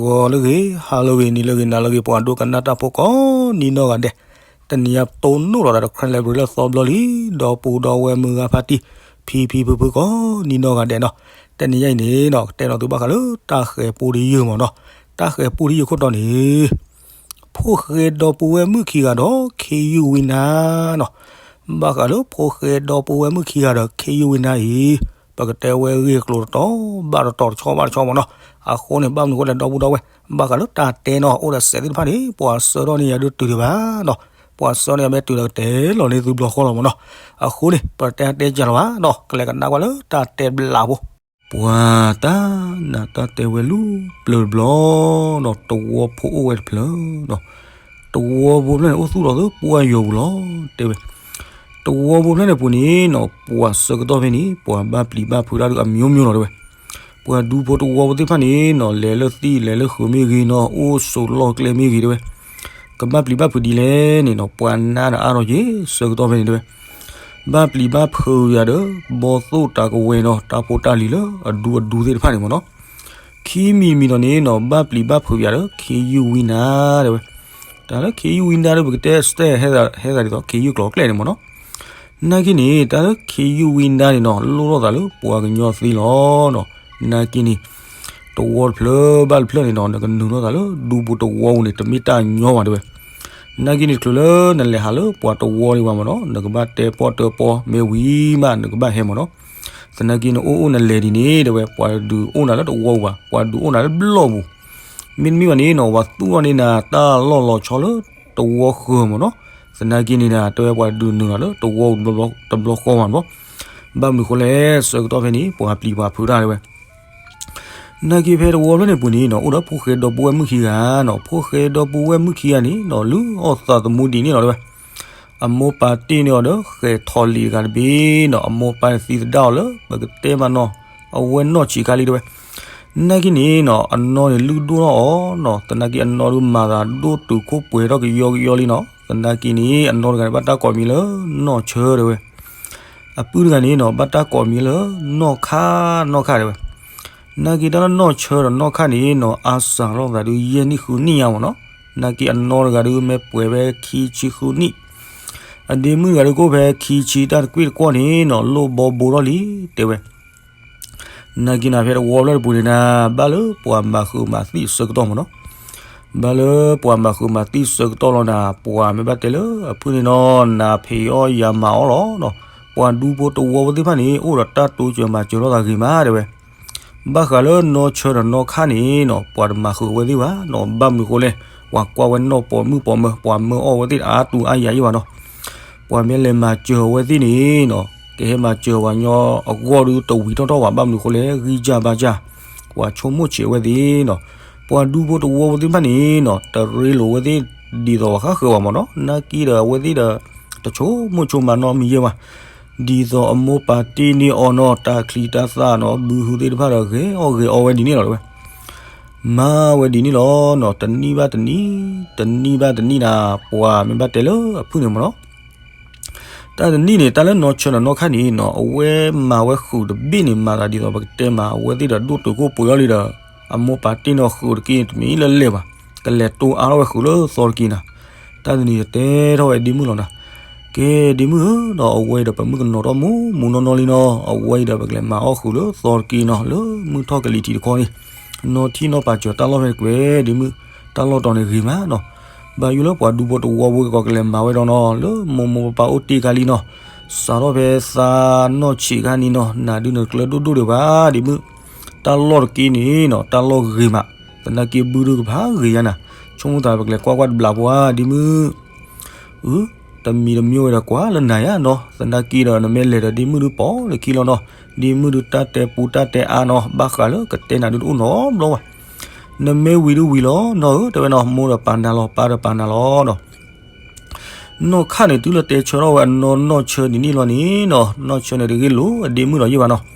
ဂီၤလၢအဂ့ၤ, ဟါလၢအဂ့ၤ, နံၤလၢအဂ့ၤ, နၤလၢအဂ့ၤ, ပှၤဒိကနၣ်တၢ်ဖိကိးနံၤနီၢ်ဂၤဒဲး, တနံၤညါပတိၢ်နီၣ်လီၤဒီး တခရၢၣ်လၢဘြံၤလၢသီဘျီလံ, ဒီပုၢ်ဒီဝဲၢ်မုၢ်ဂၤဖါတံၢ်, ဖံဖံဖုဖုကိးနံၤနီၢ်ဂၤဒဲးနီၤ, တနံၤညါအံၤန့ၣ်နီၤ ကတဲလီၤသုဘၣ်ဃးလၢတၢ်ဃဲၤပူတယုၢ်မ့ၢ်နီၤ, တၢ်ဃဲၤပူတယုၢ်ခိၣ်တီန့ၣ် ဖိၣ်ဃဲဒီပုၢ်ဝဲၢ်မုၣ်ခံဂၤဒီး ခ့ယုၢ်ဝံနါနီၤ, ဘၣ်ဃးလၢဖိၣ်ဃဲဒီပုၢ်ဝဲၢ်မုၣ်ခံဂၤဒီး ခ့ယုၢ်ဝံနါအံၤ, ပကတဲဝဲဂ့ၢ်ကျိၤတတီၤဘၣ်တတီၤတဆီဘၣ်တဆီမ့ၢ်နီၤ, အဃိန့ၣ်ဘၣ်မနုၤအဃိလဲၣ်ဒီပုၢ်ဒီဝဲၢ်, ဘၣ်ဃးလၢတၢ်တဲနီၤ အိၣ်ဒီးစဲးသ့ၣ်တဖၣ်န့ၣ် ပှၤဆှၢထီၣ်န့ၢ်ယၤဒုးတုၤဒံးဘၣ်နီၤ, ပှၤဆှၢန့ၢ်ယၤမ့ၢ်တုၤဒီးကတဲလီၤန့ၢ်သုဘျီဃီလီၤမ့ၢ်နီၤ, အဃိန့ၣ် ပတဲတဲကၢ်လီၤဘၣ်နီၤ ကလဲၤကနၣ်ကွၢ်လၢတၢ်တဲဘျးဖိ ပှၤတၢ်နးတၢ်တဲဝဲလူၤပျၢၤတဘျီနီၤ, တဝီဖိအိၣ်ဝဲတဖျၢၣ်နီၤ, တဝီဖိဖျၢၣ်န့ၣ်အိၣ်သူၣ်လီၤသၢပှၢ်ယီၤပူၤလီၤ, တဲဝဲ, တဝီဖိဖျၢၣ်န့ၣ်ပူၤန့ၣ်နီၤ ပှၤဆၢကတီၢ်ဖဲန့ၣ် ပှၤဘၣ်ပျံၤဘၣ်ဖုးတၢ်ဒုးအမျိုးမျိုးလီၤ တဲဝဲ, ပှၤဒူဖိတဝီဖိသ့ၣ်တဖၣ်န့ၣ်နီၤ လဲၤလၢသံၣ်လဲၤလၢဃုာ်မ့ၢ်ဂ့ၤနီၤ အိၣ်ဆိးလီၢ်ကျဲမ့ၢ်ဂ့ၤ တဲဝဲ, ကဘၣ်ပျံၤဘၣ်ဖုးဒ်လဲၣ်န့ၣ်နီၤ ပှၤနါဒီးအါထီၣ်က့ၤဆၢကတီၢ်ဖဲန့ၣ် တဲဝဲ ဘၣ်ပျံၤဘၣ်ဖုးယၤဒီး ဘီၣ်သိၣ်တၢ်ကဝဲၤနီၤ တၢ်ဖိတၢ်လံၤလၢအဒူအဒူသ့ၣ်တဖၣ်န့ၣ်မ့ၢ်နီၤ, ခံမံၤမံၤဒီးန့ၣ်နီၤ ဘၣ်ပျံၤဘၣ်ဖုးယၤဒီး ခ့ယုၢ်ဝံနါ တဲဝဲ, တၢ်လၢခ့ယုၢ်ဝံနါဒီး ပကတဲစတဲဟဲသးဒ်သိး ခ့ယုၢ်ကျိာ်ကျဲန့ၣ်မ့ၢ်နီၤ, နာ်က့န့ၣ် တၢ်လၢခ့ယုၢ်ဝံနါန့ၣ်နီၤ လိၣ်ထီၣ်သးလၢပှၤကညီသ့လီၤနီၤ, နာ်က့န့ၣ် တဝီတဖျၢၣ်ဘၣ်တဖျၢၣ်န့ၣ်နီၤ နကနုာ်လီၤသးလၢဒူပူၤတဝီပူၤန့ၣ် တမ့ၢ်တၢ်ညီဘၣ် တဲဝဲ, နာ်က့န့ၣ် တချုးလၢနလဲၤဟးလၢပှၤတဝီဒံးဘၣ်မ့ၢ်နီၤ နကဘၣ်တဲပီၣ်တၢပီၣ်မ့ၢ်ဝံၤမး နကဘၣ်ဟဲမ့ၢ်နီၤ, သနာ်က့နအိၣ်အိၣ်နလဲၤဒ်န့ၣ် တဲဝဲ ပှၤဒုးအိၣ်နၤလၢတဝီပူၤဘၣ် ပှၤဒုးအိၣ်နၤလၢဘျီၣ်ပူၤ, မ့တမ့ၢ်ဘၣ်န့ၣ်နီၤ ပှၤသူၣ်ထီၣ်န့ၢ်နၤတၢ်လီၢ်လီၤဆီလၢတဝီဃၢၤမ့ၢ်နီၤ, သနာ်က့န့ၣ်နၤ တဲဝဲပှၤဒုးနုာ်နၤလၢတဝီပူၤတဘျီဃီမ့ၢ်နီၤ, ဘၣ်မနုၤဃိလဲၣ် ဆၢကတီၢ်ဖဲန့ၣ် ပှၤပျံၤပှၤဖုးတၢ် တဲဝဲ နာ်က့ဖဲတဝီဖျၢၣ်န့ၣ်ပူၤန့ၣ်နီၤ အိၣ်ဒီးဖိၣ်ဃဲဒီပုၢ်ဝဲၢ်မုၣ်ခံဂၤနီၤ, ဖိၣ်ဃဲဒီပုၢ်ဝဲၢ်မုၣ်ခံဂၤန့ၣ်နီၤ လုၢ်အီၣ်သးသမူဒ်န့ၣ်လီၤ တဲဝဲ, အမိၢ်ပၢ်တ့ၢ်န့ၢ်အီၤဒီး ဃဲၤထီၣ်လံာ်တဂၤတဘ့ၣ်နီၤ, အမိၢ်ပၢ်န့ၣ်သံသဒၣ်အီၤလၢ ပကတဲမးနီၤ, အဝဲနီၢ်ဆံးခါလံ တဲဝဲ, နာ်က့န့ၣ်နီၤ အနီၢ်န့ၣ်လုၢ်ဒိၣ်ထီၣ်အီၤနီၤ, သနာ်က့အနီၢ်ဒုးမၤသးဒိၣ်တုာ်ခိၣ်ပှဲၤထီၣ်ကယီကယီလံနီၤ, သနာ်က့န့ၣ် အနီၢ်တဂၤန့ၣ် ဘၣ်တၢ်ကိးမံၤလၢနီၢ်ဆၢ တဲဝဲ အပုၢ်တဂၤန့ၣ်နီၤ ဘၣ်တၢ်ကိးမံၤလၢနီၢ်ခါ, နီၢ်ခါ တဲဝဲ, နာ်က့တၢ်လၢနီၢ်ဆၢဒီးနီၢ်ခါန့ၣ်နီၤ အါစှၤလိာ်သးဒုးယဲၢ်နံၣ်ဃုနံၣ်ညါမ့ၢ်နီၤ, နာ်က့အနီၢ်တဂၤဒုးမ့ၢ်ပှဲၤဖဲခံဆံဃုနံၣ်, အဒ့မုၣ်တဂၤဒုးကအိၣ်ဖဲခံဆံတၢ်တကွ့ၢ်တကွီၢ်န့ၣ်နီၤ လိၣ်ဘီဘိထီၣ်လံ တဲဝဲ နာ်က့နၤဖဲတဝီဖျၢၣ်တပူၤန့ၣ်နၤ ဘၣ်လၢပှၤမၤဃုာ်မၤသံၣ်ဆၢကတီၢ်မ့ၢ်နီၤ, ဘၣ်လၢပှၤမၤဃုာ်မၤသံၣ်ဆၢကတီၢ်လီၤနၤ, ပှၤမ့ၢ်ဘၣ်တဲလၢအဖုၣ်န့ၣ်နီၤ နၤဖံးအီၣ်ယၤမၤအီၣ်လီၤနီၤ, ပှၤဒူဖိတဝီဖိသ့ၣ်တဖၣ်န့ၣ် အိၣ်ဒီးတၢ်တိစၢၤမၤစၢၤလိာ်သးဂ့ၤမး တဲဝဲ, ဘၣ်ဃးလၢနီၢ်ဆၢဒီးနီၢ်ခါန့ၣ်နီၤ ပှၤတမၤဃုာ်အဝဲသ့ၣ်ဘၣ်နီၤ, ဘၣ်မနုၤဃိလဲၣ်, ပှၤကွၢ်ဝဲနီၢ်ပိာ်မုၣ်ပိာ်မၢၤ ပှၤမၢအီၣ်ဝဲသ့ၣ်အါတူၢ်အါယၤယံၣ်ဘၣ်နီၤ, ပှၤမ့ၢ်လဲၤမၤစၢၤအဝဲသ့ၣ်န့ၣ်နီၤ ကဟဲမၤစၢၤပှၤကညီအဂီၢ်ဒုးတဝံၤထီၣ်ထီၣ်ဘၣ်, ဘၣ်မနုၤဃိလဲၣ် ဂံၢ်စၢ်ဘါစၢ်, ပှၤဆိကမိၣ်ဆံးအဝဲသ့ၣ်နီၤ, ပှၤဒူဖိတဝီဖိသ့ၣ်တဖၣ်န့ၣ်နီၤ တရ့လိာ်အဝဲသ့ၣ်ဒ်သိးပှၤဃၣ်ဃၢၤဘၣ်မ့ၢ်နီၤ, နာ်က့ဒီးအဝဲသ့ၣ်ဒီး တဆိကမိၣ်ဆိကမးနီတမံၤယဲၢ်ဘၣ်, ဒ်သိးအမိၢ်ပၢ်တ့ၢ်န့ၢ်အီၤနီၤ တၢ်ချံတၢ်သၣ်နီၤ ဘုဟုသ့ၣ်တဖၣ်ဒီးဂဲၤအီၣ်ဂဲၤအီဝဲဒ်န့ၣ်လီၤ တဲဝဲ, မၤဝဲဒ်န့ၣ်လီၤနီၤ, တနံၣ်ဘၣ်တနံၣ်, တနံၣ်ဘၣ်တနံၣ်နၤ ပှၤမ့ၢ်ဘၣ်တဲလၢအဖုၣ်န့ၣ်မ့ၢ်နီၤ, တၢ်တနံၣ်န့ၣ် တၢ်လၢနီၢ်ဆၢဒီးနီၢ်ခါန့ၣ်နီၤ အဝဲမၤဝဲဃုာ်တဘ့ၣ်န့ၣ် မၤသးဒ်သိးပကတဲမး အဝဲသ့ၣ်ဒီးဒိၣ်တုာ်ခိၣ်ပှဲၤအီၤလံဒီး အမိၢ်ပၢ်တ့ၢ်န့ၢ်အီၤဃုာ်တက့ၢ်န့ၣ် တမ့ၢ်လၢလဲၣ်ဘၣ်, ကလဲၤတိအါထီၣ်ဝဲဃုာ်လၢသီတက့ၢ်နၤ, တၢ်တနံၤန့ၣ်တဲထီၣ်ဝဲဒ့မုၣ်လီၤနၤ, ကဲဒ့မုၣ်ဧၢနီၤ အဝဲအံၤဒီးပမုၣ်ကနီၤထီၣ်မူမူနီၢ်နီၢ်လံနီၤ, အဝဲအံၤဒီးပကလဲၤမၤအီၣ်ဃုာ်လၢသီတက့ၢ်နီၤ လၢမုၢ်ထီၣ်ကလံၤထံးတခီန့ၣ်, နီၢ်ထံၣ်နီၢ်ပာ်စၢၤတၢ်လီၢ်ဖဲတကွဲးဒ့မုၣ်, တၢ်လီၢ်တီၤန့ၣ်ဂ့ၤမးနီၤ, ဘၣ်ယိၣ်လၢပှၤဒူဖိတဝီဖိကီးကလဲၤမၤဝဲဒီးနီၤ လၢမိၢ်မိၢ်ပၢ်ပၢ်အိၣ်တ့ၢ်ခါလံနီၤ, စးထီၣ်ဖဲသးနီၢ်ဆံးခါန့ၣ်နီၤ နၤဒုးနကျၢၤဒိၣ်ဒိၣ်ဒံးဘၣ်ဒ့မုၣ်, တၢ်လီၢ်တက့ၢ်န့ၣ်နီၤ တၢ်လီၢ်ဂ့ၤမး, သနာ်က့ဘုဒုးကဖးဂ့ၤယါနၤ, ဆိကမိၣ်သးပကလဲၤကွၢ်ကွၢ်တဘျးဖိဧါဒ့မုၣ် အု, တမံၤတမံၤဝဲဒီးကွၢ်လၢနၤယါနီၤ, သနာ်က့ဒီးနမ့ၢ်လဲၤဒီးဒ့မုၣ်ဒုးပိာ်လၢခံလီၤနီၤ, ဒ့မုၣ်ဒုးတၢ်တဲပူတၢ်တဲအါနီၤ, ဘၣ်ဃးလၢကတဲနၤဒုးတအိၣ်နီတဘျီဘၣ်, နမ့ၢ်ဝံၤဒုးဝံၤလီၤနီၤဧၢ, တဲဝဲနီၤ, မိၢ်ဒီးပာ်နၤလီၤ ပၢ်ဒီးပာ်နၤလီၤနီၤ. နီၢ်ခါန့ၣ် တုၤလၢတဲဆၢထီၣ်ဝဲအနီၢ်နီၢ်ဆၢဒ်န့ၣ်လီၤန့ၣ်နီၤ, နီၢ်ဆၢန့ၣ်တဂ့ၢ်လိာ်အဒ့မုၣ်ဒီးယ့ၢ်ဘၣ်နီၤ.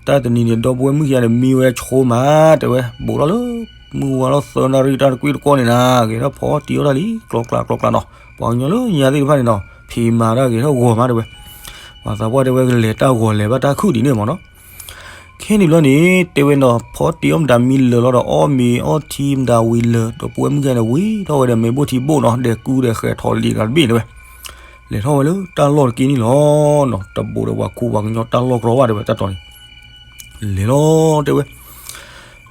တၢ်တနံၤန့ၣ် ဒီပုၢ်ဝဲၢ်မုၣ်ခံဂၤန့ၣ် မံဝဲဆိမး တဲဝဲ, ဘူးထီၣ်လၢမုၢ်ဝါထီၣ်သၢနၣ်ရံၣ်တၢ်တကွ့ၢ်တကွီၢ်န့ၣ်နၤ, ဂဲၤထီၣ်ဖီတံၢ်အီၣ်တၢ်လံ ကျီကျါကျီကျါနီၤ, ပှၤကညီလၢညါသ့ၣ်တဖၣ်န့ၣ်နီၤ ဖံးမၤတၢ်ဂဲၤထီၣ်ဂီၤမးတဲဝဲ, ပှၤသးပှၢ်တဲဝဲကလဲၤတၢ်ဂီၤလဲၤဘၣ်တၢ်ခုၣ်ဒ်န့ၣ်မးနီၤ. ခဲန့ၣ်ဘျီန့ၣ် တဲဝဲနီၤ ဖီတ့ၢ်အီၣ်မတၤမံလၢာ်လီၤဒီး အီၣ်မ့ၤအီထံမတၤဝံၤလၢာ် ဒီပုၢ်ဝဲၢ်မုၣ်ခံဂၤန့ၣ် ဝံၤထီၣ်ဝဲဒီးမ့ၤဘိၣ်ထံဘိၣ်နီၤ ဒဲးကူဒီးဃဲၤထီၣ်လံာ်တဘ့ၣ်တဲဝဲ, လဲၤထီၣ်ဝဲလၢတၢ်လီၢ်တက့ၢ်န့ၣ်လီၤနီၤ. တဘူးဒီးပှၤခူပှၤကညီတၢ်လီၢ်ကြီဘၣ်တဲဝဲတၢ်တီၤန့ၣ် လဲၤလီၤတဲဝဲ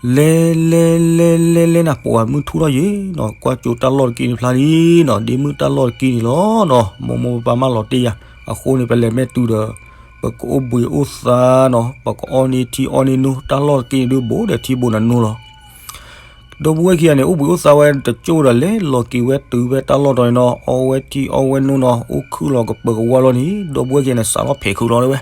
လဲၤလဲၤလဲၤလဲၤလဲၤနၤ ပှၤမုၢ်ထူၣ်ထီၣ်ယံၤနီၤ ကွၢ်ကၠိတၢ်လီၢ်တက့ၢ်န့ၣ်ဖျါလံနီၤ ဒ့မုၢ်တၢ်လီၢ်တက့ၢ်န့ၣ်လီၤနီၤ မိၢ်မိၢ်ပၢ်ပၢ်မၢလီၤတ့ၢ်ယၤ အဃိန့ၣ် ပလဲၤမဲာ်တုၤဒီး ပကအိၣ်ဘှံးအိၣ်သါနီၤ ပကအီၣ်န့ၢ်ထံအီၣ်န့ၢ်နိ တၢ်လီၢ်တက့ၢ်န့ၣ်ဒုးဘူးဒီးထံဘူးနၤနိလီၤ ဒီပုၢ်ဝဲၢ်ခံဂၤန့ၣ် အိၣ်ဘှံးအိၣ်သါဝဲတကၠိဒီး လဲၤလီၤက့ၤဝဲတုၤဖဲတၢ်လီၢ်တီၤန့ၣ်နီၤ အီဝဲထံအီဝဲနိနီၤ အိၣ်ခုၣ်လီၤကပၢၤကဝါလီၤန့ၣ် ဒီပုၢ်ဝဲၢ်ခံဂၤန့ၣ် စးထီၣ်ဖဲးခုးလီၤတဲဝဲ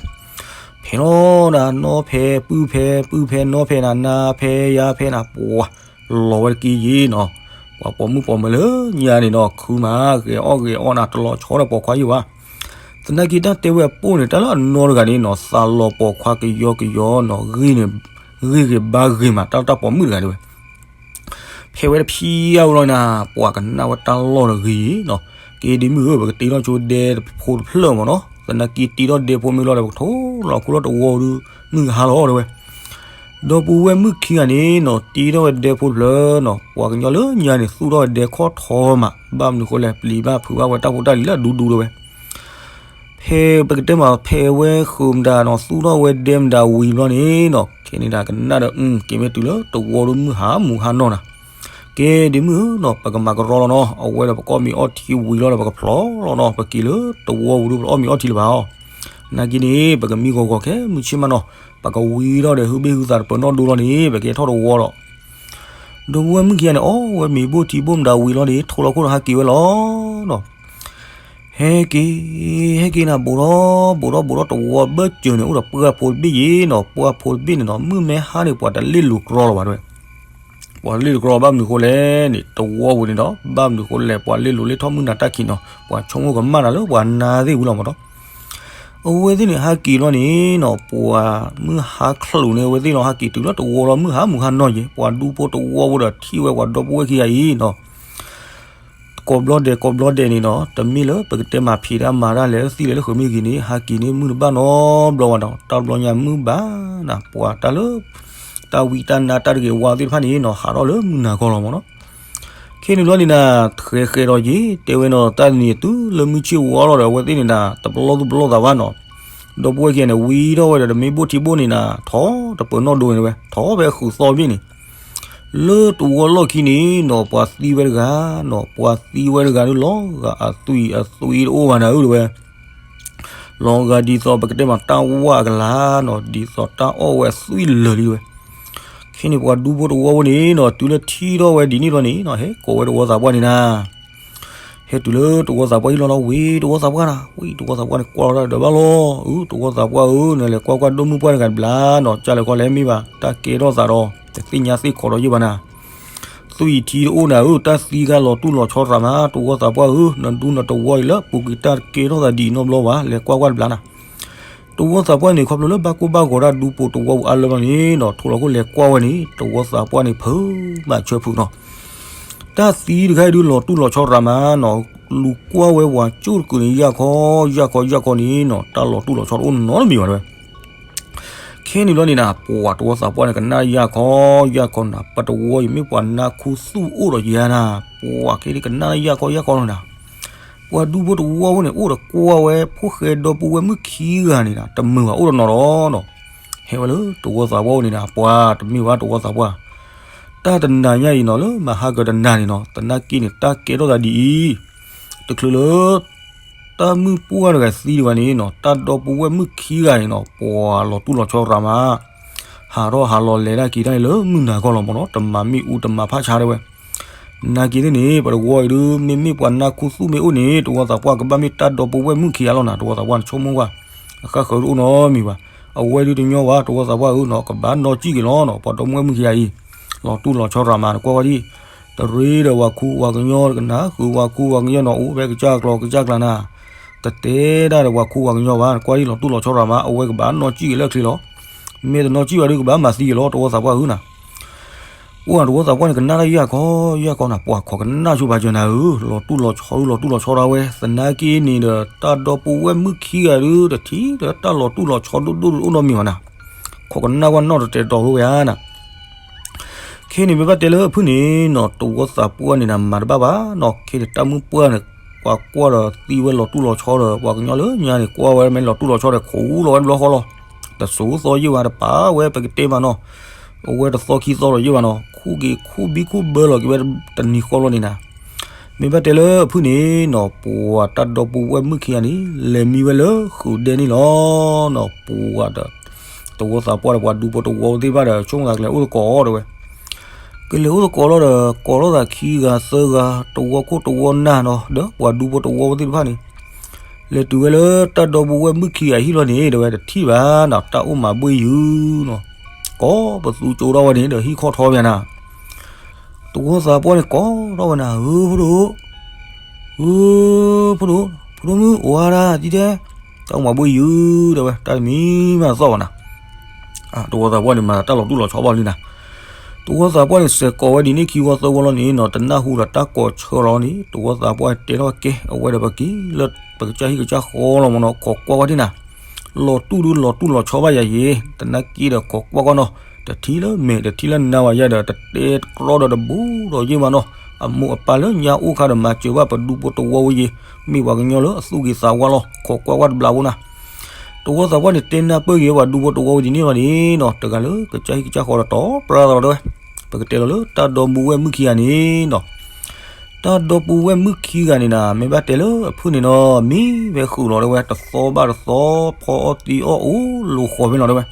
ဖဲးလီၤနၤ နီၢ်ဖဲးပုၢ်ဖဲး ပုၢ်ဖဲးနီၢ်ဖဲးနၤ နါဖဲးယါဖဲးနၤ ပှၤ လီၤဝဲတက့ၢ်ယံၤနီၤ ပှၤပိာ်မုၣ်ပိာ်မၢၤလၢညါန့ၣ်နီၤ ခုမး ဂဲၤအီၣ်ဂဲၤအီနၤ တလီၤဆီဒီးပိာ်ခွါယံၤဘၣ် သနာ်က့တၢ်တဲဝဲအပိၢ်န့ၣ် တၢ်လၢအနီတဂၤန့ၣ်နီၤ သးလီၤပိာ်ခွါကယီကယီနီၤ ဂ့ၤန့ၣ် ဂ့ၤဂ့ၤဘါဂ့ၤမး တၢ်လၢတၢ်ပိာ်မုၣ်တဂၤတဲဝဲ ဖဲးဝဲတဖံးအါဝဲလီၤနၤ ပှၤကနၣ်ဝဲတၢ်လီၢ်တဂ့ၤနီၤ က့ဒ့မုၢ်ဧၢ ပကတ့ထီၣ်ကၠိဒဲဖိတဖျၢၣ်မးနီၤ သနာ်က့တ့ထီၣ်ဒဲဖိမ့ၢ်လီၤဒီး ပကထိလီၤခူလီၤတဝီဒုး မုၢ်ကဟါလီၤတဲဝဲ ဒီပုၢ်ဝဲၢ်မုၣ်ခံဂၤန့ၣ်နီၤ တ့ထီၣ်ဝဲဒဲဖိတဖျၢၣ်နီၤ ပှၤကညီလၢညါန့ၣ် သူၣ်ထီၣ်ဝဲဒဲခီၣ်ထီမး ဘၣ်မနုၤဃိလဲၣ် ပျံၤဘၣ်ဖုးဘၣ်ဝဲတၢ်ဖိတၢ်လံၤလၢအဒူဒူတဲဝဲ ဖဲပကတဲမး ဖဲးဝဲဃုာ်မတၤနီၤ သူၣ်ထီၣ်ဝဲဒဲမတၤဝံၤဘျီန့ၣ်နီၤ ခဲန့ၣ်ဒၣ်ကနၣ်ဒီး က့ၤမ့ၢ်တုၤလၢတဝီဒုးမုၢ်ဟါမုၢ်ဟါနီၤနၤ က့ဒ့မုၢ်ဧၢနီၤ ပကမၤကရီလီၤနီၤ အဝဲဒီးပကအီၣ်မ့ၤအီထံဝံၤလီၤဒီး ပကဖျီလီၤနီၤ ပက့ၤလၢတဝီဝံၤဒုး ပကအီၣ်မ့ၤအီထံလၢၤဘၣ်အီၤ နာ်က့န့ၣ် ပကမံဂီၤဂီၤခဲမုၢ်ဆ့ၣ်မးနီၤ ပကဝံၤထီၣ်ဒီး ဟုဘ့ၣ်ဟုသးတပၢၤနီၣ်ဒိလီၤန့ၣ် ပကဲထီၣ်တဝီဒီး ဒီပုၢ်ဝဲၢ်မုၣ်ခံဂၤန့ၣ် အီၣ်ဝဲမ့ၤဘိၣ်ထံဘိၣ်မတၤဝံၤလီၤန့ၣ် ထိလီၤခိၣ်ဒီးဟးက့ၤဝဲလီၤနီၤ ဟဲက့ၤ ဟဲက့ၤနၤ ဘူးထီၣ်ဘူးထီၣ်ဘူးထီၣ်တဝီဘၢၣ်စၢၤန့ၣ် အိၣ်ဒီးပှၢ်ဖိတဘ့ၣ်ယံၤနီၤ ပှၢ်ဖိတဘ့ၣ်န့ၣ်နီၤ မုၢ်မ့ၢ်ဟါန့ၣ် ပှၤတလ့ၣ်လိၤကြီလီၤဘၣ်တဲဝဲ ပှၤလ့ၣ်လိၤကြီဘၣ်မနုၤဃိလဲၣ်န့ၣ် တဝီပူၤန့ၣ်ဒီး ဘၣ်မနုၤဃိလဲၣ် ပှၤလ့ၣ်လိၤလ့ၣ်ထီၣ်မုၢ်နၤတၢ်ခံးနီၤ ပှၤဆိကမိၣ်ကမၣ်နၤလၢပှၤနါသ့ၣ်ဝံၤလီၤမးဒီး အဝဲသ့ၣ်န့ၣ် ဟးက့ၤလီၤန့ၣ်နီၤ ပှၤမုၢ်ဟါချိးန့ၣ် အဝဲသ့ၣ်လီၤ ဟးက့ၤတုၤလၢတဝီလီၤ မုၢ်ဟါမုၢ်ဟါနီၤယံၤ ပှၤဒူဖိတဝီဖိဒီးထံၣ်ဝဲပှၤဒီပုၢ်ဝဲၢ်ခံဂၤအံၤနီၤ ကိးဘျီဒဲးကိးဘျီဒဲးန့ၣ်နီၤ တမ့ၢ်လၢပကတဲမၤဖံးတၢ်မၤတၢ်လဲၤသံလဲၤလၢဃုာ်မ့ၢ်ဂ့ၤန့ၣ် ဟးက့ၤန့ၣ်မုၢ်တဘၣ်နီတဘျီဘၣ်နီၤ တၢ်တဘျီညါမုၢ်ဘၣ်နၤ ပှၤတၢ်လၢ တၢ်ဝံတၢ်နါတၢ်တဂ့ၤဝါသ့ၣ်တဖၣ်န့ၣ်နီၤ ဟးထီၣ်လၢမုၢ်နၤခီလီၤမးနီၤ ခဲန့ၣ်ဘျီန့ၣ်နၤ ဃဲးဃဲးဒီးယ့ၤ တဲဝဲနီၤ တၢ်န့ၣ်တုၤလၢမုၢ်ဆ့ၣ်ဝါလီၤဒီး အဝဲသ့ၣ်န့ၣ်နၤ တပလီၢ်သူၣ်ပလီၢ်သးဘၣ်နီၤ ဒီပုၢ်ဝဲၢ်ခံဂၤန့ၣ် ဝံထီၣ်ဝဲဒီးတမ့ၢ်ဘိၣ်ထံဘိၣ်န့ၣ်နၤ ထီၣ်တပၢၤနီၣ်ဒိန့ၣ်ဝဲ ထီၣ်ဖဲဃုာ်သီတဘ့ၣ်န့ၣ် လၢတဝီလီၢ်ခံန့ၣ်နီၤ ပှၤသံဝဲတဂၤနီၤ ပှၤသံဝဲတဂၤဒုး လီၤဂာ်အသွံၣ်အသွံၣ်တအိၣ်ဘၣ်နၤဧၢတဲဝဲ လီၤဂာ်ဒ်သိးပကတဲမးတၢ်ဝၣ်အကလၤနီၤ ဒ်သိးတၢ်အီၣ်ဝဲအသွံၣ်လၢာ်လံတဲဝဲ ခဲန့ၣ်ပှၤဒူဖိတဝီဖိန့ၣ်နီၤ တုၤလၢထံၣ်ထီၣ်ဝဲဒ်န့ၣ်ဘျီန့ၣ်နီၤ ဟဲကိးဝဲတဝီသးပှၢ်န့ၣ်နၤ ဟဲတုၤလၢတဝီသးပှၢ်ဟံၣ်လီၤနီၤ ဝံၤတဝီသးပှၢ်နၤ ဝံၤတဝီသးပှၢ်န့ၣ်ကွၢ်လီၤတၢ်ဒီးဘၣ်လီၤ အု တဝီသးပှၢ်ဧၢ နလဲၤကွၢ်ကွၢ်ဒိၣ်မုၢ်ပှၢ်တဂၤတဘျီနီၤ ကၢ်လဲၤခီလဲၤမ့ၢ်ဘၣ် တၢ်ကဲထီၣ်သးဒီး တသ့ၣ်ညါသ့ၣ်ခိးဒီးယ့ၢ်ဘၣ်နၤ သွံၣ်အံၤထံတအိၣ်နၤဧၢ တၢ်သံဂၤလီၤတူၢ်လီၤဆီရးမး တဝီသးပှၢ်ဧၢ နဒူနတဝီအံၤလၢပူၤကွံာ်တၢ်ကဲထီၣ်သးဒ်အံၤနီတဘျီဘၣ် လဲၤကွၢ်ကွၢ်တဘျီနၤ တဝီသးပှၢ်န့ၣ် ခီဖျိလၢဘၣ်ကိၢ်ဘၣ်ဂီၤတၢ်ဒူပူၤတဝီပူၤအါလၢဘျီန့ၣ်နီၤ ထိလီၤခိၣ်လဲၤကွၢ်ဝဲန့ၣ် တဝီသးပှၢ်န့ၣ် ဖုးဘၣ်ဆၢဖုးနီၤ တၢ်သံတခါအံၤဒုးလီၤတူၢ်လီၤဆီရးမးနီၤ လူၤကွၢ်ဝဲပှၤကၠိၣ်တကုာ်န့ၣ် ယၢ်ခီ ယၢ်ခီ ယၢ်ခီန့ၣ်နီၤ တၢ်လီၤတူၢ်လီၤဆီတအိၣ်နီတမံၤဘၣ်တဲဝဲ ခဲန့ၣ်ဘျီန့ၣ်နၤ ပှၤတဝီသးပှၢ်န့ၣ် ကနၣ်ယၢ်ခီ ယၢ်ခီနၤ ပတဝီအံၤမ့ၢ်ပှၤနါခူသူၣ်အိၣ်ဒီးယၤနၤ ပှၤခဲန့ၣ်ကနၣ်ယၢ်ခီ ယၢ်ခီလီၤနၤ ပှၤဒူဖိတဝီဖိန့ၣ် အိၣ်ဒီးကွၢ်ဝဲ ဖိၣ်ဃဲဒီပုၢ်ဝဲၢ်မုၣ်ခံဂၤန့ၣ်နၤ တမုာ်ဘၣ်အိၣ်ဒီးနီၤဒီးနီၤ ဟဲဝဲလၢတဝီသးပှၢ်အိၣ်န့ၣ်နၤ ပှၤတမ့ၢ်ဘၣ်တဝီသးပှၢ် တၢ်တနၤညါအံၤနီၤ လၢမဟါကတနၤန့ၣ်နီၤ သနာ်က့န့ၣ် တၢ်ကဲထီၣ်သးဒ်အံၤ တချုးလၢ တၢ်မုၣ်ပှၢ်တဂၤသံဒံးဘၣ်န့ၣ်နီၤ တၢ်ဒီပုၢ်ဝဲၢ်မုၣ်ခံဂၤန့ၣ်နီၤ ပှၤလီၤတူၢ်လီၤဆီရးမး ဟးထီၣ်ဟးလီၤလဲၤတၢ်က့ၤတၢ်န့ၣ်လၢမုၢ်နၤခီလီၤမးနီၤ တမၤမ့ၣ်အူတမၤဖးဆါတဲဝဲ နာ်က့သ့ၣ်န့ၣ် ပတဝီအံၤဒုး မ့မ့ၢ်ပှၤနါခူသူၣ်မ့ၢ်အိၣ်န့ၣ် တဝီသးပှၢ်ကဘၣ်မ့ၢ်တၢ်ဒီပုၢ်ဝဲၢ်မုၣ်ခံဂၤလီၤနၤ တဝီသးပှၢ်န့ၣ် ဆိကမိၣ်ကွၢ် အဃၣ်ဃၢၤတအိၣ်နီတမံၤဘၣ် အဝဲဒုးတညီဘၣ် တဝီသးပှၢ်ဧၢနီၤ ကဘၣ်နီၢ်ကံၣ်က့ၤလီၤနီၤ ပှၤဒီပုၢ်ဝဲၢ်မုၣ်ခံဂၤအံၤ လီၤတူၢ်လီၤဆီရးမး နကွၢ်ကွၢ်ဒံး တရ့ဒီးပှၤခူပှၤကညီ ကနၣ်ဃုာ်ပှၤခူပှၤကညီနီၤ အိၣ်ဖဲကစၢ်ကျီၤကစၢ်ကျါနၤ တတဲဒၣ်ဒီးပှၤခူပှၤကညီဘၣ် နကွၢ်ဒံးလီၤတူၢ်လီၤဆီရးမး အဝဲကဘၣ်နီၢ်ကံၣ်က့ၤလၢအချ့လီၤ မ့ၢ်တနီၢ်ကံၣ်ဘၣ်ဒုးကဘၣ်မၤသံက့ၤလီၤ တဝီသးပှၢ်ဧၢနၤ အိၣ်နၤ တဝီသးပှၢ်န့ၣ် ကနၣ်တၢ်ယၢ်ခီ ယၢ်ခီနၤ ပှၤခိးကနၣ်ဆိပာ်စၢၤနၤဧၢ လီၤတူၢ်လီၤဆီဒုး လီၤတူၢ်လီၤဆီဒၣ်ဝဲ သနာ်က့န့ၣ်ဒီး တၢ်ဒီပုၢ်ဝဲၢ်မုၣ်ခံဂၤဒုး တထံၣ်လၢတၢ်လီၤတူၢ်လီၤဆီဒိၣ်ဒိၣ်ဒုးအိၣ်နီတမံၤဘၣ်နၤ ခိးကနၣ်ဝဲနီၢ်တတဲာ်တီၤဝဲဧါနၤ. ခဲန့ၣ်မ့ၢ်ဘၣ်တဲလၢအဖုၣ်န့ၣ်နီၤ တဝီသးပှၢ်န့ၣ်နၤ မၤတဘၣ်ဘၣ်နီၤ. ခဲန့ၣ်တၢ်မုၢ်ပှၢ်န့ၣ် ပှၤကွၢ်ဒီးသံဝဲလီၤတူၢ်လီၤဆီဒီး ပှၤကညီလၢညါန့ၣ် ကွၢ်ဝဲမ့ၢ်လီၤတူၢ်လီၤဆီဒီး ခူၣ်လီၤဝဲတဘျီဃီလီၤ. တစိၤသီယံာ်ဘၣ်တပာ်ဝဲ ပကတဲမးနီၤ. အဝဲတသီခံသီလီၤယံာ်ဘၣ်နီၤ ခူၣ်က့ၤခူၣ်ဘံခူၣ်ဘၢလီၤက့ၤဝဲတနံၤဃီလီၤန့ၣ်နၤ. မ့ၢ်ဘၣ်တဲလၢအဖုၣ်န့ၣ်နီၤ ပှၤတၢ်ဒီပုၢ်ဝဲၢ်မုၣ်ခံဂၤန့ၣ် လဲၤမံဝဲလၢဃုာ်ဒဲန့ၣ်လီၤနီၤ. ပှၤဒီး တဝီသးပှၢ်ဒီးပှၤဒူဖိတဝီသ့ၣ်တဖၣ်ဒီး ဆိကမိၣ်သးကလဲၤအိၣ်သကိးတဲဝဲ. ကလဲၤအိၣ်သကိးလီၤဒီး ကိးထီၣ်သးခံဂၤသၢဂၤ တဝီခိၣ်တဝီနၢ်နီၤ ဒီးပှၤဒူဖိတဝီသ့ၣ်တဖၣ်န့ၣ် လဲၤတုၤဝဲလၢတၢ်ဒီပုၢ်ဝဲၢ်မုၣ်ခံဂၤဟံၣ်လီၤန့ၣ် တဲဝဲတထံၣ်ဘၣ်နီၤ တၢ်အိၣ်မၤဘှ့ၣ်ယုာ်နီၤ. ကိးပသူကၠိထီၣ်ဝဲန့ၣ်ဒီးဟံၣ်ခီၣ်ထီၣ်ဘၣ်နၤ. တဝီသးပှၢ်န့ၣ်ကိးထီၣ်ဝဲနၤ ဧၢ ဖိဒိၣ် ဧၢ ဖိဒိၣ် ဖိဒိၣ်မုၣ် အိၣ်ဝဲဒၣ်ဒ်တဲ တၢ်အိၣ်မၤဘှ့ၣ်ယုာ် တဲဝဲ တၢ်တမံၤမးသီၣ်ဘၣ်နၤ. တဝီသးပှၢ်န့ၣ် မၤတၢ်လီၤတူၢ်လီၤဆီဘၣ်လံနၤ. တဝီသးပှၢ်န့ၣ် စဲးကိးဝဲဒ်န့ၣ်ခံဝီသၢဝီလီၤန့ၣ်နီၤ တနၢ်ဟူဒီးတၢ်ကိးဆၢလီၤန့ၣ် တဝီသးပှၢ်တဲထီၣ်ကဲ အဝဲဒီးပက့ၤလၢ ပကစၢ်ဟံၣ်ကစၢ်ဃီလီၤမနီၤ ခိးကွၢ်ကွၢ်ဒ်နၤ လီၤတူၢ်ဒုလီၤတူၢ်လီၤဆီဘၣ်ယၤယ့ၤ တနာ်က့ဒီးခိးကွၢ်ကွၢ်နီၤ တထံၣ်လၢမဲာ် တထံၣ်လၢနါဝဲယဲဒီး တတဲတကျီဒီးတဘူးဒီးယ့ၢ်မးနီၤ အမိၢ်အပၢ်လၢညါအိၣ်ခါဒီးမၤစၢၤဘၣ်ပဒူဖိတဝီဝဲယ့ၤ မ့ၢ်ပှၤကညီလၢအသူၣ်ဂ့ၤသးဝါလီၤ ခိးကွၢ်ကွၢ်တဘျီဖိနၤ. တဝီသးပှၢ်န့ၣ် တဲနၢ်ပၢၢ်ဂ့ၤဝဲပှၤဒူဖိတဝီဝဲဒ်န့ၣ်လီၤန့ၣ်နီၤ တဂၤလၢကစၢ်ဟံၣ်ကစၢ်ဃီဒီးတီၤပြၢ်သးလီၤတဲဝဲ ပကတဲလီၤလၢတၢ်ဒီပုၢ်ဝဲၢ်မုၣ်ခံဂၤန့ၣ်နီၤ တၢ်ဒီပုၢ်ဝဲၢ်မုၣ်ခံဂၤန့ၣ်နၤ မ့ၢ်ဘၣ်တဲလၢအဖုၣ်န့ၣ်နီၤ မံဝဲဃုာ်လီၤတဲဝဲ တသီဘၣ်တသီ ဖီအီၣ်တံအီၣ်အိၣ်လိာ်ဃီဖဲလီၤတဲဝဲ.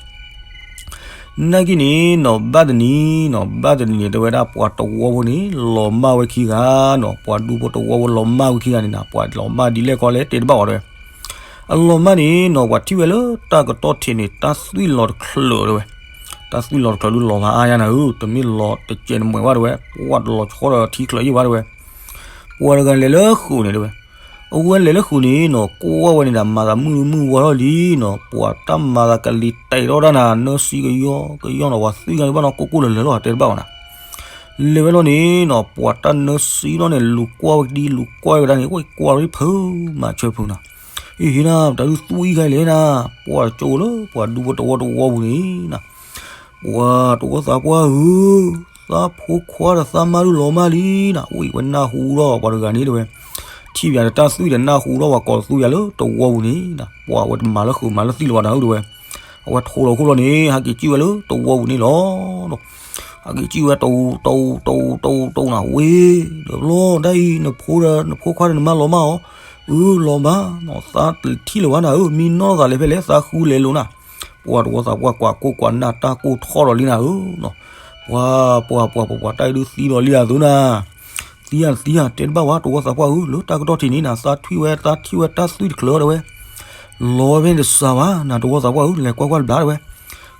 နာ်က့န့ၣ်နီၤ ဘၣ်တနံၤနီၤ ဘၣ်တနံၤန့ၣ် တဲဝဲဒၣ်ပှၤတဝီဖိန့ၣ် လီၤမၢ်ဝဲခံဂၤနီၤ ပှၤဒူဖိတဝီဖိလီၤမၢ်ဝဲခံဂၤန့ၣ်နၤ ပှၤလီၤမၢ်ဒ်လဲၣ်ကီလဲၣ်တဲတဘၣ်အီၤတဲဝဲ အလီၤမၢ်န့ၣ်နီၤ ပှၤထံၣ်ဝဲလၢတၢ်ကတီၢ်ထံးန့ၣ် တၢ်သွံၣ်လီၤတချုးတဲဝဲ. တၢ်သွံၣ်လီၤတချုးဒုလီၤမၢ်အါယါနၤဧၢ တမ့ၢ်လီၤတစဲးတမှဲးဘၣ်တဲဝဲ ပှၤတလီၤဆီဒီးထံချၢးယံာ်ဘၣ်တဲဝဲ. ပှၤတဂၤလဲၤလၢဃုာ်န့ၣ်တဲဝဲ အဝဲလဲၤလၢဃုာ်န့ၣ်နီၤ ကွၢ်ဝဲန့ၣ်ဒီး မၤသးမုာ်မုာ်ဝါထီၣ်လံနီၤ ပှၤတၢ်မၤသးကလံၤတဲာ်ထီၣ်ဒၣ်နၤ နၢစံကယီကယီနီၤ ပှၤသွံၣ်ဂၤန့ၣ်ဘၣ်နီၤ ကိၢ်ကိၢ်လၢာ်လၢာ်လီၤ တဲတဘၣ်အီၤနၤ လဲၤဝဲလီၤန့ၣ်နီၤ ပှၤတၢ်နၢစံလီၤန့ၣ် လူၤကွၢ်ဝဲကဒံ လူၤကွၢ်ဝဲကဒါန့ၣ် ဝဲကွၢ်လီၤဖုးမၤဆၢဖုးနၤ အ့ၣ်ဟ့နၤ တၢ်ဒုးသွံၣ်အံၤခါလဲၣ်နၤ ပှၤကၠိလၢပှၤဒူဖိတဝီတဝီပူၤန့ၣ်နၤ ပှၤတဝီသးပှၢ်ဧၢ သးဖိခွါဒီးသးမါဒုးလီၤမၢ်လံနၤ ဝံၤဝဲနၢ်ဟူထီၣ်ပှၤတဂၤန့ၣ်တဲဝဲ ထံၣ်ပၠးဒီးတၢ်သွံၣ်ဒီး နၢ်ဟူထီၣ်ပှၤကိးသံယၤလၢတဝီပူၤန့ၣ်နၤ ပှၤဝဲတမၤလၢဃုာ်မၤလၢသွံၣ်လၢၤဘၣ်နၤဧၢတဲဝဲ အဝဲထိလီၤခိၣ်လီၤန့ၣ် ဟဲက့ၤကံၣ်ဝဲလၢတဝီပူၤန့ၣ်လီၤ ဟဲက့ၤကံၣ်ဝဲတဝီ တဝီ တဝီ တဝီ တဝီနၤ ဝံၤ ဒီးဘျီဒ်အံၤ နဖိဒီးနဖိခွါဒီးနမါလီၤမၢ်အီၤ အၢ လီၤမၢ်နီၤ သးတထံၣ်လၢၤဘၣ်နၤဧၢ မံနီၢ်သးလဲၤဖဲလဲၣ် သးဃုလဲၤလိာ်နၤ ပှၤတဝီသးပှၢ်ကွၢ်ကိၢ်ကွၢ်နၢ်တၢ်ကိၢ်ထီၣ်ဒီးလံနၤဧၢနီၤ ပှၤ ပှၤ ပှၤ ပှၤ ပှၤတၢ်အံၤဒုးသံလီၤလံအသိးနၤ သံယၤသံယၤ တဲတဘၣ်ဝဲ တဝီသးပှၢ်ဧၢ လၢတၢ်ကတီၢ်ထံးန့ၣ်နၤ သးထွံၣ်ဝဲ သးထံၣ်ဝဲတၢ်သွံၣ်တချုးတဲဝဲ လီၤဝဲဖဲန့ၣ်တစှၤဘၣ် နၤတဝီသးပှၢ်ဧၢ လဲၤကွၢ်ကွၢ်တဘျီတဲဝဲ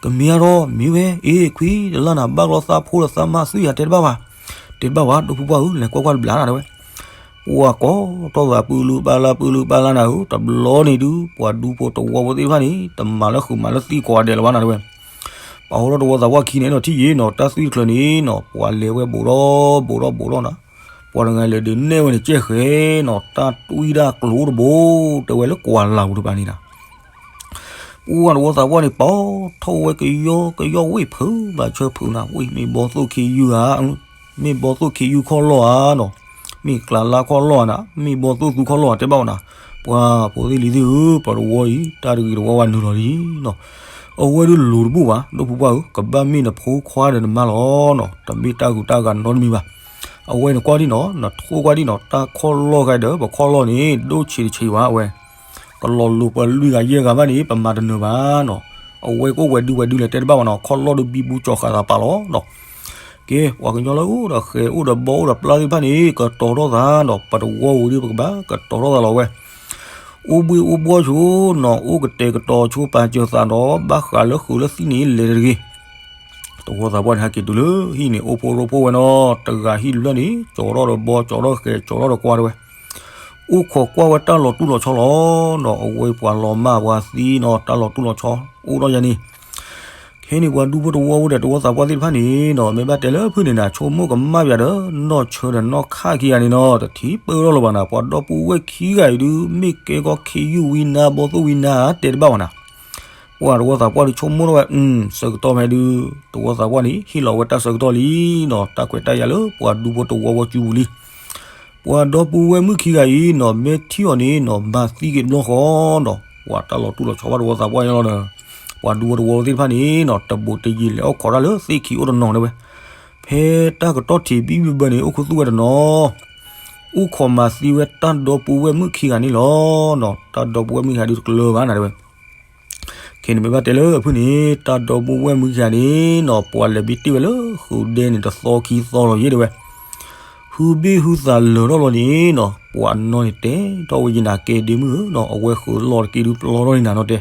ကမ့ၢ်အါထီၣ် မ့ၢ်ဝဲ အ့ၣ် ခွံ တလၢ်နၤ ဘၣ်လီၤသးဖိဒီးသးမါသွံၣ်ယၤ တဲတဘၣ်ဝဲ တဲတဘၣ်ဝဲ ဒိၣ်ဖုပှၢ်ဧၢ လဲၤကွၢ်ကွၢ်တဘျီနၤတဲဝဲ ပှၤကိးထီၣ်သးပူၤလူၤပာ်လၢပူၤလူၤပာ်လၢနၤဧၢ တဘျီန့ၣ်ဒုး ပှၤဒူဖိတဝီဖိသ့ၣ်တဖၣ်န့ၣ် တမၤလၢဃုာ်မၤလၢသွံၣ်ကိးဂၤဒဲးလၢၤဘၣ်နၤတဲဝဲ ပှၤအိၣ်ထီၣ်တဝီသးပှၢ်ခံန့ၣ်နီၤ ထံၣ်ယံၤနီၤ တၢ်သွံၣ်တချုးန့ၣ်နီၤ ပှၤလဲၤဝဲဘူးဒီးဘူးဒီးဘူးဒီးနၤ ပှၤတဂၤလဲၤဒုးနဲၣ်ဝဲန့ၣ် ကဲဃဲနီၤ တၢ်တွံၢ်တၢ်ကျိၤတဘိ တဲဝဲလၢကွၢ်လၢ်ပူၤတပၤန့ၣ်နၤ ပှၤတဝီသးပှၢ်န့ၣ် ပာ်ထီၣ်ဝဲကယီကယီဝံၣ်ဖုးဘၣ်ဆၢဖုးနၤ ဝံၣ်မ့ၢ်ဘီသိၣ်ခ့ယုၢ်ဧါ မ့ၢ်ဘီသိၣ်ခ့ယုၢ်ခီၣ်လီၢ်ဧါနီၤ မ့ၢ်ကျးလါခီၣ်လီၢ်ဧါနၤ မ့ၢ်ဘီသိၣ်သူခီၣ်လီၢ်ဧါ တဲဘၣ်ဝဲနၤ ပှၤဖိသ့ၣ်လံၤသ့ၣ်ဧၢ ပှၤတဝီအံၤ တၢ်တဂ့ၤတဝါဝဲနုာ်လီၤလံနီၤ အဝဲဒုးလိၤတဘူၣ်ဘၣ် ဒိၣ်ဖုပှၢ်ဧၢ ကဘၣ်မ့ၢ်နဖိခွါဒီးနမါလီၤနီၤ တမ့ၢ်တၢ်ဂုၤတၢ်ဂၤနီတမံၤဘၣ် အဝဲန့ၣ်ကွၢ်ဒ်နီၤ နထိၣ်ကွၢ်ဒ်နီၤ တၢ်ခီၣ်လီၢ်ဂၤဒီး ပခီၣ်လီၢ်န့ၣ် ဒိၣ်ဆံးတဆံးဘၣ်အဝဲ ကလီၤလိၤပှၤလွံၢ်ဂၤယဲၢ်ဂၤဘၣ်န့ၣ် ပမၤတနၢၤဘၣ်နီၤ အဝဲကအိၣ်ဝဲဒုးဝဲဒုးလဲၤတဲတဘၣ်ဘၣ်နီၤ ခီၣ်လီၢ်ဒုးဘံဘူကၠီၤဃာ်သးပာ်လီၤနီၤ ကဲ ပှၤကညီလၢအိၣ်ဒီးဃဲၤအိၣ်ဒီးဘီအိၣ်ဒီးပျၢ်သ့ၣ်တဖၣ်န့ၣ် ကတီၤထီၣ်သးနီၤ ပတဝီဧိၤဒုး ပကဘၣ်ကတီၤထီၣ်သးလီၤဝဲ အိၣ်ဘှ့ၣ်အိၣ်ဘှီၣ်ဆိနီၤ အိၣ်ကတဲာ်ကတီၤဆိပာ်စၢၤသးဒီး ဘၣ်ဃးလၢဃုာ်လၢသွံၣ်န့ၣ် လဲၤတဂ့ၤ တဝီသးပှၢ်န့ၣ် ဟဲက့ၤတုၤလၢဟံၣ်န့ၣ် အိၣ်ဖိရိဖှိၣ်ဝဲနီၤ တဂၤဟံၣ်တဖျၢၣ်န့ၣ် ကၠီၤထီၣ်ဒီးဘီ ကၠီၤထီၣ်ဃဲၤ ကၠီၤထီၣ်ဒီးကွၢ်တဲဝဲ အိၣ်ခိးကွၢ်ဝဲတၢ်လီၤတူၢ်လီၤဆီလီၤနီၤ အဝဲပှၤလီၤမၢ်ပှၤသံနီၤ တၢ်လီၤတူၢ်လီၤဆီ အိၣ်ထီၣ်ယါန့ၣ် ခဲန့ၣ်ပှၤဒူဖိတဝီဖိဒီးတဝီသးပှၢ်သ့ၣ်တဖၣ်န့ၣ်နီၤ မ့ၢ်ဘၣ်တဲလၢဖုၣ်န့ၣ်နၤ ဆိကမိၣ်ကမၣ်ယၤဒီး နီၢ်ဆၢဒီးနီၢ်ခၣ်ခံဂၤန့ၣ်နီၤ တထံၣ်ပၢၢ်ထီၣ်လၢၤဘၣ်နၤ ပှၤဒီပုၢ်ဝဲၢ်ခံဂၤအံၤဒုး မ့ၢ်ကဲကီၢ်ခ့ယုၢ်ဝံနါ ဘီသိၣ်ဝံနါ တဲတဘၣ်ဘၣ်နၤ ပှၤတဝီသးပှၢ်ဒုးဆိကမိၣ်ထီၣ်ဝဲ, ဆၢကတီၢ်ဖဲဒုး တဝီသးပှၢ်န့ၣ် ဟ့ၣ်လီၤဝဲတၢ်ဆၢကတီၢ်လံနီၤ, တၢ်ခွဲးတၢ်ယာ်လၢပှၤဒူဖိတဝီဝီစုပူၤလံ. ပှၤဒီပုၢ်ဝဲၢ်မုၣ်ခံဂၤအံၤနီၤ မ့ၢ်ထံၣ်အီၤန့ၣ်နီၤ မၤသံက့ၤတဘျီဃီနီၤ, ပှၤတၢ်လီၤတူၢ်လီၤဆီဘၣ်တဝီသးပှၢ်န့ၣ်လီၤဒီး ပှၤဒူဖိတဝီဝီသ့ၣ်တဖၣ်န့ၣ်နီၤ တဘူးတယံၤလဲၤအီၣ်ခိးတၢ်လၢသ့ၣ်ခံအိၣ်တနီၤတဲဝဲ. ဖဲတၢ်ကတီၢ်ထံးဘံၣ်ဘံၣ်ဘၢဘၢန့ၣ် အိၣ်ခူသူၣ်ဝဲတနီၤ အိၣ်ခိးမၤသံဝဲတၢ်ဒီပုၢ်ဝဲၢ်မုၣ်ခံဂၤန့ၣ်လီၤ. တၢ်ဒီပုၢ်ဝဲၢ်မုၣ်ခံဂၤဒုးတကျၢၤဘၣ်နၤတဲဝဲ. ခဲန့ၣ်မ့ၢ်ဘၣ်တဲလၢအဖုၣ်န့ၣ် တၢ်ဒီပုၢ်ဝဲၢ်မုၣ်ခံဂၤန့ၣ်နီၤ ပှၤလဲၤဘံၣ်တ့ၢ်ဝဲလၢဃုာ်ဒဲန့ၣ်တသီခံသီလီၤယဲတဲဝဲ. ဟုဘ့ၣ်ဟုသးလၢာ်ထီၣ်လီၤန့ၣ်နီၤ ပှၤနီၢ်န့ၣ်တဲထီၣ်ဝဲယနၤ ကဲဒ့မုၣ်ဧၢနီၤ အဝဲဃုာ်လီၤတက့ၢ်ဒုးပျီထီၣ်န့ၣ်နၤနီၤတဲ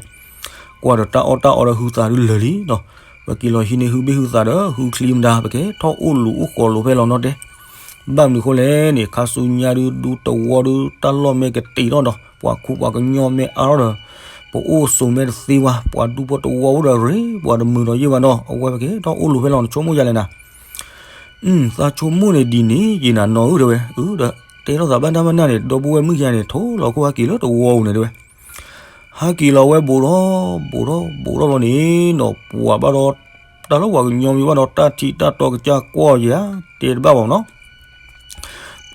ကွၢ်ဒီးတၢ်အီၣ်တၢ်အီဒီးဟုသးဒုးလၢာ်လံနီၤ. ပက့ၤလီၤဟံးန့ၢ်ဟုဘ့ၣ်ဟုသးဒီးဟုချံမတၤ ပကဲထီၣ်အိၣ်လူၤအိၣ်ဃီၤလိၤဖဲလီၤနီၤတဲ. ဘၣ်မနုၤဃိလဲၣ်န့ၣ် ခါဆူညါဒုးဒူတဝီဒုး တၢ်လီၢ်မ့ၢ်ကတံာ်ထီၣ်ဒီး ပှၤခူပှၤကညီမ့ၢ်အါထီၣ်ဒီး ပအိၣ်ဆိးမ့ၢ်တသ့ဝဲ ပှၤဒူဖိတဝီအိၣ်ဒီးရ့ ပှၤတမုာ်ဒီးယ့ၢ်ဘၣ်နီၤ အဝဲပကဲထီၣ်အိၣ်လူၤဖဲလီၤနဆိကမိၣ်ယၤလဲၣ်နၤ. သးဆိကမိၣ်န့ၣ်ဒ်န့ၣ်ယနၤနီၤဧၢတဲဝဲ. ဒီးတဲထီၣ်သးဘၣ်နၢ်ဘၣ်နၢ်န့ၣ် ဒီပုၢ်ဝဲၢ်မုၣ်ခံဂၤန့ၣ် ထိၣ်လီၤခိၣ်ဟဲက့ၤလၢတဝီပူၤန့ၣ်တဲဝဲ. ဟဲက့ၤလီၤဝဲဘူးထီၣ်ဘူးထီၣ်ဘူးထီၣ်လီၤန့ၣ်နီၤ ပှၤဘၣ်ဒီး တၢ်လၢပှၤကညီမံၤဘၣ်ဒီး တၢ်ထံၣ်တၢ်တီကစၢ်ကွၢ်ယၤ တဲတဘၣ်ဘၣ်နီၤ.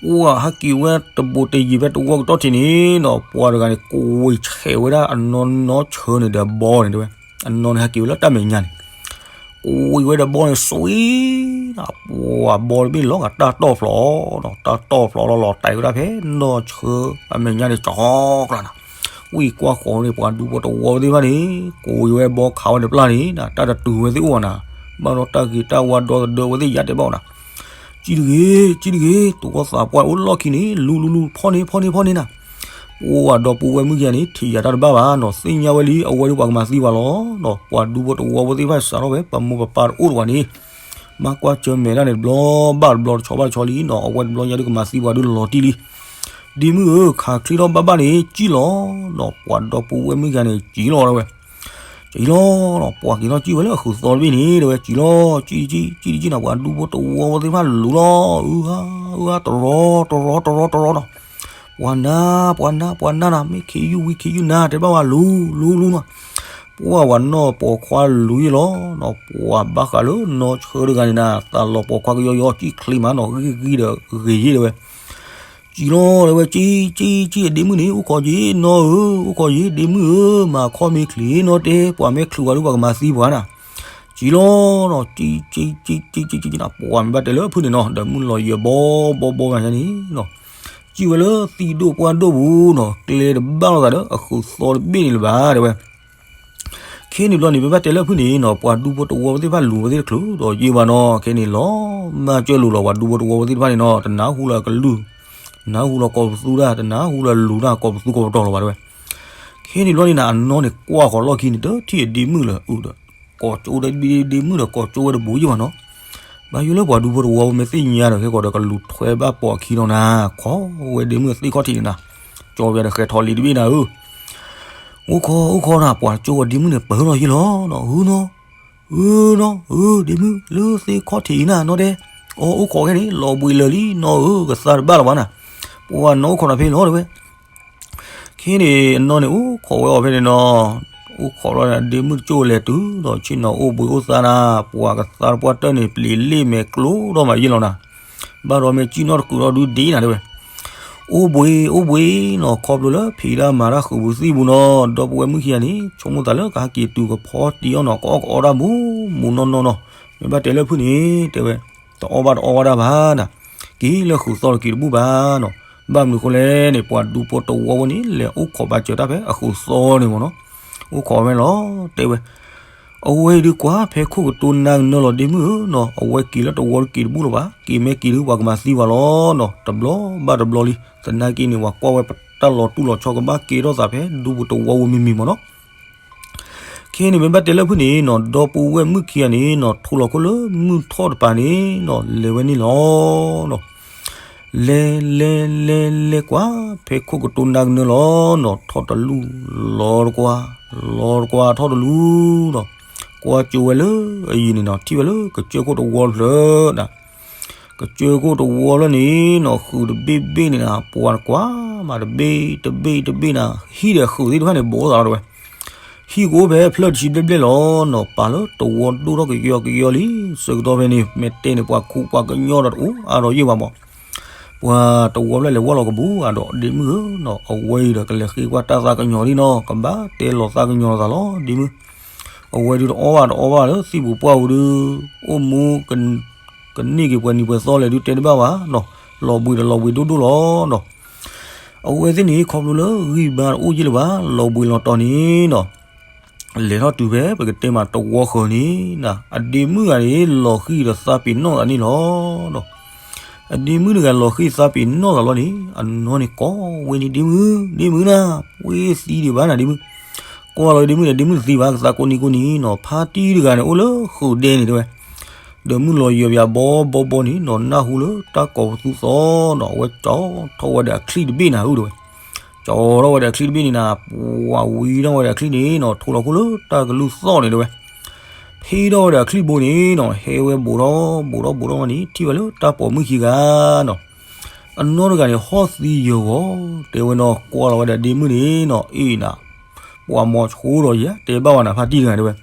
ပှၤဟဲက့ၤဝဲတဘူးတယံၤဖဲတဝီကတီၢ်ထံးန့ၣ်နီၤ ပှၤတဂၤန့ၣ် ကွံာ်ဆဲးဝဲဒၣ်အနီၢ်နီၢ်ဆၢန့ၣ်ဒီးဘီန့ၣ်တဲဝဲ. အနီၢ်န့ၣ်ဟဲက့ၤဝဲလၢတၢ်မဲာ်ညါန့ၣ် ကွံာ်ဝဲဒီးဘီန့ၣ် စွံ ပှၤဘီတဘ့ၣ်လီၤဂာ်တၢ်တီၢ်ဖျိးနီၤ တၢ်တီၢ်ဖျိးလီၤလီၤတဲာ်ဝဲဒၣ်ဖဲ နီၢ်ဆၢအမဲာ်ညါန့ၣ် ကၠီကျါနၤ. ဝံၢ်ကွၢ်ဃီၤန့ၣ် ပှၤဒူဖိတဝီဝဲသ့ၣ်တဖၣ်န့ၣ် ကွံာ်ဝဲဘီခးဝဲန့ၣ်ပျၢ်န့ၣ် တၢ်တတုၤဝဲသ့ၣ်အိၣ်ဘၣ်နၤ. ဘၣ်ဒီးတၢ်ဂ့ၤတၢ်ဝါဒီသဒၢဝဲသ့ၣ်ယါတဲဘၣ်နၤ. ကံတဂ့ၤ ကံတဂ့ၤ တဝီသးပှၢ်အိၣ်လီၢ်ခံန့ၣ် လူၤလူၤလူၤ ဖီၣ်န့ၣ် ဖီၣ်န့ၣ် ဖီၣ်န့ၣ်နၤ. ပှၤဒီပုၢ်ဝဲၢ်မုၣ်ခံဂၤန့ၣ် ထံၣ်ယၤတၢ်တဘၣ်ဘၣ်နီၤ သ့ၣ်ညါဝဲလံ အဝဲဒုးပှၤကမၤသံပှၤလီၤနီၤ ပှၤဒူဖိတဝီဝဲသ့ၣ်တဖၣ်စးထီၣ်ဖဲပမိၢ်ပပၢ်တအိၣ်တဝီန့ၣ် မၤကွၢ်စၢၤမဲာ်တၢ်န့ၣ်တဘျီဘၣ်တဘျီတဆီဘၣ်တဆီလံနီၤ အဝဲတဘျီညါဒုးကမၤသံပှၤဒုးလီၤတံၢ်လံ. ဒ့မုၣ်ဧၢ ခးချံထီၣ်ဘၣ်ဘၣ်န့ၣ် စံၣ်လီၤနီၤ ပှၤဒီပုၢ်ဝဲၢ်မုၣ်ခံဂၤန့ၣ် စံၣ်လီၤတဲဝဲ. စံၣ်လီၤနီၤ ပှၤက့ၤထီၣ်စံၣ်ဝဲလၢအဃုာ်သီတဘ့ၣ်န့ၣ် တဲဝဲ စံၣ်လီၤ စံၣ်စံၣ်စံၣ်စံၣ်နၤ ပှၤဒူဖိတဝီဝဲသ့ၣ်တဖၣ်လူၤလီၤ အုဟါ အုဟါ တရီတရီတရီတရီနီၤ. ပှၤနါ ပှၤနါ ပှၤနါနၤ မ့ၢ်ခံးယုၢ်ဝံၤခံးယုၢ်နၤ တဲဘၣ်ဝဲလူၤ လူၤ လူၤနီၤ. ပှၤဝဲနီၢ်ပိာ်ခွါလူၤယ့ၢ်လီၤနီၤ ပှၤဘၣ်ဃးလၢနီၢ်ဆၢတဂၤန့ၣ်နၤ သးလီၤပိာ်ခွါကယီယီ စံၣ်ချ့မးနီၤ ဂံၢ်ဂံၢ်ဒီးဂ့ၤယ့ၢ်တဲဝဲ. စံၣ်လီၤတဲဝဲ စံၣ် စံၣ် စံၣ် ဒ့မုၣ်န့ၣ် အိၣ်ခိးယ့ၢ်နီၢ်ဧၢ အိၣ်ခိးယ့ၢ်ဒ့မုၣ်ဧၢ မၤခီမ့ၢ်ချံးနီၢ်တဲ ပှၤမ့ၢ်ချုးဝဲဒုးပှၤကမၤသံပှၤနၤ. စံၣ်လီၤနီၤ စံၣ် စံၣ် စံၣ် စံၣ် စံၣ်နၤ ပှၤမ့ၢ်ဘၣ်တဲလၢအဖုၣ်န့ၣ်နီၤ ဒီးမုၢ်လီၤယဲၤဘီဘီဘီဂၤညါန့ၣ်နီၤ စံၣ်ဝဲလၢသံၣ်ဒိၣ်ပှၢ်ဒိၣ်ပူၤနီၤ ကျဲတဘၣ်လိာ်သးဒီးအဃုာ်သီတဘ့ၣ်န့ၣ်လၢၤဘၣ်တဲဝဲ. ခဲန့ၣ်ဘျီန့ၣ် မ့ၢ်ဘၣ်တဲလၢအဖုၣ်န့ၣ်နီၤ ပှၤဒူဖိတဝီဝဲသ့ၣ်တဖၣ်လူၤဝဲသ့ၣ်တချုးဒီးယ့ၢ်ဘၣ်နီၤ ခဲန့ၣ်လီၤ မၢ်ကၢၢ်လိၤလီၤ ပှၤဒူဖိတဝီဝဲသ့ၣ်တဖၣ်န့ၣ်နီၤ တနၢ်ဟူလၢကလုၢ် တနၢ်ဟူလၢကီၢ်ပသူတၢ် တနၢ်ဟူလၢလူၤတၢ်ကီၢ်ပသူကီၢ်ပတီၢ်လီၤဘၣ်တဲဝဲ. ခဲန့ၣ်ဘျီန့ၣ်နၤ အနီၢ်န့ၣ်ကွၢ်ဃီၤလီၢ်ခံန့ၣ် တထံၣ်အဒ့မုၣ်လၢၤအုဒီး ကိးကၠိဒ့မုၣ်ဒီးကိးကၠိဝဲတဘူးယ့ၢ်ဘၣ်နီၤ ဘၣ်ယိၣ်လၢပှၤဒူဖိတဝီဝဲမ့ၢ်သ့ၣ်ညါဒီး ခဲကီးဒီးကလူၤထွဲဘၣ်ပိာ်အခံနီၤနၤ ခိးဝဲဒ့မုၣ်သ့ၣ်ခီၣ်ထံးန့ၣ်နၤ ကၠီဝဲဒီးဃဲၤထီၣ်လံတဘ့ၣ်နၤဧၢ အိၣ်ခိး အိၣ်ခိးနၤ ပှၤကၠိဝဲဒ့မုၣ်န့ၣ် ပၢၢ်ထီၣ်ယ့ၢ်လီၤနီၤ ဧၢနီၤ ဧၢနီၤ ဧၢ ဒ့မုၣ်လၢသ့ၣ်ခီၣ်ထံးအံၤနၤနီၤတဲ အီ အိၣ်ခိးခဲန့ၣ် လီၤဘှံးလၢာ်လံနီၤဧၢ ကသါတဘၣ်လၢၤဘၣ်နၤ ပှၤနီၢ်အိၣ်ခိးနၤဖဲလီၤတဲဝဲ ခဲန့ၣ် အနီၢ်န့ၣ် အိၣ်ခိးဝဲအီၤဖဲန့ၣ်နီၤ အိၣ်ခိးလီၤဒ့မုၣ်ကၠိလဲၤတုၤဒီးဆ့ၣ်နီၤအိၣ်ဘှံးအိၣ်သါနၤ ပှၤကသါတပှၢ်တၢၢ်န့ၣ် ပျံၤလ့ၣ်မဲာ်ကျိဒီးမးယ့ၢ်လီၤနၤ ဘၣ်ဒီးမ့ၢ်စံၣ်နီၣ်တကုာ်ဒီးဒုးဒ့နၤတဲဝဲ အိၣ်ဘှံး အိၣ်ဘှံးနီၤ ခီဖျိလၢဖံးတၢ်မၤတၢ်ဃုာ်ပူၤသံၣ်ပူၤနီၤ ဒီပုၢ်ဝဲၢ်မုၣ်ခံဂၤန့ၣ် ဆိကမိၣ်သးလၢကဟဲက့ၤတုၤကဖီတံၢ်အီၣ်နီၤ ကအီၣ်ကအီတၢ်မူမူနီၢ်နီၢ်နီၤ မ့ၢ်ဘၣ်တဲလၢဖုၣ်န့ၣ် တဲဝဲ တအီၣ်ဘၣ်တအီဝဲဒၣ်ဘၣ်နၤ က့ၤလၢဃုာ်သီတက့ၤတဘူၣ်ဘၣ်နီၤ ဘၣ်မနုၤဃိလဲၣ်န့ၣ် ပှၤဒူဖိတဝီဝဲန့ၣ် လဲၤအိၣ်ခိးဘၣ်စၢၤတၢ်ဖဲအဃုာ်သီန့ၣ်မ့ၢ်နီၤ အိၣ်ခိးဝဲလီၤ တဲဝဲ အဝဲအံၤဒုးကွၢ်ဖဲခိၣ်ကတိၤနၤကနၢလီၤဒ့မုၣ်ဧၢနီၤ အဝဲက့ၤလၢတဝီတက့ၤတဘူၣ်လၢၤဘၣ် က့ၤမ့ၢ်က့ၤဒုးပှၤကမၤသံပှၤလီၤနီၤ တဘျီဘၣ်တဘျီလံ သနာ်က့န့ၣ် ပှၤကွၢ်ဝဲတၢ်လီၤတူၢ်လီၤဆီကဘၣ်ကဲထီၣ်သးဖဲဒူဖိတဝီဝဲမံၤမံၤမ့ၢ်နီၤ ခဲန့ၣ်မ့ၢ်ဘၣ်တဲလၢဖုၣ်န့ၣ်နီၤ ဒီပုၢ်ဝဲၢ်မုၣ်ခံဂၤန့ၣ်နီၤ ထိၣ်လီၤခိၣ်လၢမုၢ်ထီၣ်တပၤန့ၣ်နီၤ လဲၤဝဲန့ၣ်လီၤနီၤ လဲၤလဲၤလဲၤလဲၤကွၢ် ဖဲခိၣ်ကတိၤနၤကနၢလီၤနီၤ ထီၣ်တလူၢ် လီၤတကွၢ် လီၤတကွၢ်ထီၣ်တလူၢ်နီၤ ကွၢ်ကၠိဝဲလၢအယံၤန့ၣ်နီၤ ထံၣ်ဝဲလၢကစၢၢ်ခိၣ်တဝီဖျၢၣ်နၤ ကစၢၢ်ခိၣ်တဝီဖျၢၣ်န့ၣ်နီၤ ဃုာ်တဘ့ၣ်ဘ့ၣ်န့ၣ်နၤ ပှၤကွၢ်မးတဘ့ၣ်တဘ့ၣ်တဘ့ၣ်နၤ ဟံၣ်ဒီးဃုာ်သ့ၣ်တဖၣ်န့ၣ် ဘိးသးလီၤတဲဝဲ ဖံကအိၣ်ဖဲဖျၢၣ်တဆံဘျဲၣ်ဘျဲၣ်လီၤနီၤ, ပာ်လၢတဝီဒိၣ်ထီၣ်ကယီကယီလံ. ဆၢကတီၢ်ဖဲန့ၣ် မ့ၢ်တဲန့ၣ် ပှၤခူပှၤကညီဒီးတအိၣ်အါဒီးယ့ၢ်ဘၣ်မး, ပှၤတဝီဖျၢၣ်လဲၤဝီလီၤကဘူးအါဒီး ဒ့မုၣ်ဧၢနီၤ, အဝဲအံၤဒီးကလဲၤဃ့ကွၢ်တၢ်သးကညီၤလံနီၤ, ကဘၣ်တဲလီၤသးကညီၤသးလီၤ ဒ့မုၣ်. အဝဲဒုးတအီၣ်ဘၣ်တအီဘၣ်လၢသံၣ်ပူၤပှၢ်ပူၤဒုး အိၣ်မူ ကန့ၢ်က့ၤပှဲၤနံၤပှဲၤသီလဲၣ်ဒုးတဲတဘၣ်ဘၣ်နီၤ, လီၤဘှံးဒီးလီၤဘှံးဒိၣ်ဒိၣ်လီၤနီၤ. အဝဲသ့ၣ်န့ၣ် ခီဖျိလၢဂံၢ်ဘါတအိၣ်ယ့ၢ်လၢၤဘၣ် လီၤဘှံးလီၤတီၤန့ၣ်နီၤ, လဲၤထီၣ်တုၤဖဲပကတဲမးတဝီဃၢၤန့ၣ်နီၤ, အဒ့မုၣ်ဂၤန့ၣ် လီၤဃံၤဒီးသးပ့ၤနီၣ်သးန့ၣ်လီၤနီၤ. အဒ့မုၣ်တဂၤလီၤဃံၤသးပ့ၤနီၣ်သးလီၤန့ၣ် အနီၢ်န့ၣ်ကိးဝဲန့ၣ် ဒ့မုၣ်, ဒ့မုၣ်နၤ, ပှ့ၤသံဒံးဘၣ်နၤဒ့မုၣ်, ကွၢ်လီၤဒ့မုၣ်န့ၣ် ဒ့မုၣ်တသံဘၣ် ကသးကိးနံၤကိးနံၤနီၤ, ဖါတံၢ်တဂၤန့ၣ် အိၣ်လၢဃုာ်ဒဲန့ၣ်တဲဝဲ ဒီးမုၢ်လီၤယွၤပယၤဘီဘီဘီန့ၣ်နီၤ, နၢ်ဟူလၢတၢ်ကိးပသူသီနီၤ, အဝဲကၠီထီၣ်ဝဲဒီးအချံၣ်တဘ့ၣ်နၤဧၢတဲဝဲ, ကၠီထီၣ်ဝဲဒီးအချံၣ်တဘ့ၣ်န့ၣ်နၤ, ပှၤဝံထီၣ်ဝဲဒီးအချံၣ်န့ၣ်နီၤ, ထိလီၤခိၣ်လၢတၢ်ကလုၢ်သီၣ်န့ၣ်တဲဝဲ, ဖံထီၣ်ဝဲဒီးအချံၣ်ဘိန့ၣ်နီၤ, ဟဲဝဲဘူးထီၣ်ဘူးထီၣ်ဘူးထီၣ်မးန့ၣ် ထံၣ်ဝဲလၢတၢ်ပိာ်မုၣ်ခံဂၤနီၤ, အနီၢ်တဂၤန့ၣ် ဟီၣ်သံယဂီၤ, တဲဝဲနီၤ, ကွၢ်လီၤဝဲဒီးဒ့မုၣ်န့ၣ်နီၤ, အ့ၣ်နၤ, ပှၤမိၤဆိဒီးယၤ တဲဘၣ်ဝဲနၤ ဖါတံၢ်တဂၤတဲဝဲ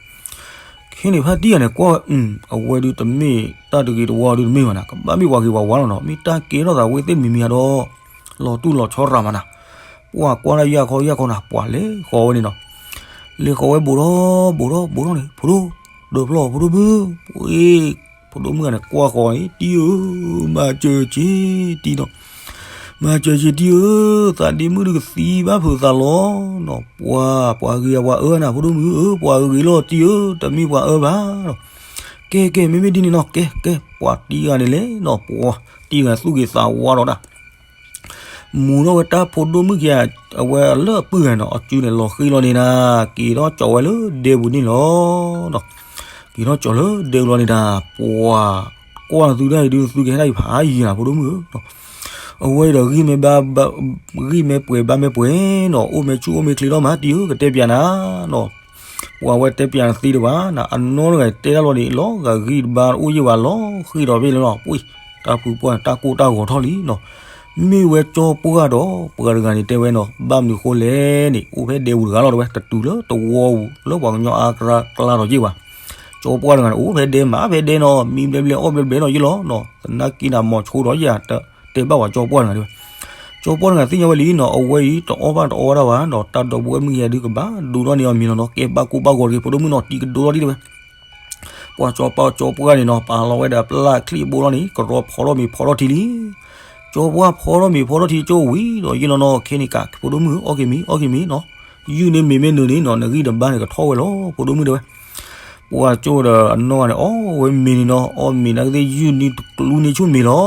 ခဲန့ၣ်ဖါတံၢ်ဂၤန့ၣ် ကွၢ် အဝဲဒုးတမ့ၢ်တၢ်တဂ့ၤတဝါဒုးတမ့ၢ်ဘၣ်နၤ, ကဘၣ်မ့ၢ်ပှၤဂ့ၤပှၤဝါလီၤနီၤ, မ့ၢ်တၢ်ကဲထီၣ်သးဝဲသ့ၣ်မံၤမံၤဧါဒီး လီၤတူၢ်လီၤဆီရၤမးနၤ, ပှၤကွၢ်ဒၣ်ယၢ်ခီယၢ်ခီနၤ, ပှၤလဲၤဃီၤဝဲန့ၣ်နီၤ, လဲၤဃီၤဝဲဘူးထီၣ်ဘူးထီၣ်ဘူးထီၣ်န့ၣ် ဖိဒိၣ်, ဒီးဖျီၣ်ဖိဒိၣ်မုၣ်, ပှ့ၤ ဖိဒိၣ်မုၣ်ဂၤန့ၣ် ကွၢ်ဃီၤန့ၣ် တံၢ်ဧၢ, မၤစၢၤက့ၤတံၢ်နီၤ, မၤစၢၤက့ၤတံၢ်ဧၢ, သးဒ့မုၣ်ဒုးကသံဘၣ်ဖုးသးလီၤနီၤ, ပှၤ ပှၤဂ့ၤအပှၤအၢနၤ ဖိဒိၣ်မုၣ်ဧၢ, ပှၤဂ့ၤလီၤတံၢ်ဧၢ, တမ့ၢ်ပှၤအၢဘၣ်နီၤ, ကဲ ကဲ မ့မ့ၢ်ဒ်န့ၣ်နီၤ, ကဲ ကဲ ပှၤတံၢ်ဂၤန့ၣ်လဲၣ်နီၤ, ပှၤတံၢ်ဂၤသူၣ်ဂ့ၤသးဝါဒီးဒၣ် မူၤထီၣ်ဝဲတၢ်ဖိဒိၣ်မုၣ်ခံဂၤ, အဝဲလၢအပုၢ်ဂၤနီၤ, အစုန့ၣ်လီၤဃံၤလီၤန့ၣ်နၤ, က့ၤထီၣ်ကၠီၤဝဲလၢဒဲပူၤန့ၣ်လီၤနီၤ, က့ၤထီၣ်ကၠီၤလၢဒဲပူၤလီၤန့ၣ်နၤ, ပှၤ ကွၢ်သုဒၣ်အံၤဒုး သုကဟဲဒၣ်အံၤဖးယံၤနၤ ဖိဒိၣ်မုၣ်ဧၢ, အဝဲအံၤဒီးဂံၢ်မ့ၢ်ဘါ ဂံၢ်မ့ၢ်ပှဲၤဘါမ့ၢ်ပှဲၤနီၤ, အိၣ်မ့ၢ်ဆူၣ်အိၣ်မ့ၢ်ချ့ထီၣ်မး တံၢ်ဧၢ ကတဲပျးနၤနီၤ, ပှၤဝဲတဲပျးနၤသ့တဘၣ်နၤ, အနီၢ်တဂၤတဲဒၣ်လီၤန့ၣ် လီၤဂာ်ဂံၢ်တဘါအိၣ်ယံၤဘၣ်လီၤဃံၤဒီးဘ့ၣ်လီၤ, ပှ့ၤ တၢ်ဖုပှၢ်န့ၣ် တၢ်ကိၢ်တၢ်ဂီၤထီၣ်လံနီၤ, မ့ၢ်ဝဲကၠီပှၢ်ဒီး ပှၤတဂၤန့ၣ်တဲဝဲနီၤ, ဘၣ်မနုၤဃိလဲၣ်န့ၣ် အိၣ်ဖဲဒဲပူၤတဂၤလီၤတဲဝဲ, တတုၤလၢတဝီပူၤလၢပှၤကညီအါကျါဒီးယ့ၢ်ဘၣ်, ကၠီပှၢ်တဂၤန့ၣ် အိၣ်ဖဲဒဲမးဖဲဒဲနီၤ, မံဘျဲဘျဲအီၣ်ဘျဲဘျဲနီၤယ့ၢ်လီၤနီၤ, သနာ်က့နၤမိၤဆိဒီးယၤ တဲဘၣ်ပှၤကၠီပှၢ်တဂၤန့ၣ်ဝဲ, ကၠီပှၢ်တဂၤသ့ၣ်ညါဝဲလံနီၤ, အဝဲအံၤတအီၣ်ဘၣ်တအီဝဲဒၣ်ဘၣ်နီၤ, တၢ်ဒီပုၢ်ဝဲၢ်မုၣ်ခံဂၤဒုးကဘၣ်ဒိးထီၣ်န့ၢ်အီၤမ့ၤလီၤနီၤ, ကဲဘၣ်ကိၢ်ဘၣ်ဂီၤတဂ့ၤ ဖိဒိၣ်မုၣ်နီၤ, တံၤကဒိထီၣ်ဒံးတဲဝဲ ပှၤကၠီပှၢ် ကၠီပှၢ်န့ၣ်နီၤ ပာ်လီၤဝဲဒီးပျၢ်ချံအဘိလီၤန့ၣ် ကရီဖီထီၣ်မ့ၤဖီထီၣ်ထံလံ, ကၠီပှၢ်ဖီထီၣ်မ့ၤဖီထီၣ်ထံကၠီဝံၤဒီးယ့ၢ်လီၤနီၤ, ခဲန့ၣ်ကး ဖိဒိၣ်မုၣ် အီၣ်က့ၤမ့ၤ အီၣ်က့ၤမ့ၤနီၤ, ယုၢ်န့ၢ်မ့ၤမ့ၢ်နုာ်န့ၣ်နီၤ နဂံၢ်တဘါန့ၣ်ကထီၣ်ဝဲလီၤ ဖိဒိၣ်မုၣ်တဲဝဲ, ပှၤကၠီဒီးအနီၢ်ဂၤန့ၣ် အီၣ်ဝဲမ့ၤန့ၣ်နီၤ, အီၣ်မ့ၤနာ်က့သ့ၣ်ယုၢ်န့ၢ်တကျူန့ၢ်ဆူၣ်မ့ၤလီၤ,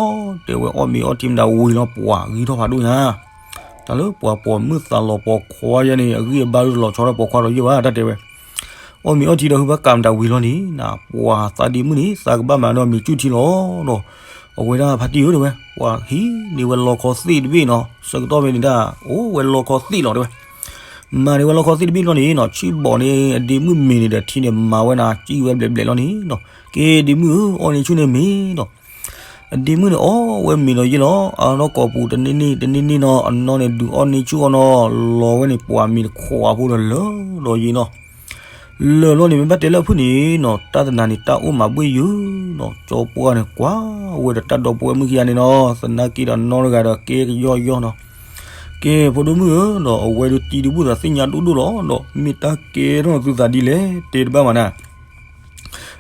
တဲဝဲအီၣ်မ့ၤအီထံမတၤဝံၤလီၤ ပှၤဂံၢ်ထီၣ်ဖးဒိၣ်ညါ တၢ်လၢပှၤပိာ်မုၣ်သးလီၤပိာ်ခွါယဲန့ၣ် အဂံၢ်အဘါဒုးတလီၤဆီထီၣ်ပိာ်ခွါဒီးယ့ၢ်ဘၣ် တၢ်တဲဝဲ, အီၣ်မ့ၤအီထံဒီးဟုဘၣ်ကးမတၤဝံၤလီၤန့ၣ် နပှၤသးဒ့မုၣ်န့ၣ် သးကဘၣ်မၤဒီးမ့ၤကူၣ်ထံလီၤနီၤ, အဝဲဒၣ်ဖါတံၢ်ဧၢတဲဝဲ, ပှၤဟံးန့ၢ်ဝဲလီခီသ့ၣ်တဘ့ၣ်နီၤ, ဆၢကတီၢ်ဖဲန့ၣ်ဒၣ် အိၣ်ဝဲလီခီသ့ၣ်လီၤတဲဝဲ, မၤန့ၢ်ဝဲလီခီသ့ၣ်တဘ့ၣ်လီၤန့ၣ်နီၤ ဆံၣ်ဘီၣ်န့ၣ် အဒ့မုၣ်မ့ၤန့ၣ်ဒီးထံန့ၣ်မၤဝဲနၤ စံၣ်ဝဲဘျဲးဘျဲးလီၤန့ၣ်နီၤ, က့ဒ့မုၣ်ဧၢ အီၣ်န့ၢ်ဆူၣ်န့ၢ်မ့ၤနီၤ အဒ့မုၣ်န့ၣ်အီၣ်ဝဲမ့ၤဒီးယ့ၢ်လီၤ အနီၢ်ကိာ်ပူၤတန့ၢ်န့ၢ်တန့ၢ်န့ၢ်နီၤ အနီၢ်န့ၣ်ဒုးအီၣ်န့ၢ်ဆူၣ်အီၤနီၤ လီၤဝဲန့ၣ်ပှၤမ့ၤတခွးဖိဒီးလၢာ်ဒီးယ့ၢ်နီၤ လၢာ်လီၤန့ၣ် မ့ၢ်ဘၣ်တဲလၢအဖုၣ်န့ၣ်နီၤ တၢ်တနၤန့ၣ်တၢ်အိၣ်မၤဘှ့ၣ်ယုာ်နီၤ ကၠီပှၢ်န့ၣ်ကွၢ်ဝဲဒီးတၢ်ဒီပုၢ်ဝဲၢ်မုၣ်ခံဂၤန့ၣ်နီၤ သနာ်က့ဒီးနီတဂၤဒီးကဲကယီယီနီၤ ကဲ ဖိဒိၣ်မုၣ်ဧၢနီၤ အဝဲဒုးတံၤဒုးဘူၣ်သးသ့ၣ်ညါဒိၣ်ဒိၣ်လီၤဒီး မ့ၢ်တၢ်ကဲထီၣ်သုသးဒ်လဲၣ် တဲတဘၣ်မးနၤ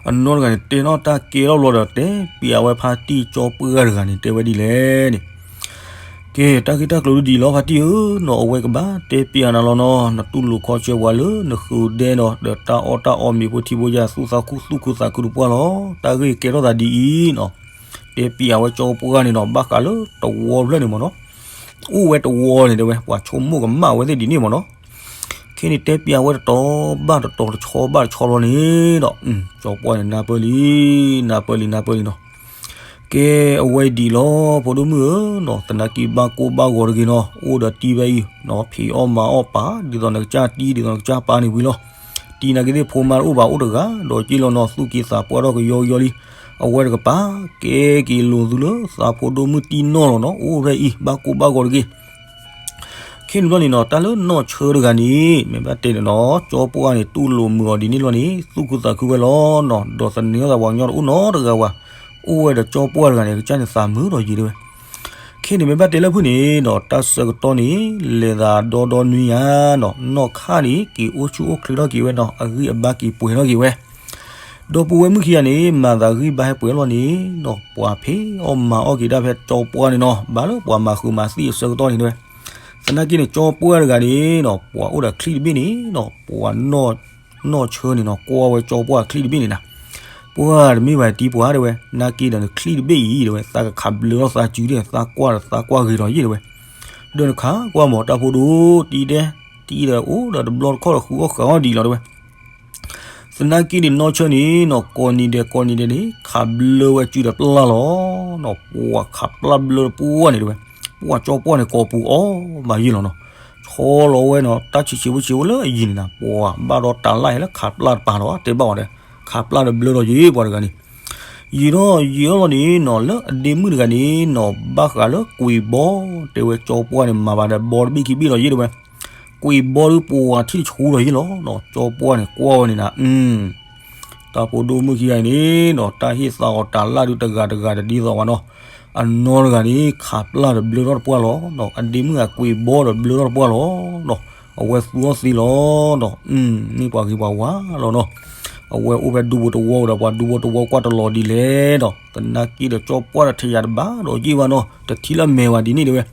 အနီၢ်တဂၤန့ၣ် တဲထီၣ်တၢ်ကဲထီၣ်ဘျီဒီး တဲပျးဝဲဖါတံၢ်ကၠီပှၢ်တဂၤန့ၣ် တဲဝဲဒ်လဲၣ်န့ၣ် ကဲ တၢ်ဂ့ၢ်တၢ်ကျိၤဒ်အံၤလီၤ ဖါတံၢ်ဧၢနီၤ အဝဲကဘၣ်တဲပျးနၤလီၤနီၤ နတူၢ်လိာ်ခီဆၢပှၤလၢနဃုာ်ဒဲဒီး ဒီးတၢ်အီၣ်တၢ်အီမ့ၤဖိထံဖိယာ် သူၣ်သးခူသူၣ်ခုသးခုတပှၢ်လီၤ တၢ်ဂ့ၢ်ကဲထီၣ်သးဒ်အံၤနီၤ တဲပျးဝဲကၠီပှၢ်န့ၣ်နီၤ ဘၣ်ဃးလၢတဝီဖျၢၣ်န့ၣ်မ့ၢ်နီၤ အိၣ်ဝဲတဝီန့ၣ်တဲဝဲ ပှၤဆိကမိၣ်ကမၣ်ဝဲသ့ၣ်ဒ်န့ၣ်မ့ၢ်နီၤ ခဲန့ၣ်တဲပျးဝဲတတီၤဘၣ်တတီၤ တဆီဘၣ်တဆီလီၤန့ၣ်ဒီး ကၠီပှၢ်န့ၣ် နၢ်ပၢၢ်လံ နၢ်ပၢၢ်လံ နၢ်ပၢၢ်လံနီၤ ကဲ အဝဲဒံးလီၤ ဖိဒိၣ်မုၣ်ဧၢနီၤ သနာ်က့ဘၣ်ကိၢ်ဘၣ်ဂီၤတဂ့ၤနီၤ အိၣ်ဒီးတံၤဖဲအံၤနီၤ ဖံးအီၣ်မၤအီၣ်ပာ် ဒ်သိးနကစၢ်တံၤ ဒ်သိးနကစၢ်ပာ်န့ၣ်ဝံၤလီၤ တံၤနာ်က့သ့ၣ်ဖိမါတအိၣ်ဘၣ် အိၣ်တဂၤ ဒီးက့လီၤနီၤ သူၣ်က့သးပှၢ်ထီၣ်ကယီကယီလံ အဝဲတကပၤ ကဲက့ၤလိာ်သုလၢသးဖိဒိၣ်မုၣ်တံၢ်နီၢ်လီၤနီၤ အိၣ်ဖဲအံၤ ဘၣ်ကိၢ်ဘၣ်ဂီၤတဂ့ၤ က ခ့န့ၣ်ဘျီန့ၣ်နီၤ တၢ်လၢနီၢ်ဆၢတဂၤန့ၣ် မ့ၢ်ဘၣ်တဲန့ၣ်နီၤ ကၠီပှၢ်န့ၣ် တူၢ်လိာ်မုာ်အီၤဒ်န့ၣ်လီၤန့ၣ် သူၣ်ခုသးခုဝဲလီၤနီၤ ဒီးသန့ၤအသးပှၤကညီတအိၣ်နီတဂၤဝဲ အိၣ်ဝဲဒီးကၠီပှၢ်တဂၤန့ၣ် အကစၢ်န့ၣ်သးမုာ်ဒီးယံၤတဲဝဲ ခ့န့ၣ်မ့ၢ်ဘၣ်တဲလၢဖုၣ်န့ၣ်နီၤ တၢ်ဆၢကတီၢ်န့ၣ် လဲၤသးဒီဒီနွံညါနီၤ နီၢ်ခၣ်န့ၣ် က့ၤအိၣ်ဆူၣ်အိၣ်ချ့ထီၣ်က့ၤဝဲနီၤ အဂံၢ်အဘါက့ၤပှဲၤထီၣ်က့ၤဝဲ ဒီပုၢ်ဝဲၢ်မုၣ်ခံဂၤန့ၣ် မၤသးဂံၢ်ဘါဟဲပှဲၤလီၤန့ၣ်နီၤ ပှၤဖံးအီၣ်မၤအီၣ်က့ၤဒၣ်ဖဲကၠီပှၢ်န့ၣ်နီၤ ဘၣ်လၢပှၤမၤဃုာ်မၤသံၣ်အဆၢကတီၢ်န့ၣ်တဲဝဲ သနာ်က့န့ၣ် ကၠီပှၢ်တဂၤန့ၣ်နီၤ ပှၤအိၣ်ဒီးချံၣ်တဘ့ၣ်န့ၣ်နီၤ ပှၤနီၢ်ဆၢန့ၣ်နီၤ ကွၢ်ဝဲကၠီပှၢ်ချံၣ်တဘ့ၣ်န့ၣ်နၤ ပှၤတမ့ၢ်ဘၣ်တံၤပှၤတဲဝဲ နာ်က့ဒီးနချံၣ်တဘ့ၣ်အံၤတဲဝဲ သးကခးဘျၢထီၣ်သးစုဒၣ် သးကွၢ်ဒီးသးကွၢ်ဂ့ၤဒီးယံာ်တဲဝဲ ဒီးနခးကွၢ်မးတၢ်ဖိဒိၣ်တံၤဒဲ တံၤဒီးအိၣ်ဒီးတဘျီတခီၣ်ဒီးဃုအီၣ်ဃုအီၣ်ဒံးလီၤတဲဝဲ သနာ်က့န့ၣ် နီၢ်ဆၢန့ၣ်နီၤ ကိးနံၤဒဲးကိးနံၤဒဲးန့ၣ် ခးဘျၢဝဲစုဒီးပျၢ်လီၤနီၤ ပှၤခးပျၢ်ဘျၢတပှၢ်န့ၣ်တဲဝဲ ပှၤကၠီပှၢ်န့ၣ်ကိးပူၤအီၣ်ဘၣ်ယံာ်လီၤနီၤ ဆီလီၤဝဲနီၤ တၢ်ဆံးဆံးဖိဆံးဖိလၢအယံၤန့ၣ်နၤ ပှၤဘၣ်ဒီးတၢ်လၢ်ဟဲလၢခးပျၢ်တပၤလီၤ တဲဘၣ်အီၤဒီး ခးပျၢ်ဒီးဘျၢဒီးယံာ်ပှၤတဂၤန့ၣ် ယံာ်ဒီးယံာ်အီၤလီၤန့ၣ်နီၤ လၢအဒ့မုၣ်တဂၤန့ၣ်နီၤ ဘၣ်ဃးလၢကွံာ်ဘီ တဲဝဲကၠီပှၢ်န့ၣ် မၤဘၣ်ဒီးဘီတဘ့ၣ်ခံဘ့ၣ်လီၤယံာ်တဲဝဲ ကွံာ်ဘီဒုးပှၤထံၣ်တဆူဒီးယံာ်လီၤနီၤ ကၠီပှၢ်န့ၣ် ကွၢ်ဝဲန့ၣ်နၤ တၢ်ဖိဒိၣ်မုၣ်ခံဂၤအံၤန့ၣ်နီၤ တၢ်ဟ့ၣ်သးအီၤတၢ်လၢ်ဒုးတဂၤတဂၤတဒ်သိးဘၣ်နီၤ အနီၢ်တဂၤန့ၣ် ခးပျၢ်ဒီးဘျၢထီၣ်တပှၢ်လီၤနီၤ အဒ့မုၣ်အကွံာ်ဘီဒီးဘျၢထီၣ်တပှၢ်လီၤနီၤ အဝဲသူအီၣ်သ့လီၤနီၤ မ့ၢ်ပှၤဂ့ၤပှၤဝါလီၤနီၤ အဝဲအိၣ်ဖဲဒူဖိတဝီဒီး ပှၤဒူဖိတဝီကွၢ်တလီၤဒ်လဲၣ်ဒီး သနာ်က့ဒီးကၠီပှၢ်တထံၣ်ယၤတဘၣ်ဒီးယံာ်ဘၣ်နီၤ တထံၣ်လၢမဲာ်ဝဲဒ်န့ၣ်တဲဝဲ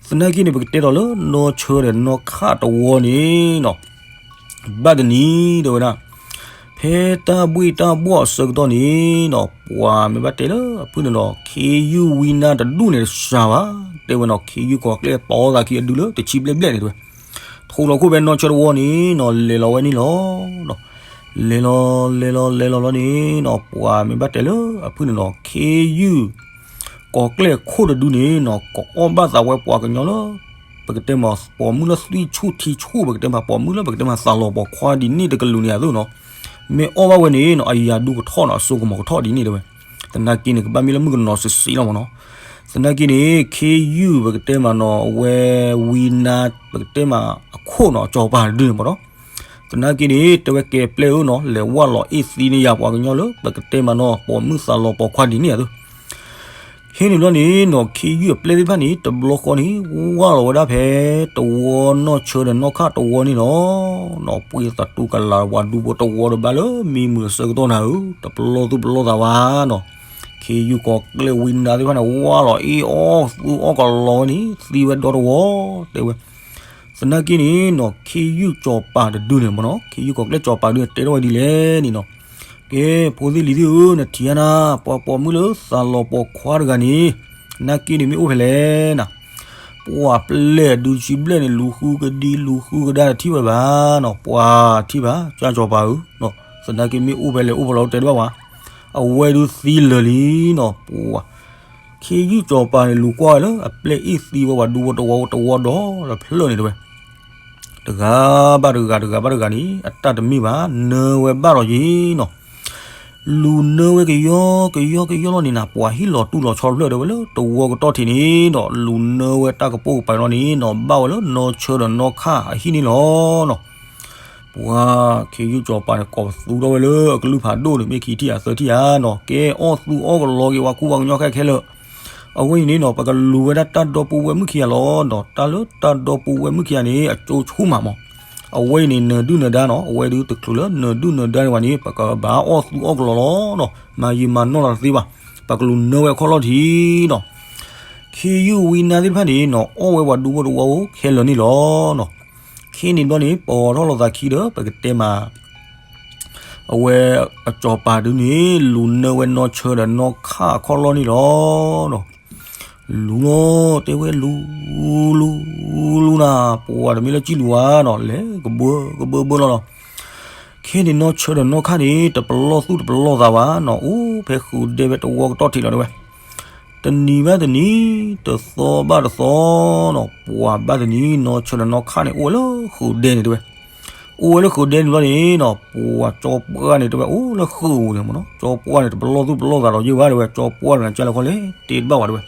သနာ်က့န့ၣ် ပကတဲထီၣ်လၢနီၢ်ဆၢဒီးနီၢ်ခၣ်တဝီန့ၣ်နီၤ ဘၣ်တနံၤတဲဝဲဒၣ် ဖဲတၢ်ဘှ့ၣ်တၢ်ဘှီၣ်အဆၢကတီၢ်န့ၣ်နီၤ ပှၤမ့ၢ်ဘၣ်တဲလၢအဖုၣ်န့ၣ်နီၤ ခ့ယုၢ်ဝံနါတဒူၣ်န့ၣ်တစှၤဘၣ် တဲဝဲနီၤ ခ့ယုၢ်ကီၤကျဲၣ်တီသးခံအဒုလၢတဆံဘျဲၣ်ဘျဲၣ်န့ၣ်တဲဝဲ ထိးလီၤခိၣ်ဖဲနီၢ်ဆၢတဝီန့ၣ်နီၤ လဲၤလီၤဝဲန့ၣ်လီၤ လဲၤလီၤလဲၤလီၤလဲၤလီၤလီၤန့ၣ်နီၤ ပှၤမ့ၢ်ဘၣ်တဲလၢအဖုၣ်န့ၣ်နီၤ ခ့ယုၢ် ကီၤကျဲၣ်ခိၣ်တဒုန့ၣ်နီၤ ကအီၣ်ဘၣ်သးဝဲပှၤကညီလၢ ပကတဲမး ပိာ်မုၣ်လၢသွံၣ်ဆူၣ်ထံဆူၣ် ပကတဲမး ပိာ်မုၣ်လၢပကတဲမးသးလီၤပိာ်ခွါဒ်န့ၣ်တကလုာ်န့ၣ်အသိးနီၤ မ့ၢ်အီၣ်ဘၣ်ဝဲန့ၣ်နီၤ အယၤဒူကထီၣ်နီၤ အစိကမီၤကထီၣ်ဒ်န့ၣ်တဲဝဲ သနာ်က့န့ၣ် ကဘၣ်မ့ၢ်လၢမုၣ်ကနီၤစံးစံးလီၤမးနီၤ သနာ်က့န့ၣ် ခ့ယုၢ်ပကတဲမးနီၤ အဝဲဝံနါ ပကတဲမးအခိၣ်နီၤ စီၤပၤတဒုန့ၣ်မးနီၤ သနာ်က့န့ၣ် တဲဝဲကဲပျဲၢ်ဧၢနီၤ လဲၤဝၢ်လီၤအ့ၣ်သံန့ၢ်ယၤပှၤကညီလၢ ပကတဲမးနီၤ ပိာ်မုၣ်သးလီၤပိာ်ခွါဒ်န့ၣ်အသိး ဟ့ၣ်န့ၣ်ဘျီန့ၣ်နီၤ ခ့ယုၢ်အပျဲၢ်သ့ၣ်တဖၣ်န့ၣ် တဘျီဃီန့ၣ် ဝၢ်လီၤဝဲဒၣ်ဖဲ တဝီနီၢ်ဆၢဒီးနီၢ်ခၣ်တဝီန့ၣ်လီၤ. နီၤ ပှ့ၤသးတူကလးပှၤဒူဖိတဝီဒီးဘၣ်လၢမံမုာ်အဆၢကတီၢ်နၤဧၢ, တပလီၢ်သူၣ်ပလီၢ်သးဘၣ်နီၤ. ခ့ယုၢ်ကီၤကျဲၣ်ဝံနါသ့ၣ်တဖၣ်န့ၣ် ဝၢ်လီၤအ့ၣ်အီၣ်သူအီၣ်ကလီဝဲန့ၣ် သံဝဲဒီတဝီ တဲဝဲ သနာ်က့န့ၣ်နီၤ ခ့ယုၢ်စီၤပၤတဒုန့ၣ်မ့ၢ်နီၤ ခ့ယုၢ်ကီၤကျဲၣ်စီၤပၤတဒုန့ၣ် တဲထီၣ်ဝဲဒ်လဲၣ်န့ၣ်နီၤ, ကဲ ဖိသ့ၣ်လံၤသ့ၣ်ဧၢ, နထံၣ်ဧါနၤ, ပှၤပိာ်မုၣ်လၢသးလီၤပိာ်ခွါတဂၤန့ၣ် သနာ်က့န့ၣ်မ့ၢ်အိၣ်ဖဲလဲၣ်နၤ, ပှၤပျဲၢ်ဒုတဆံဘျဲၣ်န့ၣ် လူၤဃုကဒံလူၤဃုကဒါတထံၣ်ဝဲဘၣ်နီၤ, ပှၤထံၣ်ဘၣ် ကၢ်စီၤပၤဧၢ, သနာ်က့မ့ၢ်အိၣ်ဖဲလဲၣ်အိၣ်ဖဲလဲၣ်တဲတဘၣ်ဝဲ, အဝဲဒုသံလၢာ်လံနီၤ, ပှၤ ခ့ယုၢ်စီၤပၤန့ၣ် လူၤကွၢ်ဝဲလၢအပျဲၢ်အ့ၣ်သံဝဲပှၤဒူဖိတဝီ တဝီဒီးတဖျၢၣ်န့ၣ်တဲဝဲ, တဂၤဘၣ်တဂၤ တဂၤဘၣ်တဂၤန့ၣ် အတၢ်တမ့ၢ်ဘၣ် နၢဝဲဘၣ်ဒီးယ့ၤနီၤ, လူၤနၢဝဲကယီကယီကယီလီၤန့ၣ်နၤ ပှၤဟံၣ်လီၤတူၢ်လီၤဆီတဖျၢၣ်တဲဝဲလၢတဝီကတီၢ်ထံးန့ၣ်ဒီး လူၤနၢဝဲတၢ်ကပိာ်ကပၤလီၤန့ၣ်နီၤ ဘၣ်ဝဲလၢနီၢ်ဆၢဒီးနီၢ်ခၣ်အဟံၣ်န့ၣ်လီၤနီၤ. ပှၤခ့ယုၢ်စီၤပၤန့ၣ် ကိးပသူထီၣ်ဝဲလၢအကလုၢ်ဖးဒိၣ်န့ၣ် မ့ၢ်ခံထံၣ်ဧါသၢထံၣ်ဧါနီၤ, ကဲအီၣ်သူအီၣ်ကလီက့ၤဝဲကူပှၤကညီခဲခဲလၢာ်, အဝဲအံၤန့ၣ်နီၤ ပကလူၤဝဲဒၣ်တၢ်ဒီပုၢ်ဝဲၢ်မုၣ်ခံဂၤလီၤနီၤ, တၢ်လၢတၢ်ဒီပုၢ်ဝဲၢ်မုၣ်ခံဂၤန့ၣ် အကၠိဆူၣ်မးမး, အဝဲအံၤန့ၣ် နၢၤဒုၣ်နၢၤဒါနီၤ, အဝဲဒုတချုးလၢနၢၤဒုၣ်နၢၤဒါန့ၣ်ဝဲန့ၣ် ပကဘၣ်အီၣ်သူအီၣ်ကလီလီၤနီၤ, မၤယံာ်မၤနီၢ်လီၤတသ့ဘၣ်, ပကလူၤနၢဝဲအခီၣ်လီၢ်ထံးနီၤ. ခ့ယုၢ်ဝံနါသ့ၣ်တဖၣ်န့ၣ်နီၤ အီၣ်ဝဲပှၤဒူဖိတဝီအိၣ်ခဲလၢာ်န့ၣ်လီၤနီၤ. ခ့န့ၣ်ဘျီန့ၣ် ပအိးထီၣ်လိာ်သးခံဒီး ပကတဲမး အဝဲအစီၤပၤဒုန့ၣ် လူၤနၢဝဲနီၢ်ဆၢဒီးနီၢ်ခၣ်အခီၣ်လီၢ်န့ၣ်လီၤနီၤ. လူၤလီၤ တဲဝဲလူၤ လူၤ လူၤနၤ ပှၤတမ့ၢ်လၢကံလူၤဧါနီၤ လဲၤကဘၢကဘၢဘၢလီၤနီၤ. ခ့န့ၣ်နီၢ်ဆၢဒီးနီၢ်ခၣ်န့ၣ် တပလီၢ်သူၣ်တပလီၢ်သးဘၣ်နီၤ အိၣ်ဖဲဃုာ်ဒဲဖဲတဝီကတီၢ်ထံးလီၤတဲဝဲ. တနံၤဘၣ်တနံၤ တသီဘၣ်တသီနီၤ ပှၤဘၣ်တနံၤ နီၢ်ဆၢဒီးနီၢ်ခၣ်န့ၣ် အိၣ်ဝဲလၢဃုာ်ဒဲန့ၣ်တဲဝဲ. အိၣ်ဝဲလၢဃုာ်ဒဲန့ၣ်ဘျီန့ၣ်နီၤ ပှၤကၠီပှၢ်န့ၣ်တဲဝဲ အိၣ်လၢဃုာ်ပူၤန့ၣ်မ့ၢ်နီၤ ကၠီပှၢ်န့ၣ် တပလီၢ်သူၣ်ပလီၢ်သးဒီးယုၢ်ဘၣ်တဲဝဲ ကၠီပှၢ်န့ၣ် ကၢ်လၢခီလဲၣ် တဲတဘၣ်ဝဲတဲဝဲ.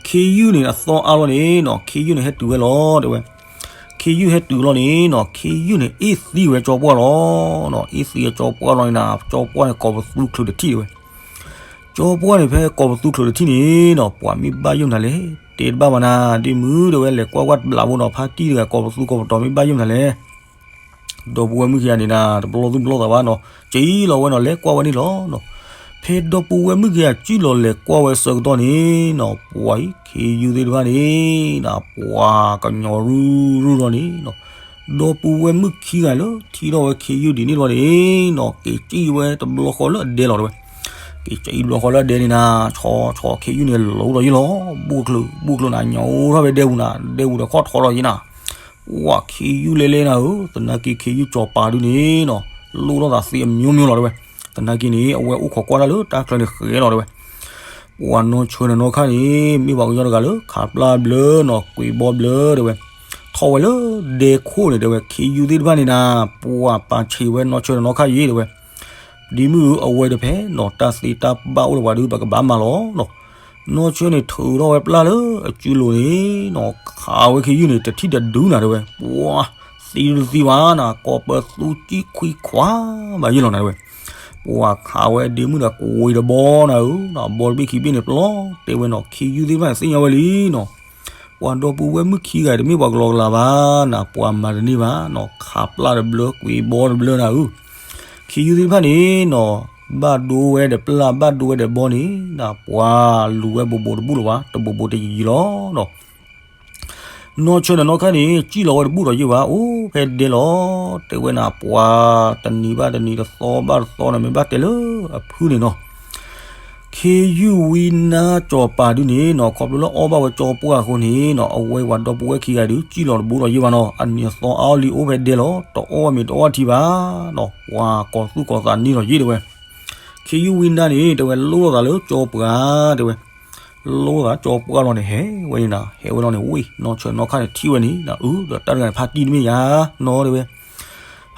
ခ့ယုၢ်န့ၣ် အသီအါလီၤန့ၣ်နီၤ ခ့ယုၢ်န့ၣ် ဟဲတုၤဝဲလီၤတဲဝဲ. ခ့ယုၢ်ဟဲတုၤလီၤန့ၣ်နီၤ ခ့ယုၢ်န့ၣ် အ့ၣ်သံဝဲကၠီပှၢ်လီၤနီၤ. အ့ၣ်သံဝဲကၠီပှၢ်လီၤန့ၣ်နီၤ ကၠီပှၢ်န့ၣ် ကိးပသူချုးတထံၣ်ဝဲ. ကၠီပှၢ်န့ၣ် ဖဲကိးပသူချုးတထံၣ်န့ၣ်နီၤ ပှၤမ့ၢ်ဘၣ်ယိၣ်မနုၤလဲၣ်. တဲတဘၣ်ဘၣ်နၤ ဒ့မုၣ်တဲဝဲ လဲၤကွၢ်ကွၢ်တဘျးဖိနီၤ ဖါတံၢ်တဂၤ ကိးပသူကိးပတီၤမ့ၢ်ဘၣ်ယိၣ်မနုၤလဲၣ်. ဒီပုၢ်ဝဲၢ်မုၣ်ခံဂၤန့ၣ်နၤ တဘျီသူၣ်ဘျီသးဘၣ်နီၤ ကံၣ်လီၤဝဲနီၤ လဲၤကွၢ်ဝဲန့ၣ်လီၤနီၤ. ဖဲဒီပုၢ်ဝဲၢ်မုၣ်ခံဂၤ ကံၣ်လီၤလဲၤကွၢ်ဝဲဆၢကတီၢ်န့ၣ်နီၤ ပှၤအံၤ ခ့ယုၢ်သ့ၣ်တဖၣ်န့ၣ်နီၤ ပှၤကညီရူၢ်ရူၢ်လီၤန့ၣ်နီၤ ဒီပုၢ်ဝဲၢ်မုၣ်ခံဂၤလၢထံၣ်ထီၣ်ဝဲခ့ယုၢ်ဒ်န့ၣ်တဘျီန့ၣ်နီၤ က့ၤကံၣ်ဝဲတဘျီဃီလၢအဒဲလီၤတဲဝဲ. က့ၤကံၣ်တဘျီဃီလၢအဒဲန့ၣ်နၤ ဆီဆီခ့ယုၢ်န့ၣ် လီၤအိၣ်ဒီးယ့ၢ်လီၤ ဘူၣ်ကျုာ် ဘူၣ်ကျုာ်နၤ ညီအိၣ်ထီၣ်ဖဲဒဲပူၤနၤ ဒဲပူၤဒီးခီၣ်ထီလီၤယ့ၢ်နၤ ပှၤခ့ယုၢ်လဲၤလဲၤနၤဧၢ သနာ်က့ခ့ယုၢ်ကၠီၤပၤဒုန့ၣ်နီၤ လိၣ်ထီၣ်သးသ့အမျိုးမျိုးလီၤတဲဝဲ. သနာ်က့န့ၣ် အဝဲအိၣ်ခိးကွၢ်တၢ်လၢတၢ်ချၢန့ၣ်ဃဲလီၤတဲဝဲ. ပှၤနီၢ်ဆၢန့ၣ်နီၢ်ခါန့ၣ် မ့ၢ်ပှၤကညီတဂၤလၢ ခးပျၢ်ဘျၢနီၤ ကွံာ်ဘီဘျၢတဲဝဲ. ထီၣ်ဝဲလၢဒဲခိၣ်န့ၣ်တဲဝဲ ခ့ယုၢ်သ့ၣ်တဖၣ်န့ၣ်နၤ ပှၤပာ်ဆံးဝဲနီၢ်ဆၢန့ၣ်နီၢ်ခါယ့ၢ်တဲဝဲ. ဒ့မုၣ်ဧၢ အဝဲတဖဲနီၤ တၢ်သ့တၢ်ဘၣ်အိၣ်လၢပှၤဒု ပကဘၣ်မၤလီၤနီၤ. နီၢ်ဆၢန့ၣ်ထုးထီၣ်ဝဲပျၢ်လၢအစုလိၤန့ၣ်နီၤ ခးဝဲခ့ယုၢ်န့ၣ် တထံၣ်တဒုနၤတဲဝဲ. ပှၤသံတသံဘၣ်နၤ ကိးပသူကံၣ်ခွံခွါဘၣ်ယ့ၢ်လီၤနၤတဲဝဲ. ပှၤခးဝဲဒ့မုၣ်ဒီးကွံာ်တဘီနၤဧၢနီၤ ဘီတဘ့ၣ်ခံဘ့ၣ်န့ၣ်ပျီတဲဝဲနီၤ ခ့ယုၢ်သ့ၣ်တဖၣ်န့ၣ်သ့ၣ်ညါဝဲလံနီၤ ပှၤဒီပုၢ်ဝဲၢ်မုၣ်ခံဂၤတမ့ၢ်ပှၤကလီကလီဘၣ် နၤပှၤမၤတန့ၢ်ဘၣ်နီၤ ခးပျၢ်တဘျၢ ကွံာ်ဘီတဘျၢနၤဧၢ. ခ့ယုၢ်သ့ၣ်တဖၣ်န့ၣ်နီၤ ဘၣ်ဒိဝဲဒီးပျၢ် ဘၣ်ဒိဝဲဒီးဘီန့ၣ် နၤပှၤလူၤဝဲဘူးဘူးတဘူၣ်လၢၤဘၣ် တဘူးဘူးတယံၤလီၤနီၤ. နီၢ်ဆၢဒီးနီၢ်ခါန့ၣ် စံၣ်လီၤဝဲတဘူၣ်ဒီးယ့ၢ်ဘၣ် အိၣ်ဖဲဒဲလီၤ တဲဝဲနၤ ပှၤတနံၤဘၣ်တနံၤ တသီဘၣ်တသီန့ၣ် မ့ၢ်ဘၣ်တဲလၢအဖုန့ၣ်နီၤ ခ့ယုၢ်ဝံနါကၠီၤပၤဒုန့ၣ်နီၤ ခီဖျိလၢအီၣ်ဘၣ်ဝဲကၠီပှၢ်အဃိန့ၣ်နီၤ အဝဲပှၤဒီပုၢ်ဝဲၢ်ခံဂၤဒု စံၣ်လီၤတဘူးဒီးယ့ၢ်ဘၣ်နီၤ အနံၤအသီအါအီၣ်လံအိၣ်ဖဲဒဲလီၤ တအီၣ်ဝဲမ့ၤတအီၣ်ထံဘၣ်နီၤ ပှၤကိးသူၣ်ကိးသးန့ၣ်လီၤယ့ၢ်တဲဝဲ. ခ့ယုၢ်ဝံနါန့ၣ် တဲဝဲလိၣ်လိာ်သးလၢကၠီပှၢ်တဲဝဲ လိၣ်လိာ်သးကၠီပှၢ်လီၤန့ၣ် ဟဲဝဲန့ၣ်နၤ ဟဲဝဲလီၤန့ၣ် ဝ့ၢ် နီၢ်ဆၢနီၢ်ခါန့ၣ်ထံၣ်ဝဲန့ၣ် အုဒီးတၢ်တဂၤန့ၣ် ဖါတံၢ်တမ့ၢ်ယၤနီၤတဲဝဲ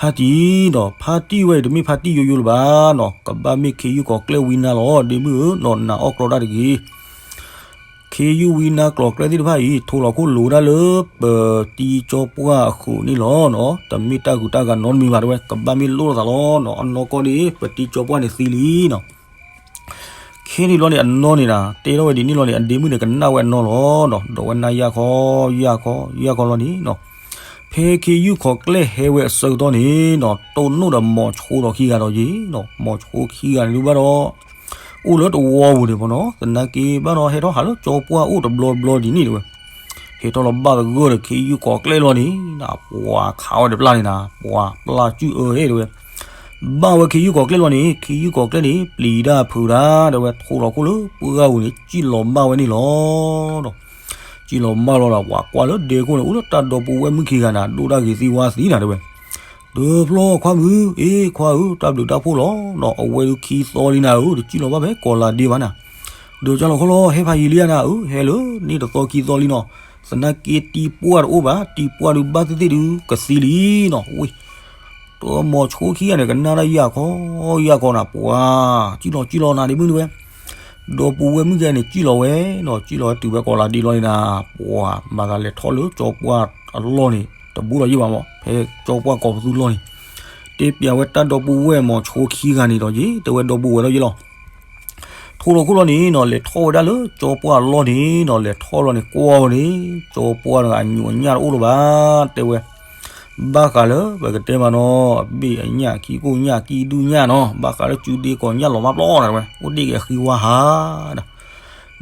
ဖါတံၢ်ဒီး ဖါတံၢ်ဝဲအံၤတမ့ၢ်ဖါတံၢ်ယိယိလၢၤဘၣ်နီၤ ကဘၣ်မ့ၢ်ခ့ယုၢ်ကိးကျဲဝံနါလီၤ ဒ့မုၣ်ဧၢနီၤ နၤအီၣ်ကြီတၢ်တဂ့ၤ ခ့ယုၢ်ဝံနါကျိၤကျဲသ့ၣ်တဖၣ်အံၤ ထိးလီၤခိၣ်လိာ်ဝဲဒၣ်လၢ ပတံကၠီပှၢ်အဃိန့ၣ်လီၤနီၤ တမ့ၢ်တၢ်ဂုၤတၢ်ဂၤနီတမံၤဘၣ်တဲဝဲ ကဘၣ်မ့ၢ်လိၣ်လိာ်သးလီၤနီၤ အနီၢ်ကီၢ်န့ၣ် ပတံကၠီပှၢ်န့ၣ်သံလံနီၤ ခဲန့ၣ်ဘျီန့ၣ် အနီၢ်န့ၣ်နၤ တဲထီၣ်ဝဲဒ်န့ၣ်လီၤန့ၣ် အဒ့မုၣ်န့ၣ် ကနၣ်ဝဲအနီၢ်လီၤနီၤ ဒီးဝဲနၢ်ယၢ်ခီ ယၢ်ခီ ယၢ်ခီလီၤန့ၣ်နီၤ ဖဲခ့ယုၢ်ခိးကျဲဟဲဝဲအဆၢကတီၢ်န့ၣ်နီၤ တိၢ်နီၣ်ဒီးမိၤဆိဒီးခံဂၤဒီးယ့ၢ်နီၤ မိၤဆိခံဂၤန့ၣ်ဒုးဘၣ်ဒီး အိၣ်လၢတဝီပူၤန့ၣ်မ့ၢ်နီၤ သနာ်က့ဘၣ်ဒီးဟဲထီၣ်ဟးလၢကၠီပှၢ်အိၣ်တဘျီဘျီဒ်န့ၣ်တဲဝဲ ဟဲထီၣ်လီၤဘၣ်သဂၢၢ်ဒီးခ့ယုၢ်ကိးကျဲလီၤန့ၣ် ပှၤခးဝဲဒီးပျၢ်န့ၣ်နၤ ပှၤပျၢ်စုၣ်အၢဟဲတဲဝဲ ဘၣ်ဝဲခ့ယုၢ်ကိးကျဲလီၤန့ၣ် ခ့ယုၢ်ကိးကျဲန့ၣ် ပျံၤတၢ်ဖုးတၢ်တဲဝဲ ထိးလီၤခိၣ်လၢပှၢ်ဂၤပူၤန့ၣ် စံၣ်လီၤဘၣ်ဝဲန့ၣ်လီၤ. စံၣ်လီၤဘၣ်လီၤဒီး ပှၤကွၢ်လၢဒဲခိၣ်န့ၣ် အိၣ်လၢတၢ်ဒီပုၢ်ဝဲၢ်မုၣ်ခံဂၤန့ၣ် ဒိၣ်တၢ်ဂ့ၤသံဝါသံနၤတဲဝဲ တဖျီခွါမုၣ် အ့ခွါဧၢ တၢ်ဘျုးတၢ်ဖှိၣ်လီၤနီၤ အဝဲဒုးခံသီလံနၤဧၢ တစံၣ်လီၤဘၣ်ဖဲကိးလါဒ့ဘၣ်နၤ ဒီးကၢ်လီၤခီလီၤ ဟဲဖးယံာ်လံဧါနၤဧၢ ဟဲလၢန့ၣ်တသီခံသီလံနီၤ သနာ်က့တံပှၢ်တအိၣ်ဘၣ် တံပှၢ်ဒုးဘၣ်သ့ၣ်သ့ၣ်ဒုးကသံလံနီၤ ဝ့ၢ် တမိၤဆိခံဂၤန့ၣ် ကနၣ်တၢ်ယၢ်ခီ ယၢ်ခီနၤ ပှၤ စံၣ်လီၤစံၣ်လီၤနၤဒ့မုၣ်တဲဝဲ ဒီပုၢ်ဝဲၢ်မုၣ်ခံဂၤန့ၣ်စံၣ်လီၤဝဲနီၤ စံၣ်လီၤဝဲတုၤဝဲကိးလါဒ့လီၤန့ၣ်နၤ ပှၤမၤသးလဲၤထီၣ်လၢကၠီပှၢ်အလီၢ်န့ၣ် တဘူးဒီးယ့ၢ်ဘၣ်မး ဖဲကၠီပှၢ်ကိးပသူလီၢ်န့ၣ် တဲပျးဝဲတၢ်ဒီပုၢ်ဝဲၢ်မိၤဆိခံဂၤန့ၣ်ဒီးယ့ၢ် တဲဝဲဒီပုၢ်ဝဲၢ်လီၤယ့ၢ်လီၤ ထိးလီၤခိၣ်လီၤန့ၣ်နီၤ လဲၤထီၣ်ဝဲဒၣ်လၢကၠီပှၢ်အလီၢ်န့ၣ်နီၤ လဲၤထီၣ်လီၤန့ၣ်ကွၢ်ဝဲန့ၣ် ကၠီပှၢ်တဂၤအညိးအညၣ်တအိၣ်လၢၤဘၣ် တဲဝဲ ဘၣ်ဃးလၢပကတဲမးနီၤ အဘ့ၣ်အညၣ် ခံကိၣ်ညၣ် ကံၣ်ဒုၣ်ညၣ်နီၤ ဘၣ်ဃးလၢစုဒ့ကိးညၣ်လီၤမးပျီနၤတဲဝဲ အိၣ်ဒ့ၣ်က့ၤအဃံဝါဟးဒီး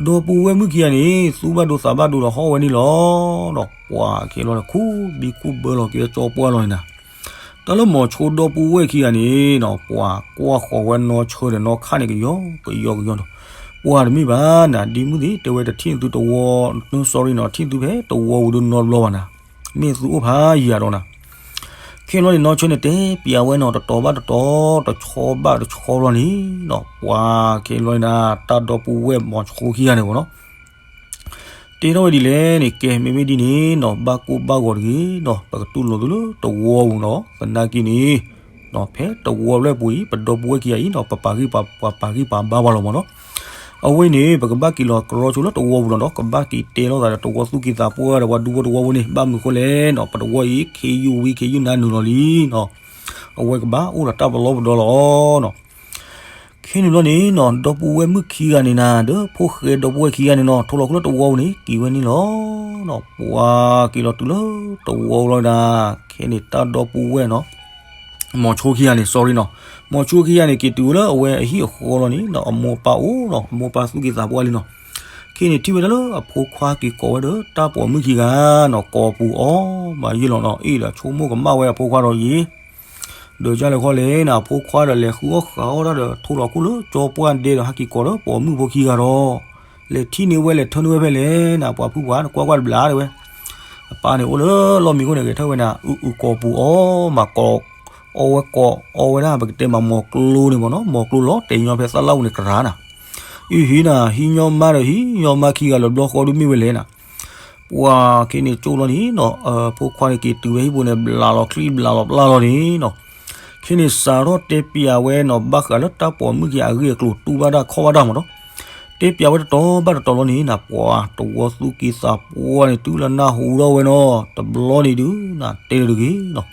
ဒီပုၢ်ဝဲၢ်မုၣ်ခံဂၤန့ၣ် သူၣ်ဘၣ်ဒိသးဘၣ်ဒိဒီးဟီၣ်ဝဲန့ၣ်လီၤဒီး ပှၤခဲလီၤန့ၣ် ခူဘံခူဘၢလီၤက့ၤကၠီပှၢ်လီၤန့ၣ်နၤ တၢ်လၢမိၤဆိဒီပုၢ်ဝဲၢ်ခံဂၤန့ၣ်နီၤ ပှၤကွၢ်ဃီၤဝဲနီၢ်ဆၢဒီးနီၢ်ခါန့ၣ် ကယီကယီကယီနီၤ ပှၤတမ့ၢ်ဘၣ်နၤ ဒ့မုၣ်သ့ၣ် တဲဝဲတထံၣ်သုတဝီ sorry နီၤ တထံၣ်သုဖဲတဝီပူၤဒုးနီတဘျီဘၣ်နၤ မ့ၢ်သုအိၣ်ဖးယံာ်ဒီးနၤ ခဲလီၤန့ၣ် နီၢ်ဆၢန့ၣ် တဲပျးဝဲနီၤ တတီၤဘၣ်တတီၤ တဆီဘၣ်တဆီလီၤန့ၣ်နီၤ ပှၤခဲလီၤန့ၣ်နၤ တၢ်ဒီပုၢ်ဝဲၢ်မိၤဆိခံဂၤန့ၣ်မ့ၢ်နီၤ တဲထီၣ်ဝဲဒ်လဲၣ်န့ၣ် ကဲ မ့မ့ၢ်ဒ်န့ၣ်နီၤ ဘၣ်ကိၢ်ဘၣ်ဂီၤတဂ့ၤနီၤ ပကတူၢ်လိာ်သုလၢတဝီပူၤနီၤ သနာ်က့န့ၣ် ဖဲတဝီဖျၢၣ်ပူၤအံၤ ပဒီပုၢ်ဝဲၢ်ခံဂၤအံၤနီၤ ပပာ်ဂံၢ်ပာ် ပှၤပာ်ဂံၢ်ပာ်ဘါပှၤလီၤမ့ၢ်နီၤ အဝဲအံၤန့ၣ် ပကဘၣ်က့ၤလီၤကရီဆိလၢတဝီပူၤလီၤဒီး ကဘၣ်က့ၤတဲလိာ်သးဒီးတဝီသူၣ်က့သးပှၢ်ဒီးပှၤဒူဖိတဝီဖိန့ၣ် ဘၣ်မနုၤဃိလဲၣ်နီၤ, ပတဝီအံၤ ခ့ယုၢ်ဝံခ့ယုၢ်နါနုာ်လီၤလံနီၤ. အဝဲကဘၣ်အိၣ်ဒီးတၢ်ပလီၢ်ပဒီလီၤနီၤ. ခဲန့ၣ်ဘျီန့ၣ်နီၤ ဒီပုၢ်ဝဲၢ်မုၣ်ခံဂၤန့ၣ်နၤ ဒီးဖိၣ်ဃဲဒီပုၢ်ဝဲၢ်ခံဂၤန့ၣ်နီၤ ထိၣ်လီၤခိၣ်လၢတဝီပူၤန့ၣ် က့ၤဝဲန့ၣ်လီၤနီၤ. ပှၤက့ၤလီၤတုၤလၢတဝီပူၤလီၤဒၣ်, ခဲန့ၣ်တၢ်ဒီပုၢ်ဝဲၢ်နီၤ မိၤဆိခံဂၤန့ၣ် sorry နီၤ, မိၤဆိခံဂၤန့ၣ် က့ၤတုၤဝဲလၢအဝဲအဟံၣ်အဃီလီၤန့ၣ်နီၤ, အမိၢ်ပၢ်အိၣ်နီၤ, အမိၢ်ပၢ်သူၣ်က့သးပှၢ်လံနီၤ. ခဲန့ၣ်ထံၣ်ဝဲဒၣ်လၢအဖိခွါက့ၤကိးဝဲဒီးတၢ်ပိာ်မုၣ်ခံဂၤနီၤ, ကိးပူၤအီၤမးယ့ၢ်လီၤနီၤ, အ့ၣ်ဒီးဆိကမိၣ်ကမၣ်ဝဲအဖိခွါဒီးယ့ၢ် ဒီးကၢ်လဲၤခီလဲၣ်နၤ, အဖိခွါဒီးလဲၤဃုအီၣ်ဃုအီၣ်တၢ်ဒီး ထိၣ်လီၤခိၣ်လၢကၠီပှၢ်ဒဲဒီး ဟဲက့ၤကိးဒီးပိာ်မုၣ်ဖိခံဂၤဒီး လဲၤထံၣ်န့ၢ်ဝဲလဲၤထၢန့ၢ်ဝဲဖဲလဲၣ်နၤ, ပှၤဖုပှၤနကွၢ်ကွၢ်တဘျါတဲဝဲ. အပၢ်န့ၣ်အိၣ်လၢလီၢ်မံခိၣ်န့ၣ် ဂဲၤထၢၣ်ဝဲနၤ, အုအုကိးပူၤအီၤမးကိး, အီဝဲကိးအီဝဲဒၣ် ပကတဲမးမိၤကျိန့ၣ်မ့ၢ်နီၤ, မိၤကျိလီၤတဲာ်ညီဖဲသၣ်လၣ်အူန့ၣ်ကရၤနၤ. အုဟံနၤ ဟံညီမါဒီးဟံညီမါခံဂၤလၢဘျီဃီဒုးမ့ၢ်ဝဲလဲၣ်နၤ. ပှၤခဲန့ၣ်ကၠိလီၤန့ၣ်နီၤ, ဖိခွါန့ၣ်က့ၤတုၤဝဲဟံၣ်ပူၤန့ၣ် ဘျးလီၤချံဘျးလီၤပျၢ်လီၤန့ၣ်နီၤ. ခဲန့ၣ်စးထီၣ်တဲပျးဝဲနီၤ, ဘၣ်ဃးလၢတၢ်ပိာ်မုၣ်ခံဂၤအဂ့ၢ်အကျိၤ တူၢ်ဘၣ်တၢ်ခီၣ်ဘၣ်တၢ်မ့ၢ်နီၤ. တဲပျးဝဲတတီၤဘၣ်တတီၤလီၤန့ၣ်နၤ, ပှၤတဝီသူၣ်က့သးပှၢ်န့ၣ် တုၤလၢနၢ်ဟူထီၣ်ဝဲနီၤ, တဘျီန့ၣ်ဒုးနၤ တဲတဂ့ၤနီၤ.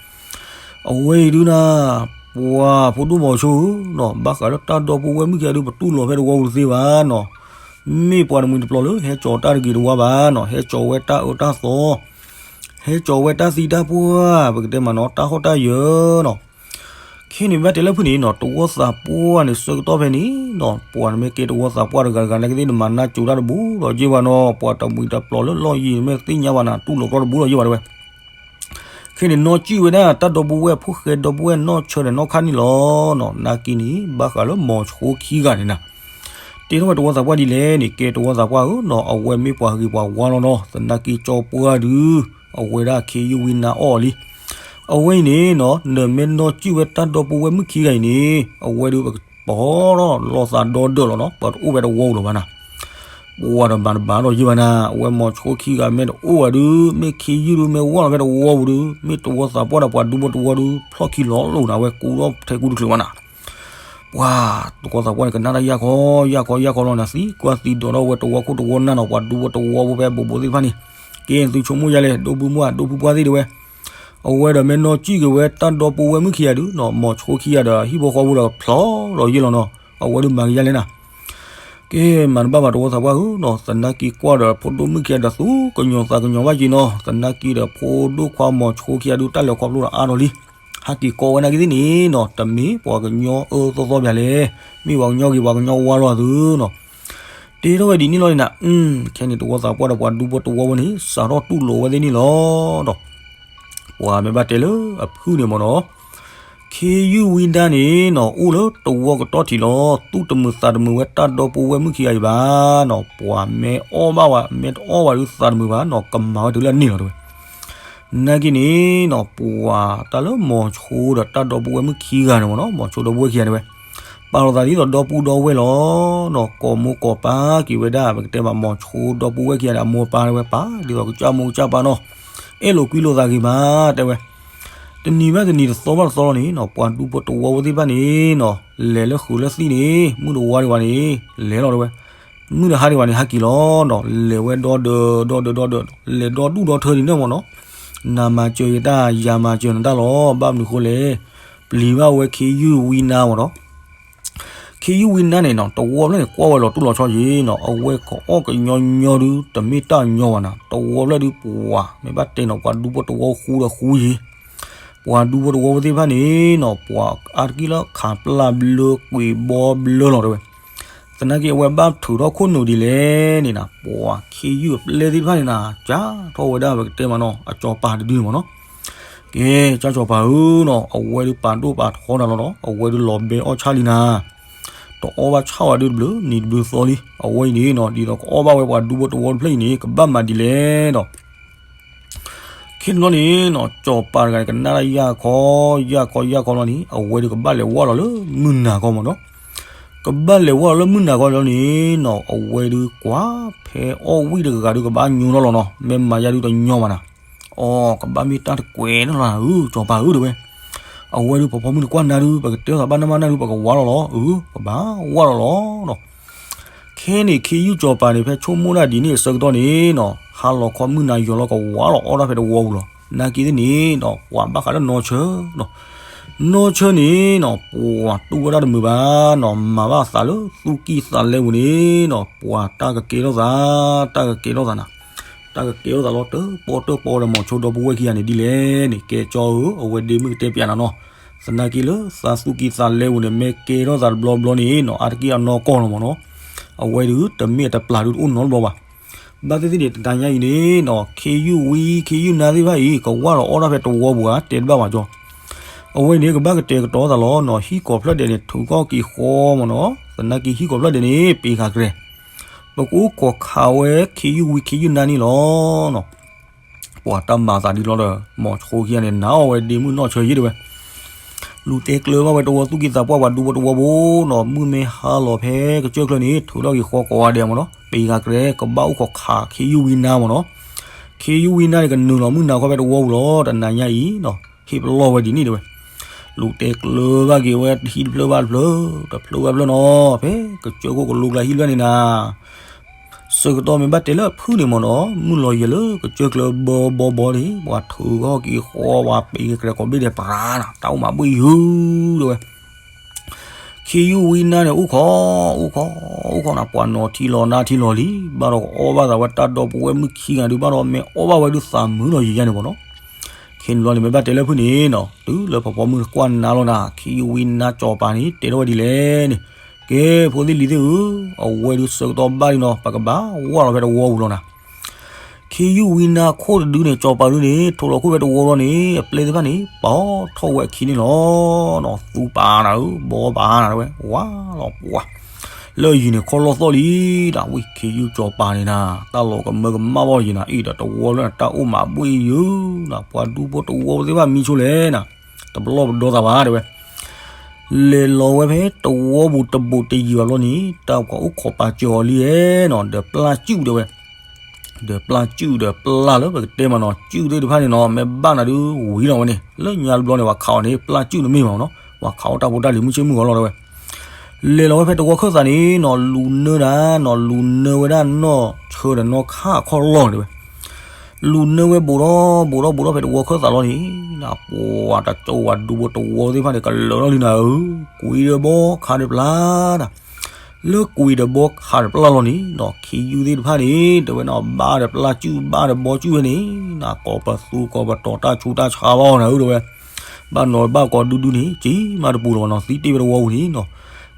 အဝဲအံၤဒုးနၤ, ပှၤဖိဒိၣ်မိၤဆိဧၢနီၤ, ဘၣ်ဃးလၢတၢ်ဒီပုၢ်ဝဲၢ်မုၣ်ခံဂၤဒုး ပတူၢ်လိာ်ဖဲတဝီပူၤတသ့ဘၣ်နီၤ. မ့ၢ်ပှၤတမှံၤတပျီၤလၢ ဟဲကၠီၤတၢ်တဂ့ၤတဝါဘၣ်နီၤ, ဟဲကၠီၤဝဲတၢ်အၢတၢ်သီ, ဟဲကၠီၤဝဲတၢ်သံတၢ်ပှၢ်, ပကတဲမးနီၤ တၢ်ဟီၣ်တၢ်ယၢၤနီၤ. ခဲန့ၣ်ဘၣ်တဲလၢဖုၣ်န့ၣ်နီၤ, တဝီသးပှၢ်န့ၣ် ဆၢကတီၢ်ဖဲန့ၣ်နီၤ, ပှၤနမ့ၢ်ကဲတဝီသးပှၢ်တဂၤတဂၤနာ်က့သ့ၣ် နမၤနၢ်ကၠိတၢ်တဘူးဒီးယ့ၢ်ဘၣ်နီၤ, ပှၤတမှံၤတပျီၤလၢလီၢ်ယံၤ နမ့ၢ်သ့ၣ်ညါဘၣ်နၤ တူၢ်လိာ်ကျီၢ်တဘူးဒီးယ့ၢ်ဘၣ်တဲဝဲ. ခဲန့ၣ်နီၢ်ကံၣ်ဝဲဒၣ် တၢ်ဒီပုၢ်ဝဲၢ်ဖိၣ်ဃဲဒီပုၢ်ဝဲၢ်နီၢ်ဆၢဒီးနီၢ်ခါန့ၣ်လီၤနီၤ. နာ်က့န့ၣ် ဘၣ်ဃးလၢမိၤဆိခံဂၤန့ၣ်နၤ, တဲထီၣ်ဝဲတဝီသးပှၢ်ဒ်လဲၣ်န့ၣ်, ကဲတဝီသးပှၢ်ဧၢနီၤ, အဝဲမ့ၢ်ပှၤဂ့ၤပှၤဝါလီၤနီၤ, သနာ်က့ကၠီပှၢ်ဒုး အဝဲဒၣ်ခ့ယုၢ်ဝံနါအီၣ်လံ. အဝဲအံၤန့ၣ်နီၤ နမ့ၢ်နီၢ်ကံၣ်ဝဲတၢ်ဒီပုၢ်ဝဲၢ်မုၣ်ခံဂၤအံၤန့ၣ် အဝဲဒုးပကပီၤထီၣ်လီၤသးဒီဒၢးလီၤနီၤ, ပှၤတအိၣ်ဝဲတဝီပူၤလီၤဘၣ်နၤ. ပှၤတဘၣ်တဘၣ်ဒီးယ့ၢ်ဘၣ်နၤ, အဝဲမိၤဆိခံဂၤမ့ၢ်တအိၣ်ဘၣ်ဒုး မ့ၢ်ခ့ယုၢ်ဒုး မ့ၢ်ဝီလီၤဖဲတဝီပူၤဒုး မ့ၢ်တဝီသးပှၢ်ဒီးပှၤဒူဖိတဝီဒုး ဖျီၣ်ခံလီၤလိာ်နၤ, အဝဲကူထီၣ်ထဲကူတချုးဘၣ်နၤ. ပှၤတဝီသးပှၢ်န့ၣ် ကနၣ်တၢ်ယၢ်ခီ ယၢ်ခီယၢ်ခီလီၤနၤ, သံကွၢ်သံဒိးထီၣ်ဝဲတဝီခိၣ်တဝီနၢ်နီၤ, ပှၤဒူဖိတဝီဖိဖဲဘူးဘူးသ့ၣ်တဖၣ်န့ၣ်, ကဲသုဆိကမိၣ်ယါလဲၣ် ဒိၣ်ဘုမုၢ်ဧါ ဒိၣ်ဖုပှၢ်သ့ၣ်တဲဝဲ. အဝဲဒီးမ့ၢ်နီၢ်ကံၣ်က့ၤဝဲတၢ်ဒီပုၢ်ဝဲၢ်မုၣ်ခံဂၤဒုးနီၤ, မိၤဆိခံဂၤဒီးဟံၣ်ဖိဃီဖိဒီးဖျီၣ်ဒီးယ့ၢ်လီၤနီၤ, အဝဲဒုးမၤက့ၤယါလဲၣ်နၤ. ကဲ မၤတဘၣ်ဘၣ်တဝီသးပှၢ်ဧၢနီၤ, သနာ်က့ကွၢ်ဒီးဖိဒိၣ်မုၣ်ခံဂၤဒီးသူကညီၤသးကညီၤဘၣ်က့ၤနီၤ, သနာ်က့ဒီးဖိဒိၣ်ခွါမိၤဆိခံဂၤဒုးတၢ်လဲၤခီဖျိဒီးအါထီၣ်လံ. ဟဲက့ၤကိးဝဲနာ်က့သ့ၣ်န့ၣ်နီၤ, တမ့ၢ်ပှၤကညီအၢသီသီပၠးလဲၣ်, မ့ၢ်ပှၤကညီဂ့ၤပှၤကညီဝါလီၤသုနီၤ. တဲထီၣ်ဝဲဒ်န့ၣ်လီၤန့ၣ်နၤ, ခဲန့ၣ်တဝီသးပှၢ်ဒီးပှၤဒူဖိတဝီဖိန့ၣ် စးထီၣ်တူၢ်လိာ်ဝဲသ့ၣ်န့ၣ်လီၤဒီး ပှၤမ့ၢ်ဘၣ်တဲလၢအဖုၣ်န့ၣ်မ့ၢ်နီၤ, ခ့ယုၢ်ဝံဒၣ်န့ၣ်နီၤ အိၣ်လၢတဝီကတီၢ်ထံးလီၤ, သူၣ်တမုာ်သးတမုာ်ဝဲတၢ်ဒီပုၢ်ဝဲၢ်မုၣ်ခံဂၤအံၤဘၣ်နီၤ, ပှၤမ့ၢ်အီၣ်ဘၣ်ဝဲ မ့ၢ်တအီၣ်ဘၣ်ဒုးသးတမုာ်ဘၣ်နီၤ, ကမၤဝဲတုၤလၢအန့ၢ်လီၤတဲဝဲ. နာ်က့န့ၣ်နီၤ ပှၤတၢ်လၢမိၤဆိဒီးတၢ်ဒီပုၢ်ဝဲၢ်မုၣ်ခံဂၤန့ၣ်မ့ၢ်နီၤ, မိၤဆိဒီပုၢ်ဝဲၢ်ခံဂၤတဲဝဲ ပာ်လီၤသးဒ်သိးဒီပုၢ်ဒီဝဲၢ်လီၤနီၤ, ကိးမိၢ်ကိးပၢ်က့ၤဝဲဒၣ် ပကတဲမးမိၤဆိဒီပုၢ်ဝဲၢ်ခံဂၤဒီးအမိၢ်အပၢ်တဲဝဲ ပာ်ဒ်သိးကစၢ်မိၢ်ကစၢ်ပၢ်နီၤ, အဲၣ်လိာ်ကွံလိာ်သးဂ့ၤမးတဲဝဲ. တနံၤဘၣ်တနံၤတသီဘၣ်တသီလီၤန့ၣ်နီၤ ပှၤဒူဖိတဝီဖိသ့ၣ်တဖၣ်န့ၣ်နီၤ လဲၤလၢဃုာ်လၢသံၣ်န့ၣ် မုၢ်တဝါဒံးဘၣ်န့ၣ် လဲၤလီၤတဲဝဲ, မုၢ်တဟါဒံးဘၣ်န့ၣ် ဟဲက့ၤလီၤနီၤ, လဲၤဝဲဒီဒီဒီဒီဒီဒီ လဲၤဒီဒူၣ်ဒီထၢဒ်န့ၣ်မ့ၢ်နီၤ, နမၤစၢၤယတၢ် ယၤမၤစၢၤနတၢ်လီၤ, ဘၣ်မနုၤဃိလဲၣ်, ပျံၤဘၣ်ဝဲခ့ယုၢ်ဝံနါမ့ၢ်နီၤ. ခ့ယုၢ်ဝံနါန့ၣ်နီၤ တဝီဖျၢၣ်န့ၣ် ကွၢ်ဝဲလီၤတူၢ်လီၤဆီယံၤနီၤ, အဝဲကအီၣ်ကညီညီဒုး တမ့ၢ်တၢ်ညီဘၣ်နီၤ, တဝီဖျၢၣ်ဒုးပှၤ မ့ၢ်ဘၣ်တဲနီၤ ပှၤဒူဖိတဝီဃူဒီးဃူယံၤ, ပှၤဒူဖိတဝီဖိသ့ၣ်တဖၣ်န့ၣ်နီၤ ပှၤအါတက့ၢ်လၢခးပျၢ်ဘျၢ ကွံာ်ဘီဘျၢလီၤတဲဝဲ. သနာ်က့အဝဲဘၣ်ထုးထီၣ်ခိၣ်နူာ်ဒ်လဲၣ်န့ၣ်နီၤ ပှၤခ့ယုၢ်အပျဲၢ်သ့ၣ်တဖၣ်န့ၣ်နီၤ ကၢ်ထီၣ်ဝဲဒၣ်ပကတဲမးနီၤ အစီၤပၤတဒုန့ၣ်မ့ၢ်နီၤ. ကဲ ကၢ်စီၤပၤဧၢနီၤ အဝဲဒုးပာ်ဒိၣ်ပာ်ထီနၤလီၤနီၤ အဝဲဒုးလီၤဘဲအီၣ်ဆၣ်လံနၤ, တအီၣ်ဘၣ်ဆၣ်ဝဲဒုးတဘျုးနံၤတဘျုးသီလံ. အဝဲအံၤန့ၣ်နီၤ ဒ်သိးကအီၣ်ဘၣ်ဝဲပှၤဒူဖိတဝီတဖျၢၣ်အံၤန့ၣ် ကဘၣ်မၤဒ်လဲၣ်ဒီး ခဲန့ၣ်ဘျီန့ၣ်နီၤ စီၤပၤတဂၤန့ၣ် ကနၣ်တၢ်ယၢ်ခီ ယၢ်ခီယၢ်ခီလီၤန့ၣ် အဝဲဒုးကဘၣ်လဲၤဝၢ်လီၤလၢမုၢ်နၤခီမ့ၢ်နီၤ. ကဘၣ်လဲၤဝၢ်လီၤလၢမုၢ်နၤခီလီၤန့ၣ်နီၤ အဝဲဒုးကွၢ်ဖဲအီၣ်ဝံၣ်တဂၤဂၤဒုးကဘၣ်ညိထီၣ်လီၤနီၤ မ့ၢ်မၤယါဒုးတညီဘၣ်နၤ. အီ ကဘၣ်မ့ၢ်တၢ်တကွဲးန့ၣ်လီၤဧၢ စီၤပၤဧၢတဲဝဲ. အဝဲဒုးပှၤဖီမုၢ်တကွၢ်နၤဒုး ပကတဲသးဘၣ်နၢ်ဘၣ်နၢ်ဒုး ပကဝါလီၤလီၤ အၢ ပဘၣ်ဝါလီၤလီၤနီၤ. ခဲန့ၣ်ခ့ယုၢ်စီၤပၤန့ၣ် ဖဲဆိကမိၣ်ဒၣ်ဒ်န့ၣ်အဆၢကတီၢ်န့ၣ်နီၤ ဟါလီၤခီမုၢ်နၤယီၤလီၤကဝါလီၤအီၣ်ဒၣ်ဖဲတဝီပူၤလီၤ. နာ်က့သ့ၣ်န့ၣ်နီၤ ပှၤဘၣ်ဃးလၢနီၢ်ဆၢနီၤ, နီၢ်ဆၢန့ၣ်နီၤ ပှၤတူၢ်ဝဲဒၣ်တမုာ်ဘၣ်နီၤ မၤဘၣ်သးလၢသူၣ်ကံၢ်သးလဲပူၤန့ၣ်နီၤ ပှၤတၢ်ကကဲထီၣ်သး, တၢ်ကကဲထီၣ်သးနၤ, တၢ်ကကဲထီၣ်သးလီၤတၢၣ်ပီၣ်တၢၣ်ပီဒီးမိၤဆိဒီပုၢ်ဝဲၢ်ခံဂၤန့ၣ်ဒ်လဲၣ်န့ၣ် ကဲကၠီဧၢ အဝဲဒ့မုၣ်ကတဲပျးနၤနီၤ. သနာ်က့လၢသးသူၣ်ကံၢ်သးလဲပူၤန့ၣ် မ့ၢ်ကဲထီၣ်သးတဘျီဘျီန့ၣ်နီၤ အါတက့ၢ်အနီၢ်ကီၢ်လီၤမ့ၢ်နီၤ. အဝဲဒုးတမ့ၢ်အတပျၢ်ဒုးတအိၣ်နီတဘျီဘၣ်. ဘၣ်သ့ၣ်သ့ၣ်န့ၣ် တနၤညါအံၤန့ၣ်နီၤ ခ့ယုၢ်ဝံ ခ့ယုၢ်နါသ့ၣ်တဖၣ်အံၤ ကဝၢ်လီၤအီၣ်ဒၣ်ဖဲတဝီပူၤဧါ တဲတဘၣ်ဘၣ်ကၠီ. အဝဲန့ၣ် ကဘၣ်ကတဲာ်ကတီၤသးလီၤနီၤ ဟံၣ်ကီၢ်ဖျၢၣ်ဒဲးန့ၣ် ထုးကီၢ်က့ၤဃီမ့ၢ်နီၤ. သနာ်က့ဟံၣ်ကီၢ်ဖျၢၣ်ဒဲးန့ၣ် ပ့ၤဃာ်ကရဲၤ ပကအိၣ်ခိးခးဝဲခ့ယုၢ်ဝံခ့ယုၢ်နါန့ၣ်လီၤနီၤ. ပှၤတၢ်မၤသးဒ်လီၤဒီး မိၤဆိခံဂၤန့ၣ် နၤအီၣ်ဝဲဒ့မုၣ်နီၢ်ဆၢယ့ၣ်တဲဝဲ လူၤတဲကျၢၤဘၣ်ဝဲတဝီသူၣ်ကံၢ်သးပှၢ်ပှၤဒူဖိတဝီဖိနီၤ မုၢ်မ့ၢ်ဟါလီၤဖဲကစၢၢ်ချၢန့ၣ် ထုးထီၣ်က့ၤဃီကိးဂၤဒဲးမ့ၢ်နီၤ ပ့ၤဃာ်ကရဲၤ ကဘၣ်အိၣ်ခိးခးခ့ယုၢ်ဝံနါမ့ၢ်နီၤ. ခ့ယုၢ်ဝံနါန့ၣ် ကနုာ်လီၤမုၢ်နၤခီဖဲတဝီပူၤလီၤ တနၤညါအံၤနီၤ ဟ့ၣ်ပလီၢ်ဝဲဒ်န့ၣ်တဲဝဲ. လူၤတဲကျၢၤဘၣ်က့ၤဝဲတဟံၣ်တဖျၢၣ်ဘၣ်တဖျၢၣ် တဖျၢၣ်ဘၣ်တဖျၢၣ်နီၤ ဖဲကစၢၢ်ခိၣ်ကလိကျါဟံၣ်တဖျၢၣ်န့ၣ်နၤ ဆၢကတီၢ်မ့ၢ်ဘၣ်တဲလၢအဖုၣ်န့ၣ်မ့ၢ်နီၤ မုၢ်လီၤယံၤလၢကစၢၢ်ကျၢၤဘီဘီဘီန့ၣ် ပှၤထုးဂီၢ်က့ၤဃီ ပှၤပ့ၤကရဲၤကိးဘ့ၣ်ဒဲးပရၤနၤ တၢ်အိၣ်မးဘှ့ၣ်ယုၢ်တဲဝဲ. ခ့ယုၢ်ဝံနါန့ၣ် အိၣ်ခိး အိၣ်ခိး အိၣ်ခိးနၤ ပှၤနီၤထံလီၤနါထံလီၤလံ ဘၣ်ဒီးကအီၣ်ဘၣ်သးဝဲတၢ်ဒီပုၢ်ဝဲၢ်မုၣ်ခံဂၤဒုး ဘၣ်ဒီးမ့ၢ်အီၣ်ဘၣ်ဝဲဒုးသးမုာ်လီၤယံၤယါန့ၣ်မ့ၢ်နီၤ. ခ့န့ၣ်ဘျီန့ၣ် မ့ၢ်ဘၣ်တဲလၢဖုၣ်န့ၣ်နီၤ တုၤလၢပှၤပိာ်မုၣ်တကွၢ်နါလီၤနၤ ခ့ယုၢ်ဝံနါစီၤပၤန့ၣ် တဲထီၣ်ဝဲဒ်လဲၣ်န့ၣ်, ကဲ ဖိသ့ၣ်လံၤသ့ၣ်ဧၢ, အဝဲဒုးဆၢကတီၢ်ဘၣ်ဒုးနီၤ ပကဘၣ်ဝၢ်လီၤဖဲတဝီပူၤလီၤနၤ. ခ့ယုၢ်ဝံနါခိၣ်တဒုန့ၣ် စီၤပၤဒုန့ၣ် ထိးလီၤခိၣ်ဖဲတဝီလီၤန့ၣ် အပျဲၢ်သ့ၣ်တဖၣ်န့ၣ် ပာ်ထီၣ်ဝဲအခံန့ၣ်လီၤ. သူပာ်နၤဧၢ, ဘီပာ်နၤဝဲ, ဝါလီၤပှၤ လၢအယံၤန့ၣ် ခီၣ်လီၢ်သီၣ်လံ, ဒၣ်ဝံၣ်ခ့ယုၢ်စီၤပၤန့ၣ်နၤ, တၢ်လီၤကမၢကမၣ်ဘၣ်ယံၤနၤ, အံၤဒီးတဝီလၢနတၢ်အိၣ်မးဘှ့ၣ်ယုၢ်နၤ, ပှၤဒူဖိတဝီသ့ၣ်တဖၣ်မံဆိလဲၣ်နၤ, တဘျီပဒီသးဘၣ်တဲဝဲ. လဲၤလီၤဝဲဖဲတဝီပူၤတဘူးတယံၤဘၣ်ဘျီန့ၣ် တၢ်ပှၤအိၣ်ခိးပာ်စၢၤအီၤလံဧဲနီၤ, ဒီးပျၢ်စုၣ်တဲဝဲ ဒီးပျၢ်စုၣ်ဒီးပျၢ်လၢပကတဲမးနီၤ, စုၣ်သ့ၣ်တဖၣ်န့ၣ်နီၤ, မ့ၢ်ဘၣ်နၤဒုးဝံၤလီၤဝဲန့ၣ်, လၢညါတဘျီန့ၣ် ပှၤခးအီၤန့ၣ် ပျၢ်စုၣ်န့ၣ်မ့ၢ်မးနီၤ, ပှၤခးအီၣ်တၢ်ဖိတၢ်လံၤမုၢ်ဆ့ၣ်မုၢ်ဂီၤလီၤတဲဝဲ. လဲၤလီၤဝဲဖဲတဝီခၢၣ်သးန့ၣ်နီၤ, လူၤနၢဒၣ်နီၤ, လူၤနၢဝဲဒၣ်နီၢ်ဆၢဒီးနီၢ်ခၣ်အခီၣ်လီၢ်တဲဝဲ. လူၤနၢဝဲဘူးထီၣ်ဘူးထီၣ်ဘူးထီၣ်ဖဲတဝီခၢၣ်သးလီၤန့ၣ်, ပှၤတကၠိဝၤဒူဖိတဝီသ့ၣ်တဖၣ်န့ၣ် ကလၢာ်ထီၣ်လံနၤဧၢ, ကွံာ်ဒီးဘီခးဒီးပျၢ်နၤ လၢကွံာ်ဒီးဘီခးဒီးပျၢ်လီၤန့ၣ်နီၤ, ခ့ယုၢ်သ့ၣ်တဖၣ်န့ၣ် တဲဝဲနီၤ, ဘၣ်ဒီးပျၢ်စုၣ်ဘၣ်ဒီးဘီစုၣ်ဝဲန့ၣ်နၤ, ကိးပသူကိးပတီၤတၢ်ဆူးတၢ်ဆါဘၣ်အီၤနၤဧၢတဲဝဲ. ဘၣ်နီၤဘၣ်ကီဒူဒူန့ၣ် က့ၤမးတပူၤလၢၤဘၣ်နီၤ, သံတ့ၢ်ဝဲတဝီပူၤန့ၣ်နီၤ.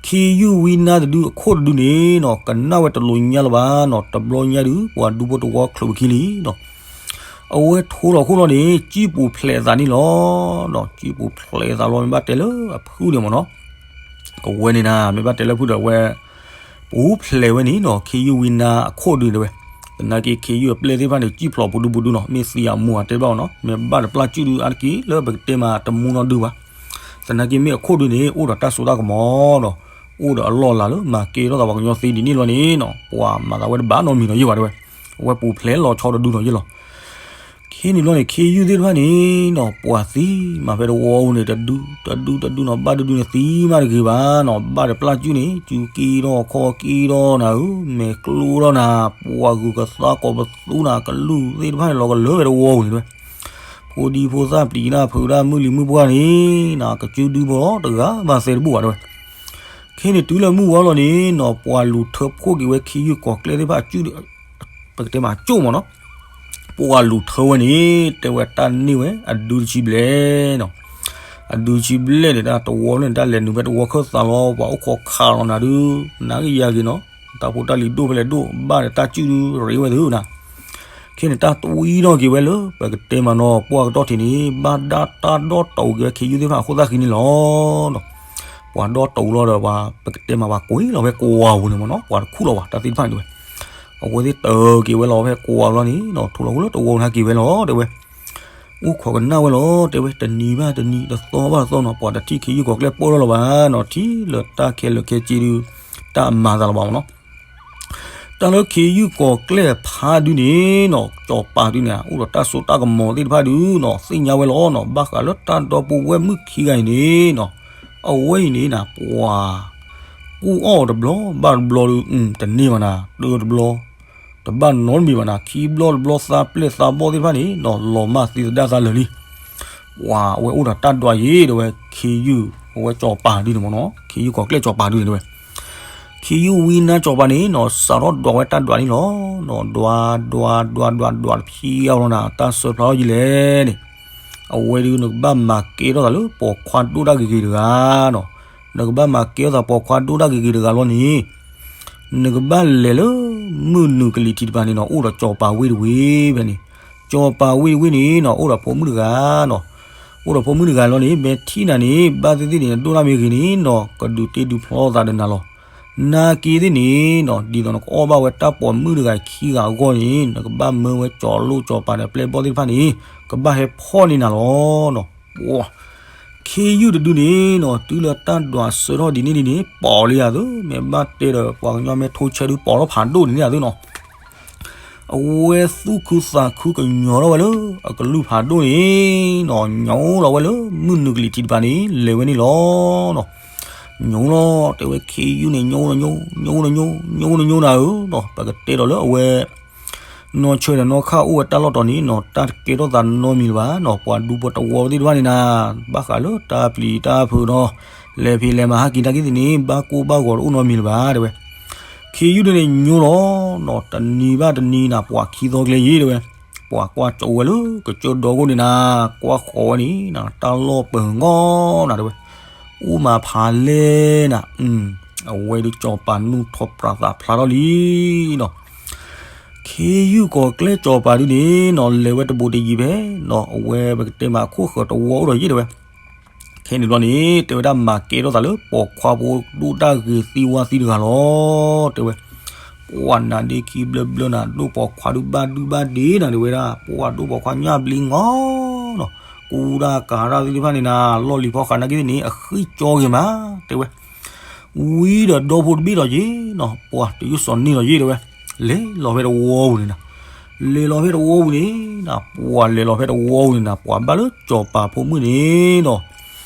ခ့ယုၢ်ဝံနါတဒုအခိၣ်တဒုန့ၣ်နီၤ, ကနၣ်ဝဲတလိၤညါလၢၤဘၣ်နီၤ, တဘျီညါဒုး ပှၤဒူဖိတဝီချုးပခံလံနီၤ. အဝဲထိးလီၤခိၣ်လီၤန့ၣ် စံၣ်ပူၤဖျဲးအသးန့ၣ်လီၤ. စံၣ်ပူၤဖျဲးအသးလီၤ မ့ၢ်ဘၣ်တဲလၢအဖုၣ်န့ၣ်မ့ၢ်နီၤ, အဝဲန့ၣ်နၤ မ့ၢ်ဘၣ်တဲလၢဖုၣ်ဒီးအဝဲ ပူၤဖျဲးဝဲန့ၣ်နီၤ, ခ့ယုၢ်ဝံနါအခိၣ်ဒုန့ၣ်တဲဝဲ. သနာ်က့ခ့ယုၢ်အပျဲၢ်သ့ၣ်တဖၣ်န့ၣ် စံၣ်ဖျိးပူၤဒုပူၤဒုနီၤ, မ့ၢ်သံအမူအတဲဘၣ်အီၤနီၤ, မ့ၢ်ဘၣ်ဒီးပျၢ်စုၣ်ဒုအါတက့ၢ်လၢပကတဲမးတမူနီတဒုဘၣ်. သနာ်က့မ့ၢ်အခိၣ်ဒုန့ၣ် အိၣ်ဒီးတၢ်စိတၢ်ကမီၤဒီး အိၣ်ဒီးအလီၢ်အလၤလၢမၤကဲထီၣ်သးပှၤကညီသ့ဒ်န့ၣ်လီၤန့ၣ်နီၤ, ပှၤမၤသးဝဲတဘၣ်နီတမံၤနီၤယဲၢ်ဘၣ်တဲဝဲ. အဝဲပူၤဖျဲးလီၤဆီတဒုနီၤယဲၢ်လီၤ. ခ့န့ၣ်ဘျီန့ၣ် ခ့ယုၢ်သ့ၣ်တဖၣ်န့ၣ်နီၤ, ပှၤသံမးဖဲတဝီပူၤန့ၣ် တဒုတဒုတဒုနီၤ, ဘၣ်တဒုန့ၣ်သံမးတဂ့ၤဘၣ်နီၤ, ဘၣ်ဒီးပျၢ်စုၣ်န့ၣ် စုက့ထီၣ်ခီက့ထီၣ်နၤဧၢ, မဲာ်ကျိထီၣ်နၤ, ပှၤဂုၤကသါကိးပသူနၤ, ကလုၢ်သ့ၣ်တဖၣ်န့ၣ် လီၤကလၢာ်ဖဲတဝီပူၤန့ၣ်တဲဝဲ. ဖိဒံဖိသၣ်ပျံၤတၢ်ဖုးတၢ်မုၢ်လံၤမုၢ်ပှၢ်န့ၣ်နၤ, ကစုဒုဖိတဂၤဘၣ်သဲတဘူၣ်ဘၣ်တဲဝဲ. ခ့န့ၣ်တုၤလၢမုၢ်ဝါလီၤန့ၣ်နီၤ, ပှၤလူၤထၢဖှိၣ်က့ၤဝဲခ့ယုၢ်ကီၤကျဲသ့ၣ်တဖၣ်အစု ပကတဲမးအကၠိၣ်မးနီၤ, ပှၤလူၤထၢဝဲန့ၣ် တဲဝဲတၢ်န့ၢ်ဝဲအဒုတဆံဘျဲၣ်နီၤ, အဒုတဆံဘျဲၣ်န့ၣ် တၢ်တဝီန့ၣ် တၢ်လဲၤနုာ်ဖဲတဝီခၢၣ်သးလီၤ, ပှၤအိၣ်ခိးခးလီၤနၤဒုး နၤကယၤဂ့ၤနီၤ, တၢ်ဖိတၢ်လံၤဒိၣ်ဖဲလဲၣ်ဒိၣ် ဘၣ်ဒီးတၢ်စုၣ်ဒုးရ့ဝဲသ့ၣ်နၤ. ခ့န့ၣ်တၢ်တဝံထီၣ်က့ၤဝဲလၢ ပကတဲမးနီၤ ပှၢ်ကတီၢ်ထံးန့ၣ် ဘၣ်ဒၣ်တၢ်ဒီတအိၣ်က့ၤဝဲခ့ယုၢ်သ့ၣ်တဖၣ်အဃိသတးဃံန့ၣ်လီၤ. ပှၤဒီတအိၣ်လီၤဒီး ပှၤပကတဲမးပှၤကွံာ်လီၤဖဲကိးဝၤပူၤန့ၣ်မးနီၤ, ပှၤတခူၣ်လီၤဘၣ် တၢ်သ့ၣ်တဖၣ်န့ၣ်တဲဝဲ. အဝဲသ့ၣ်တၢၤက့ၤဝဲလီၤဖဲကိးဝၤလီၤန့ၣ်နီၤ, ထိးလီၤဃိလၢတဝီပူၤန့ၣ်က့ၤဝဲလီၤတဲဝဲ. အိၣ်ခိးကနၣ်ဝဲလီၤတဲဝဲ, တနံၤဘၣ်တနံၤ တသီဘၣ်တသီနီၤ, ပှၤတထံၣ်ခ့ယုၢ်ကီၤကျဲပၢၢ်ထီၣ်လၢၤဘၣ်နီၤ, ထံၣ်လၢတၢ်ခဲလၢာ်ခဲဆ့ဒုး တၢ်အမၤသးလၢၤဘၣ်မးနီၤ. တၢ်လၢခ့ယုၢ်ကီၤကျဲဖးဒုန့ၣ်နီၤ, စီၤပၤဒုန့ၣ် အိၣ်ဒီးတၢ်စိတၢ်ကမီၤသ့ၣ်တဖၣ်ဒုနီၤ, သ့ၣ်ညါဝဲလီၤနီၤ, ဘၣ်ဃးလၢတၢ်ဒီပုၢ်ဝဲၢ်မုၣ်ခံဂၤအံၤန့ၣ်နီၤ, အဝဲအံၤန့ၣ်နၤ ပှၤ ကူၣ်အီၣ်တဘျီဘၣ်တဘျီဒီး တန့ၢ်ဘၣ်နၤ, တၢတဘျီ တဘၣ်နီတမံၤဘၣ်နၤ, ခံဘျီတဘျီ သးပျဲၢ်သးဘီၣ်သ့ၣ်တဖၣ်န့ၣ်နီၤ လီၤမၢ်သံသဒၣ်သးလၢာ်လံ. ပှၤအဝဲအိၣ်ဒီးတၢ်ဒွးယံၤ တဲဝဲ, ခ့ယုၢ်အဝဲစီၤပၤဒုန့ၣ်မ့ၢ်နီၤ, ခ့ယုၢ်ကီၤကျဲၢ်စီၤပၤဒုန့ၣ် တဲဝဲ. ခ့ယုၢ်ဝံနါစီၤပၤန့ၣ်နီၤ စးထီၣ်ဒွးဝဲတၢ်ဒွးန့ၣ်လီၤ. ဒွး ဒွး ဒွး ဒွး ဒွးတဖံးအါလီၤနၤ တၢ်ဆၢဖျါထီၣ်ယံၤလဲၣ်န့ၣ်, အဝဲဒုးနကဘၣ်မၤကဲထီၣ်သးလၢပိာ်ခွါဒိၣ်တၢ်ဂ့ၤဂ့ၤတဂၤနီၤ, နကဘၣ်မၤကဲထီၣ်သးပိာ်ခွါဒိၣ်တၢ်ဂ့ၤဂ့ၤတဂၤလီၤန့ၣ် နကဘၣ်လဲၤလၢ မုၢ်နုာ်ကလံၤထံးတဖၣ်န့ၣ်နီၤ အိၣ်ဒီးစီၤပၤဝ့ၢ်တဝ့ၢ်ဖဲန့ၣ်, စီၤပၤဝ့ၢ်တဝ့ၢ်န့ၣ်နီၤ အိၣ်ဒီးဖိမုၣ်တဂၤနီၤ, အိၣ်ဒီးဖိမုၣ်တဂၤလီၤန့ၣ် မ့ၢ်ထံၣ်နၤန့ၣ် ဘၣ်သ့ၣ်သ့ၣ်န့ၣ် နဒိၣ်တၢ်မ့ၢ်ဂ့ၤန့ၣ်နီၤ ကဒုးတ့ဒုးဖျီသးဒီးနၤလီၤ. နာ်က့သ့ၣ်န့ၣ်နီၤ ဒ်သိးနကအီၣ်ဘၣ်ဝဲတၢ်ပိာ်မုၣ်တဂၤခံဂၤအဂီၢ်န့ၣ် နကဘၣ်မၢဝဲစီၤလိၣ်စီၤပၤဒီးပျဲၢ်ဘီၣ်သ့ၣ်တဖၣ်န့ၣ် ကဘၣ်ဟဲဖီၣ်န့ၢ်နၤလီၤနီၤ. ပှၤ ခ့ယုၢ်တဒုန့ၣ်နီၤ တုၤလၢတၢ်ဒွးဆၢထီၣ်ဒ်န့ၣ်ဒ်န့ၣ် ပိာ်လံယၤသု မ့ၢ်ဘၣ်တဲဒီးပှၤကညီမ့ၢ်ထိဆဲဒု ပိာ်ထီၣ်ဖးဒိၣ်န့ၣ်န့ၣ်ယၤသုနီၤ. အဝဲသူၣ်ခုသးခုကညီၤထီၣ်ဝဲလၢ အကလုၢ်ဖးဒိၣ်န့ၣ်နီၤ ညိလီၤဝဲလၢ မုၢ်နုာ်ကလံၤထံးတဖၣ်န့ၣ် လဲၤဝဲန့ၣ်လီၤနီၤ. ညိလီၤ တဲဝဲခ့ယုၢ်န့ၣ် ညိလီၤညိ ညိလီၤညိ ညိလီၤညိနၤဧၢနီၤ ပကတဲဒီးလၢအဝဲ နီၢ်ဆၢဒီးနီၢ်ခၣ်အိၣ်ဝဲတၢ်လီၢ်တီၤန့ၣ်နီၤ တၢ်တကဲထီၣ်သးနီတမံၤလၢၤဘၣ်နီၤ ပှၤဒူဖိတဝီသ့ၣ်တဖၣ်န့ၣ်နၤ ဘၣ်ဃးလၢတၢ်ပျံၤတၢ်ဖုးနီၤ လဲၤဖံးလဲၤမၤဟးက့ၤနာ်က့သ့ၣ်န့ၣ် ဘၣ်ကိၢ်ဘၣ်ဂီၤတအိၣ်နီတမံၤလၢၤဘၣ် တဲဝဲ. ခ့ယုၢ်ဒုန့ၣ်ညိလီၤနီၤ တနံၤဘၣ်တနံၤနၤ ပှၤခံသီကျဲယံၤ တဲဝဲ. ပှၤကွၢ်ကၠိဝဲလၢကစၢၢ်ဒီခိၣ်န့ၣ်နၤ ကွၢ်ဃီၤဝဲန့ၣ်နၤ တၢ်လီၢ်ပၢၤဂီၢ်နၤ တဲဝဲ. အိၣ်မးဖးလဲၢ်နၤ အဝဲဒုးစီၤပၤနူၢ်ထီၣ်ပြးသးဖျါထီၣ်လံနီၤ. ခ့ယုၢ်ကီၤကျဲၢ်စီၤပၤဒုန့ၣ်နီၤ လဲၤဝဲတဘူးတယံၤဖဲနီၤ အဝဲပကတဲမးအခိၣ်ဃၢၤတဝီအိၣ်ဒီးယံၤ တဲဝဲ. ခဲန့ၣ်ဘျီန့ၣ် တဲဝဲဒၣ်မၤကဲထီၣ်သးလၢ ပိာ်ခွါဖိဒိၣ်တၢ်ဂ့ၤသံဝါသံတဂၤလီၤ တဲဝဲ. ပှၤနါဒ့ခံဘျၢဘျၢနၤ ဒိၣ်ပိာ်ခွါဒုးဘၣ်ဒုဘၣ်ဒ့နၤ တဲဝဲဒၣ် ပှၤဒိၣ်ပိာ်ခွါညၣ်ဘျံးငီနီၤ ကူတၢ်ကၤတၢ်သ့ၣ်တဖၣ်န့ၣ်နၤ လီၢ်လံၤဖီဃးနာ်က့သ့ၣ်န့ၣ် အဃံကၠီဂ့ၤမး တဲဝဲ. ဝံဒီးဒီဖိတဘ့ၣ်လီၤယံၤနီၤ ပှၤတယုၢ်စီၤန့ၣ်လီၤယံၤ တဲဝဲ. လဲၤလီၤဖဲတဝီပူၤန့ၣ်နၤ လဲၤလီၤဖဲတဝီပူၤန့ၣ်နၤ ပှၤလဲၤလီၤဖဲတဝီပူၤန့ၣ်နၤ ပှၤဘၣ်လၢစီၤပၤဖိမုၣ်န့ၣ်နီၤ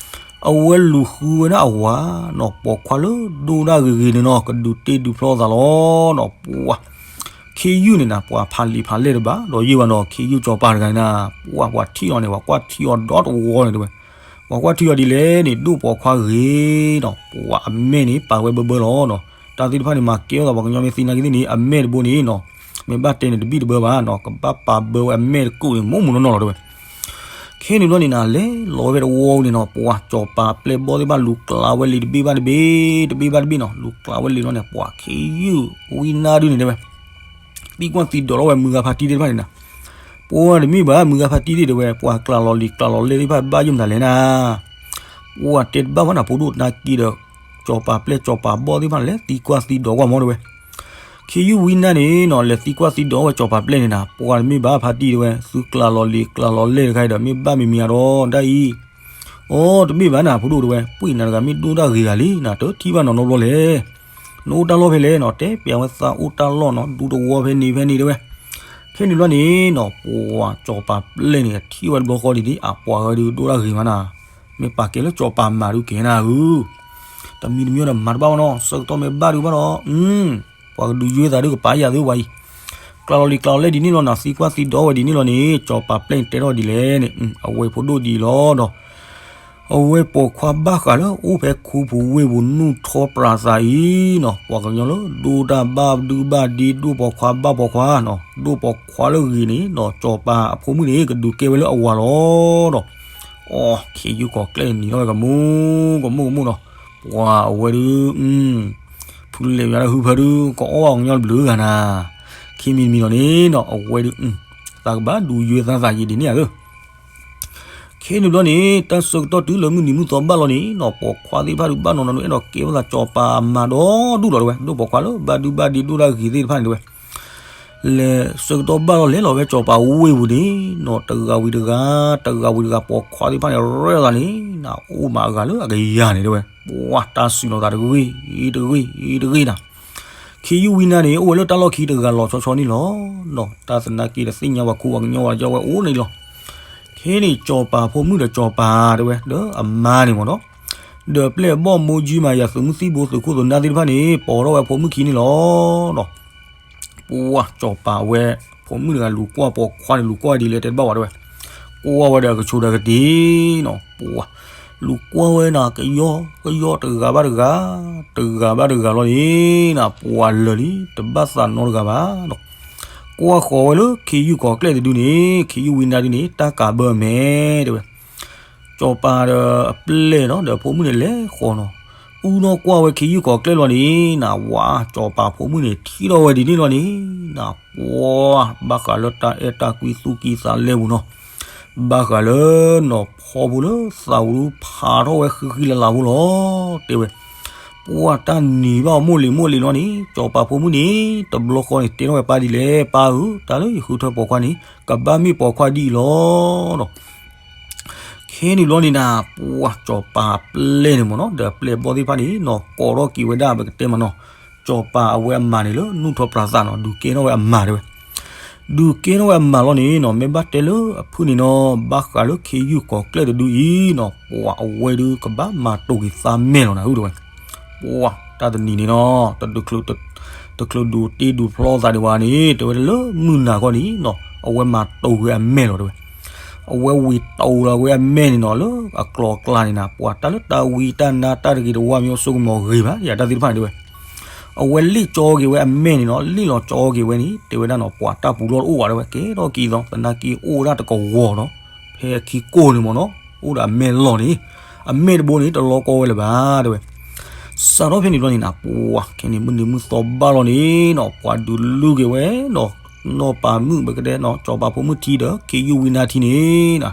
အဝဲလူၤဃုဝဲဒၣ်အဝၤနီၤ ပိာ်ခွါလၢဒိၣ်ဒၣ်ဂ့ၤဂ့ၤန့ၣ်နီၤ ကဒုးတ့ဒုးဖျီသးလီၤနီၤ ပှၤ ခ့ယုၢ်န့ၣ်နၤ ပှၤဖးလံာ်ဖးလဲၢ်တဘၣ်ဒီးယံၤဘၣ်နီၤ ခ့ယုၢ်စီၤပၤတဂၤန့ၣ်နၤ ပှၤပှၤထံၣ်အီၤန့ၣ် ပှၤကွၢ်ထံအီၤဒီတဝီန့ၣ်တဲဝဲ ပှၤကွၢ်ထံအီၤဒ်လဲၣ်န့ၣ် ဒိၣ်ပိာ်ခွါဂ့ၤနီၤ ပှၤအမဲာ်န့ၣ် ပာ်ဝဲဘၢဘၢလီၤနီၤ တၢ်သ့ၣ်တဖၣ်န့ၣ် မၤကဲထီၣ်သးပှၤကညီမ့ၢ်သံနာ်က့သ့ၣ်န့ၣ် အမဲာ်တဘိန့ၣ်နီၤ မ့ၢ်ဘၣ်တဲန့ၣ်တဘံၣ်တဘၢဘၣ်နီၤ ကဘၣ်ပာ်ဘၢဝဲအမဲာ်တကူာ်န့ၣ် မိၢ်မူနီၢ်နီၢ်လီၤတဲဝဲ ခဲန့ၣ်ဘျီန့ၣ်နၤ လဲၤလီၤဖဲတဝီပူၤန့ၣ်နီၤ ပှၤစီၤပၤပျဲၢ်ဘီၣ်သ့ၣ်တဖၣ်လူၤကျါဝဲလံာ်တဘ့ၣ်ဘၣ်တဘ့ၣ် တဘ့ၣ်ဘၣ်တဘ့ၣ်နီၤ လူၤကျါဝဲလံာ်လီၤန့ၣ် ပှၤခ့ယုၢ်ဝံနါဒုန့ၣ်တဲဝဲ သံကွၢ်သံဒိးထီၣ်ဝဲမုၢ်ဂၤဖါတံၢ်သ့ၣ်တဖၣ်န့ၣ်နၤ ပှၤတမ့ၢ်ဘၣ် မုၢ်ဂၤဖါတံၢ်သ့ၣ်တဲဝဲ ပှၤကျါလီၤလံာ်ကျါလီၤလဲၢ်သ့ၣ်တဖၣ်ဘၣ်ယိၣ်မတၤလဲၣ်နၤ ပှၤတဲတဘၣ်ဘၣ်နၤ ဖိဒိၣ်နာ်က့ဒီး စီၤပၤပျဲၢ်စီၤပၤဘီၣ်သ့ၣ်တဖၣ်န့ၣ် လဲၤသံကွၢ်သံဒိးကွၢ်မီၤတဲဝဲ ခ့ယုၢ်ဝံနါန့ၣ်နီၤ လဲၤသံကွၢ်သံဒိးဝဲစီၤပၤပျဲၢ်န့ၣ်နၤ ပှၤတမ့ၢ်ဘၣ်ဖါတံၢ်တဲဝဲ သုကျါလီၤလံာ်ကျါလီၤလဲၢ်တခါအံၤဒီး မ့ၢ်ဘၣ်မံၤမံၤအါဒီးဒၣ်အံၤ အိ တမ့ၢ်ဘၣ်နၤ ဖိဒိၣ်တဲဝဲ ပှ့ၤနၤတဂၤမ့ၢ်ဒိၣ်တၢ်ဂ့ၤဂၤလံနၤ တထံၣ်ဘၣ်နီၤနီတဘျီလဲၣ် နအိၣ်တၢ်လီၢ်ဖဲလဲၣ်နီၤ တဲပျးဝဲသးအိၣ်တၢ်လီၢ်နီၤ ဒူတဝီဖဲန့ၣ်ဖဲန့ၣ်တဲဝဲ ခဲန့ၣ်ဘျီန့ၣ်နီၤ ပှၤစီၤပၤပျဲၢ်န့ၣ် ထံၣ်ဝဲတဘျီဃီဒ်န့ၣ် အပှၤဂၤဒုးဒိၣ်တၢ်ဂ့ၤမးနၤ မ့ၢ်ပာ်ကဲလၢစီၤပၤမၤဒုးကဲနၤဧၢ တမံၤတမံၤဒီးမၤတဘၣ်ဘၣ်နီၤ ဆၢကတီၢ်မ့ၢ်ဘၣ်ဒုးဘၣ်ဒီး ပှၤကဒုးယွဲသးဒုးကပာ်ယၤသုဝဲအံၤ ကျါလီၤလံာ်ကျါလီၤလဲၢ်ဒ်န့ၣ်လီၤနၤ သံကွၢ်သံဒိးဝဲဒ်န့ၣ်လီၤန့ၣ် စီၤပၤပျဲၢ်န့ၣ်တဲထီၣ်ဒ်လဲၣ်န့ၣ် အဝဲဖိဒိၣ်ဒ်အံၤလီၤဒီး အဝဲပိာ်ခွါဘၣ်ဃးလၢအိၣ်ဖဲခူပူၤဝ့ၢ်ပူၤနူၢ်ထီပြးသးအံၤနီၤ ပှၤကညီလၢဒိၣ်တၢ်ဘၣ်ဒုဘၣ်ဒ့ ဒိၣ်ပိာ်ခွါဘၣ်ပိာ်ခွါနီၤ ဒိၣ်ပိာ်ခွါလၢဂ့ၤန့ၣ်နီၤ စီၤပၤအဖိမုၣ်န့ၣ် ကဒုးကဲဝဲလၢအဝၤလီၤဒီး အိ ခ့ယုၢ်ကီၤကျဲၢ်နံၤထီၣ်ဝဲကမူၣ်ကမူၣ်ကမူၣ်နီၤ ပှၤအဝဲဒုး ဖုလဲၤဝဲဒၣ်ဟုဖၢဒုး ကအီၣ်ဘၣ်ပှၤကညီတဘျုးဂၤနၤ ခံမံၤတမံၤလီၤန့ၣ်နီၤ အဝဲဒုး သးကဘၣ်ဒုးယွဲသးသးယံာ်ဒ်န့ၣ်ဧါ ခဲန့ၣ်ဘျီန့ၣ် တၢ်ဆၢကတီၢ်တုၤလၢမုၢ်နံၤမုၢ်သီဘၣ်လီၤန့ၣ်နီၤ ပိာ်ခွါသ့ၣ်တဖၣ်ဒုးဘၣ်နီၢ်နီၢ်ဒုး အဲၣ်ဒိးကဲဝဲသးစီၤပၤအမါဒီဒူၣ်လီၤတဲဝဲ ဒိၣ်ပိာ်ခွါလၢဘၣ်ဒုဘၣ်ဒ့ ဒိၣ်တၢ်ဂ့ၤသ့ၣ်တဖၣ်န့ၣ်တဲဝဲ လဲၤဆၢကတီၢ်ဘၣ်လီၤ လဲၤလီၤဖဲစီၤပၤဝ့ၢ်ပူၤန့ၣ်နီၤ တဂၤဝံၤတဂၤ တဂၤဝံၤတဂၤ ပိာ်ခွါသ့ၣ်တဖၣ်န့ၣ် ရဲၣ်သးန့ၣ် နအိၣ်မးအဂၤလၢအကယၤန့ၣ်တဲဝဲ ပှၤတၢ်စံးလီၤသးတဂ့ၤ တဂ့ၤ တဂ့ၤနၤ ခ့ယုၢ်ဝံနါန့ၣ် အိၣ်ဝဲလၢတၢ်လီၢ်ခံတဂၤလီၤဆီဆီန့ၣ်လီၤ. တၢ်သနာ်က့ဒီးသ့ၣ်ညါပှၤခူပှၤကညီဝဲ ကၠီဝဲအိၣ်န့ၣ်လီၤ. ခဲန့ၣ် စီၤပၤဖိမုၣ်ဒီးစီၤပၤတဲဝဲ ဒီးအမါန့ၣ်မ့ၢ်နီၤ, ဒီးပျဲၢ်အဘီၣ်မိၢ်ကၠံမၤယၤ သုးမုၢ်သံၣ်ဘိ သုးခိၣ်သုးနၢ်သ့ၣ်တဖၣ်န့ၣ် ပိာ်ထီၣ်ဝဲဖိမုၣ်ခံန့ၣ်လီၤ. ပှၤစီၤပၤဝဲ ဖိမုၣ်တဂၤလူၤကွၢ်ပိာ်ခွါန့ၣ် လူၤကွၢ်ဒ်လဲၣ်တဲတဘၣ်ဝဲဒၣ်ဝဲ, ကွၢ်ဝဲဒီးအကဆိးဒီးကတ့ၢ်နီၤ, ပှၤလူၤကွၢ်ဝဲန့ၣ် ကယီကယီတဂၤဘၣ်တဂၤ, တဂၤဘၣ်တဂၤလီၤန့ၣ် ပှၤလၢာ်လံ တဘၣ်သးနီတဂၤဘၣ်နီၤ. ကွၢ်ဃီၤဝဲလၢခ့ယုၢ်ကီၤကျဲၢ်တဒုန့ၣ် ခ့ယုၢ်ဝံနါဒုန့ၣ် တၢ်ကးဘၢအမဲာ်တဲဝဲ စီၤပၤဒီးအပျဲၢ်နီၤ ဒီးဖိမုၣ်န့ၣ်လဲၤဃီၤနီၤ, အူနီၢ်ကွၢ်ဝဲခ့ယုၢ်ကီၤကျဲၢ်လီၤန့ၣ် နဝၤစီၤပၤဖိမုၣ်န့ၣ် ထံၣ်ထီၣ်ဝဲဒ်န့ၣ်လီၤန့ၣ် နပှၤ ဘၣ်ဃးလၢတၢ်အဲၣ်တၢ်ကွံသူၣ်ကံၢ်သးလဲပူၤနီၤ, ဘၣ်ဃးလၢနီၤဖီဖိလၢသးဝူဖးထီၣ်ဝဲဃံဃံလၤလၤဖိလီၤ တဲဝဲ ပှၤတၢ်နံၤဘၣ်အီၤမိၢ်လံၤမိၢ်လံၤလီၤန့ၣ် စီၤပၤဖိမုၣ်န့ၣ် တဘျီဃီန့ၣ် တဲထီၣ်ဝဲပၢ်ဒ်လဲၣ်, ပၢ်ဧၢ, တၢ်လၢယဃုထၢပိာ်ခွါန့ၣ် ကဘၣ်မ့ၢ်ပိာ်ခွါဒ်အံၤလီၤနီၤ. ခဲန့ၣ်ဘျီန့ၣ်နၤ ပှၤစီၤပၤအပျဲၢ်န့ၣ်မ့ၢ်နီၤ ဒီးအပျဲၢ်အဘီၣ်သ့ၣ်တဖၣ်န့ၣ်နီၤ ကိးထီၣ်က့ၤဝဲဒၣ်ပကတဲမ့ၢ်နီၤ, စီၤပၤအဝဲအမါန့ၣ်လၢနူၢ်ထီပြးသးနီၤ ဒုးကဲထီၣ်ဝဲအမါတဲဝဲ ဒုးကဲထီၣ်ဝဲအမါလီၤန့ၣ်နီၤ မ့ၢ်ဘၣ်တဲလၢအဖုၣ်န့ၣ်နီၤ ဘၣ်ဃးလၢခ့ယုၢ်ကီၤကျဲၢ်တဒုအံၤနီၤ ပှၤအဝဲဒုးကဘၣ်မၤတိာ်က့ၤသးမဲာ်လီၤနၤဧၢတဲဝဲ ပှၤတၢ်တနံၤန့ၣ်နီၤ တ တချုးဒုးတ့ဒုးဖျီသးဒံးဘၣ်န့ၣ် တဲဝဲလၢမုၢ်နၤခီန့ၣ်နီၤ အဝဲမၤတိာ်ဝဲအမဲာ်လီၤတဲဝဲ, အဝဲဝံၤတိာ်လီၤဝဲအမဲာ်န့ၣ်နီၤ လၢအကျိၤအကျဲန့ၣ်နၤ ပှၤတၢ်လၢတၢ်ဝံတၢ်နါတၢ်တဂ့ၤတဝါမ့ၢ်အိၣ်ဆိကမိၣ်ဂ့ၤဘၣ် ယၤတၢ်သ့ၣ်တဖၣ်န့ၣ်တဲဝဲ, အဝဲလ့ၣ်ကၠီက့ၤဝဲအမဲာ်န့ၣ်နီၤ လ့ၣ်လီၤကၠီက့ၤဝဲန့ၣ် တဲဝဲဒၣ်နီၤ ပှၤတၢ်ပူၤလီၢ်တအိၣ်ဘၣ်တဲဝဲ ကဲထီၣ်က့ၤသီ သနာ်က့အိၣ်ဝဲဒၣ်တကဝီၤနီၤ ဖဲအခံကိၢ်န့ၣ်မ့ၢ်နီၤ အိၣ်ဒီးအမဲာ်လီၢ်န့ၣ် အမဲာ်တဘိန့ၣ် တလီၤကီဝဲလၢၤဘၣ်တဲဝဲ စးထီၣ်ဖဲန့ၣ်ဘျီန့ၣ်နၤ ပှၤခဲန့ၣ်မုၢ်နံၤမုၢ်သီဘၣ်လီၤန့ၣ်နီၤ ပှၤဒုးလုၢ်က့ၤဝဲနီၤ နီၢ်ပၤမုၣ်ပကတဲနီၤ စီၤပၤဖိမုၣ်ထံဒီး ခ့ယုၢ်ဝံနါထံန့ၣ်နၤ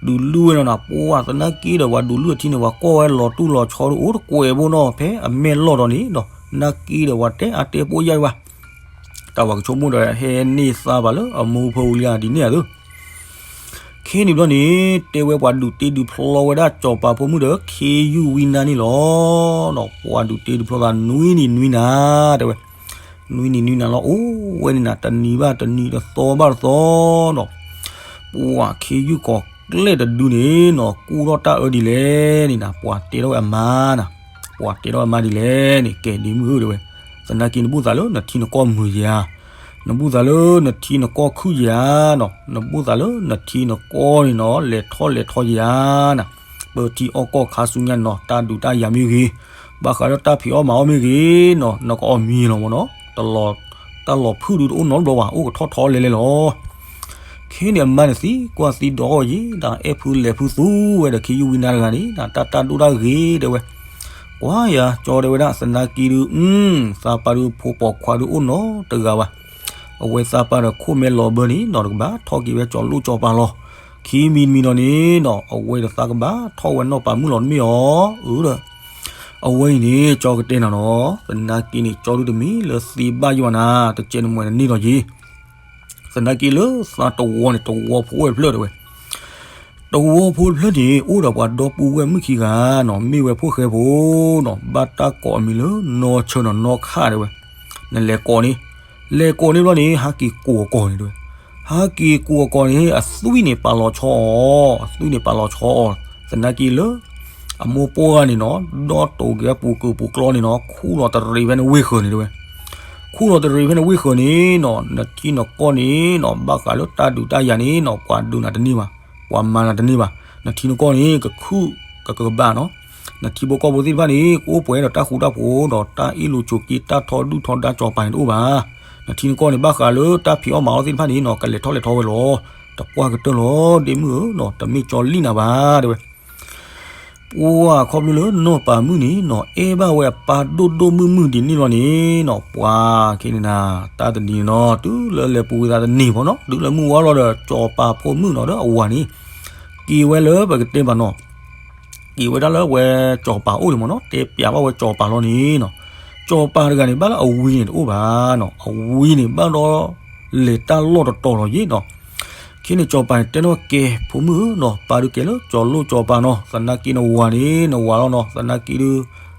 ဒုးလုၢ်ဝဲနီၤနၤ ပှၤသနာ်က့ဒီး ပှၤဒုးလုၢ်အထံန့ၣ် ပှၤကွၢ်ဝဲလီၤတူၢ်လီၤဆီဒုးအိၣ်တကွဲးဘိနီၤ ဖဲအမဲာ်လီၢ်ဒီးန့ၣ်နီၤ သနာ်က့ဒီး ပှၤတဲအါတဲပိၢ်ယါဝဲ တၢ်ပှၤကဆိကမိၣ်ဒီး ဟဲန့ၢ်သါဘၣ်လၢအမူဖိဝံၤလံဒ်န့ၣ်ဧါသၢ ခဲန့ၣ်ဘျီန့ၣ် တဲဝဲပှၤဒုးတ့ဒုးဖျီဝဲဒၣ်စီၤပၤဖိမုၣ်ဒီး ခ့ယုၢ်ဝံနါန့ၣ်လီၤ. ပှၤဒုးတ့ဒုးဖျီသးနွံနံၤနွံနၤ တဲဝဲ, နွံနံၤနွံနၤလီၤ အိၣ်ဝဲန့ၣ်နၤ တနံၤဘၣ်တနံၤ တသီဘၣ်တသီနီၤ ပှၤခ့ယုၢ်ကီၤကျဲၢ်တဒုန့ၣ်နီၤ ကူၣ်ထီၣ်တၢ်အၢဒ်လဲၣ်န့ၣ်နၤ ပှၤတဲထီၣ်ဝဲအမါနၤ, ပှၤတဲထီၣ်ဝဲအမါဒ်လဲၣ်န့ၣ် ကဲဒ်မုၢ်ဧၢတဲဝဲ, သနာ်က့နဘူၣ်သးလၢနထံနကီၢ်မုာ်ယၤ, နဘူၣ်သးလၢနထံနကီၢ်ခုၣ်ယၤနီၤ, နဘူၣ်သးလၢနထံနကီၢ်န့ၣ်နီၤ လဲၤထီၣ်လဲၤထီယၤနၤ, ပၢထံအီၣ်ကီၢ်ခါဆူညါနီၤ တၢ်ဒုးတၢ်ယၤမ့ၢ်ဂ့ၤ, ဘၣ်ဃးဒီးတၢ်ဖံးအီၣ်မၤအီၣ်မ့ၢ်ဂ့ၤနီၤ နကအီၣ်မံၤလီၤမ့ၢ်နီၤ, တၢ်လီၤဖုၣ်ဒုတအိၣ်နီတဘျီဘၣ် အိၣ်ကထီၣ်ထီလဲၤလဲၤလီၤ. ခဲန့ၣ်အမါန့ၣ်သံကွၢ်သံဒိးအီၤယံၤ ဒီးအဲၣ်ဖုလဲၤဖုသူဝဲဒီးခ့ယုၢ်ဝံနါတဂၤန့ၣ် တၢ်တၢ်ဒိၣ်တၢ်ဂ့ၤတဲဝဲ, ကွၢ်ယၤကၠီတဲဝဲဒၣ် သနာ်က့ဒု သးပှၢ်ဒုဖိပိာ်ခွါဒုအိၣ်နီတဂၤဘၣ်, အဝဲသးပှၢ်ဒီးခိၣ်မဲလီၤဘၢန့ၣ်နီၤ တကဘၣ်ထီၣ်က့ၤဝဲကၠီၤလိၣ်ကၠီၤပၤလီၤ, ခံမံၤတမံၤဒီးန့ၣ်နီၤ အဝဲဒီးသးကဘၣ်ထီၣ်ဝဲနီၢ်ပၤမုၣ်လီၤတမ့ၢ်အီၤ, အၢဒီး အဝဲအံၤန့ၣ် ကၠီကတဲနၤနီၤ, သနာ်က့န့ၣ် ကၠီဒုတမ့ၢ်လၢသ့ဘၣ်ယွၤနၤ တကဲနမှဲၤနန့ၢ်လီၤယံၤ, သနာ်က့လၢသးတဝီန့ၣ် တဝီဖိအိၣ်ဝဲတဖျၢၣ်တဲဝဲ, တဝီဖိတဖျၢၣ်န့ၣ် အိၣ်ဒီးပှၤဒီပုၢ်ဝဲၢ်မုၣ်ခံဂၤနီၤ မ့ၢ်ဝဲဖိၣ်ဃဲဖိနီၤ ဘၣ်တၢ်ကိးအမံၤလၢနီၢ်ဆၢနီၤ နီၢ်ခၣ်တဲဝဲ, နလဲၤကိးန့ၣ်, လဲၤကိးန့ၣ်ဘျီန့ၣ် ဟးက့ၤကိးအကိာ်န့ၣ်တဲဝဲ, ဟးက့ၤကိးအကိာ်န့ၣ် အသွံၣ်န့ၣ်ပာ်လီၤဆီအီၤ, အသွံၣ်န့ၣ်ပာ်လီၤဆီအီၤ, သနာ်က့လၢ အမိၢ်ပှၢ်ဂၤန့ၣ်နီၤ ဒီတိၤက့ၤဝဲပူၤကုာ်ပူၤကျီန့ၣ်နီၤ ခူၣ်လီၤတရံးဖဲန့ၣ်ဝ့ၢ်ဃၢၤန့ၣ်တဲဝဲ, ခူၣ်လီၤတရံးဖဲန့ၣ်ဝ့ၢ်ဃၢၤန့ၣ်နီၤ နထံနကီၢ်န့ၣ်နီၤ ဘၣ်ဃးလၢတၢ်ဒုးတၢ်ယၤန့ၣ်နီၤ ပှၤဒုးနၤတန့ၢ်ဘၣ်, ပှၤမၤနၤတန့ၢ်ဘၣ်, နထံနကီၢ်န့ၣ် ကခုၣ်ကကဘၣ်နီၤ, နထံဖိကီၢ်ဖိသ့ၣ်တဖၣ်န့ၣ် ကအိၣ်ပှဲၤဒီးတၢ်ဃူတၢ်ဖိးဒီးတၢ်အ့ၣ်လိာ်ဆိးက့ တၢ်ထီဒုၣ်ထီဒါကၠီၤပၤန့ၣ်တအိၣ်ဘၣ်, နထံနကီၢ်န့ၣ် ဘၣ်ဃးလၢတၢ်ဖံးအီၣ်မၤအီၣ်သ့ၣ်တဖၣ်န့ၣ်နီၤ ကလဲၤထီၣ်လဲၤထီဝဲလီၤ, တပှၢ်ကတၢၢ်လီၤ ဒ့မုၣ်ဧၢနီၤ တမ့ၢ်ကၠီလံၣ်နၤဘၣ်တဲဝဲ ပှၤခီဖျိလၢနီၢ်ပၤမုၣ်န့ၣ်နီၤ အဲၣ်ဘၣ်ဝဲအပၢ်ဒိၣ်ဒိၣ်မုၢ်မုၢ်ဒ်န့ၣ်လီၤန့ၣ်နီၤ ပှၤခဲန့ၣ်နၤ တၢ်တနံၤန့ၣ်နီၤ တုၤလၢလဲၤပူၤဝံၤသးတနံၤဖိနီၤ တုၤလၢမုၢ်ဝါလီၤဒီး ကၠီၤပၤဖိမုၣ်နီၤဒီးအဝၤန့ၣ် က့ၤဝဲလၢပကတဲဘၣ်နီၤ က့ၤဝဲဒၣ်လၢဝဲကၠီၤပၤအိၣ်န့ၣ်မ့ၢ်နီၤ တဲပျးဘၣ်ဝဲကၠီၤပၤလီၤန့ၣ်နီၤ ကၠီၤပၤတဂၤန့ၣ် ဘၣ်လၢအဝံၤန့ၣ်တအိၣ်ဘၣ်နီၤ အဝံၤန့ၣ် ဘၣ်ဒီးလဲၤတၢ်လီၢ်တတီၤလီၤယ့ၣ်နီၤ ခဲန့ၣ်ကၠီၤပၤန့ၣ် တဲထီၣ်ကဲ ဖိမုၣ်ဧၢနီၤ ပၢ်ဒုးကဲလၢကၠီၤလိၣ်ကၠီၤပၤနီၤ သနာ်က့နဝၤန့ၣ် နဝၤလီၤနီၤ သနာ်က့ဒု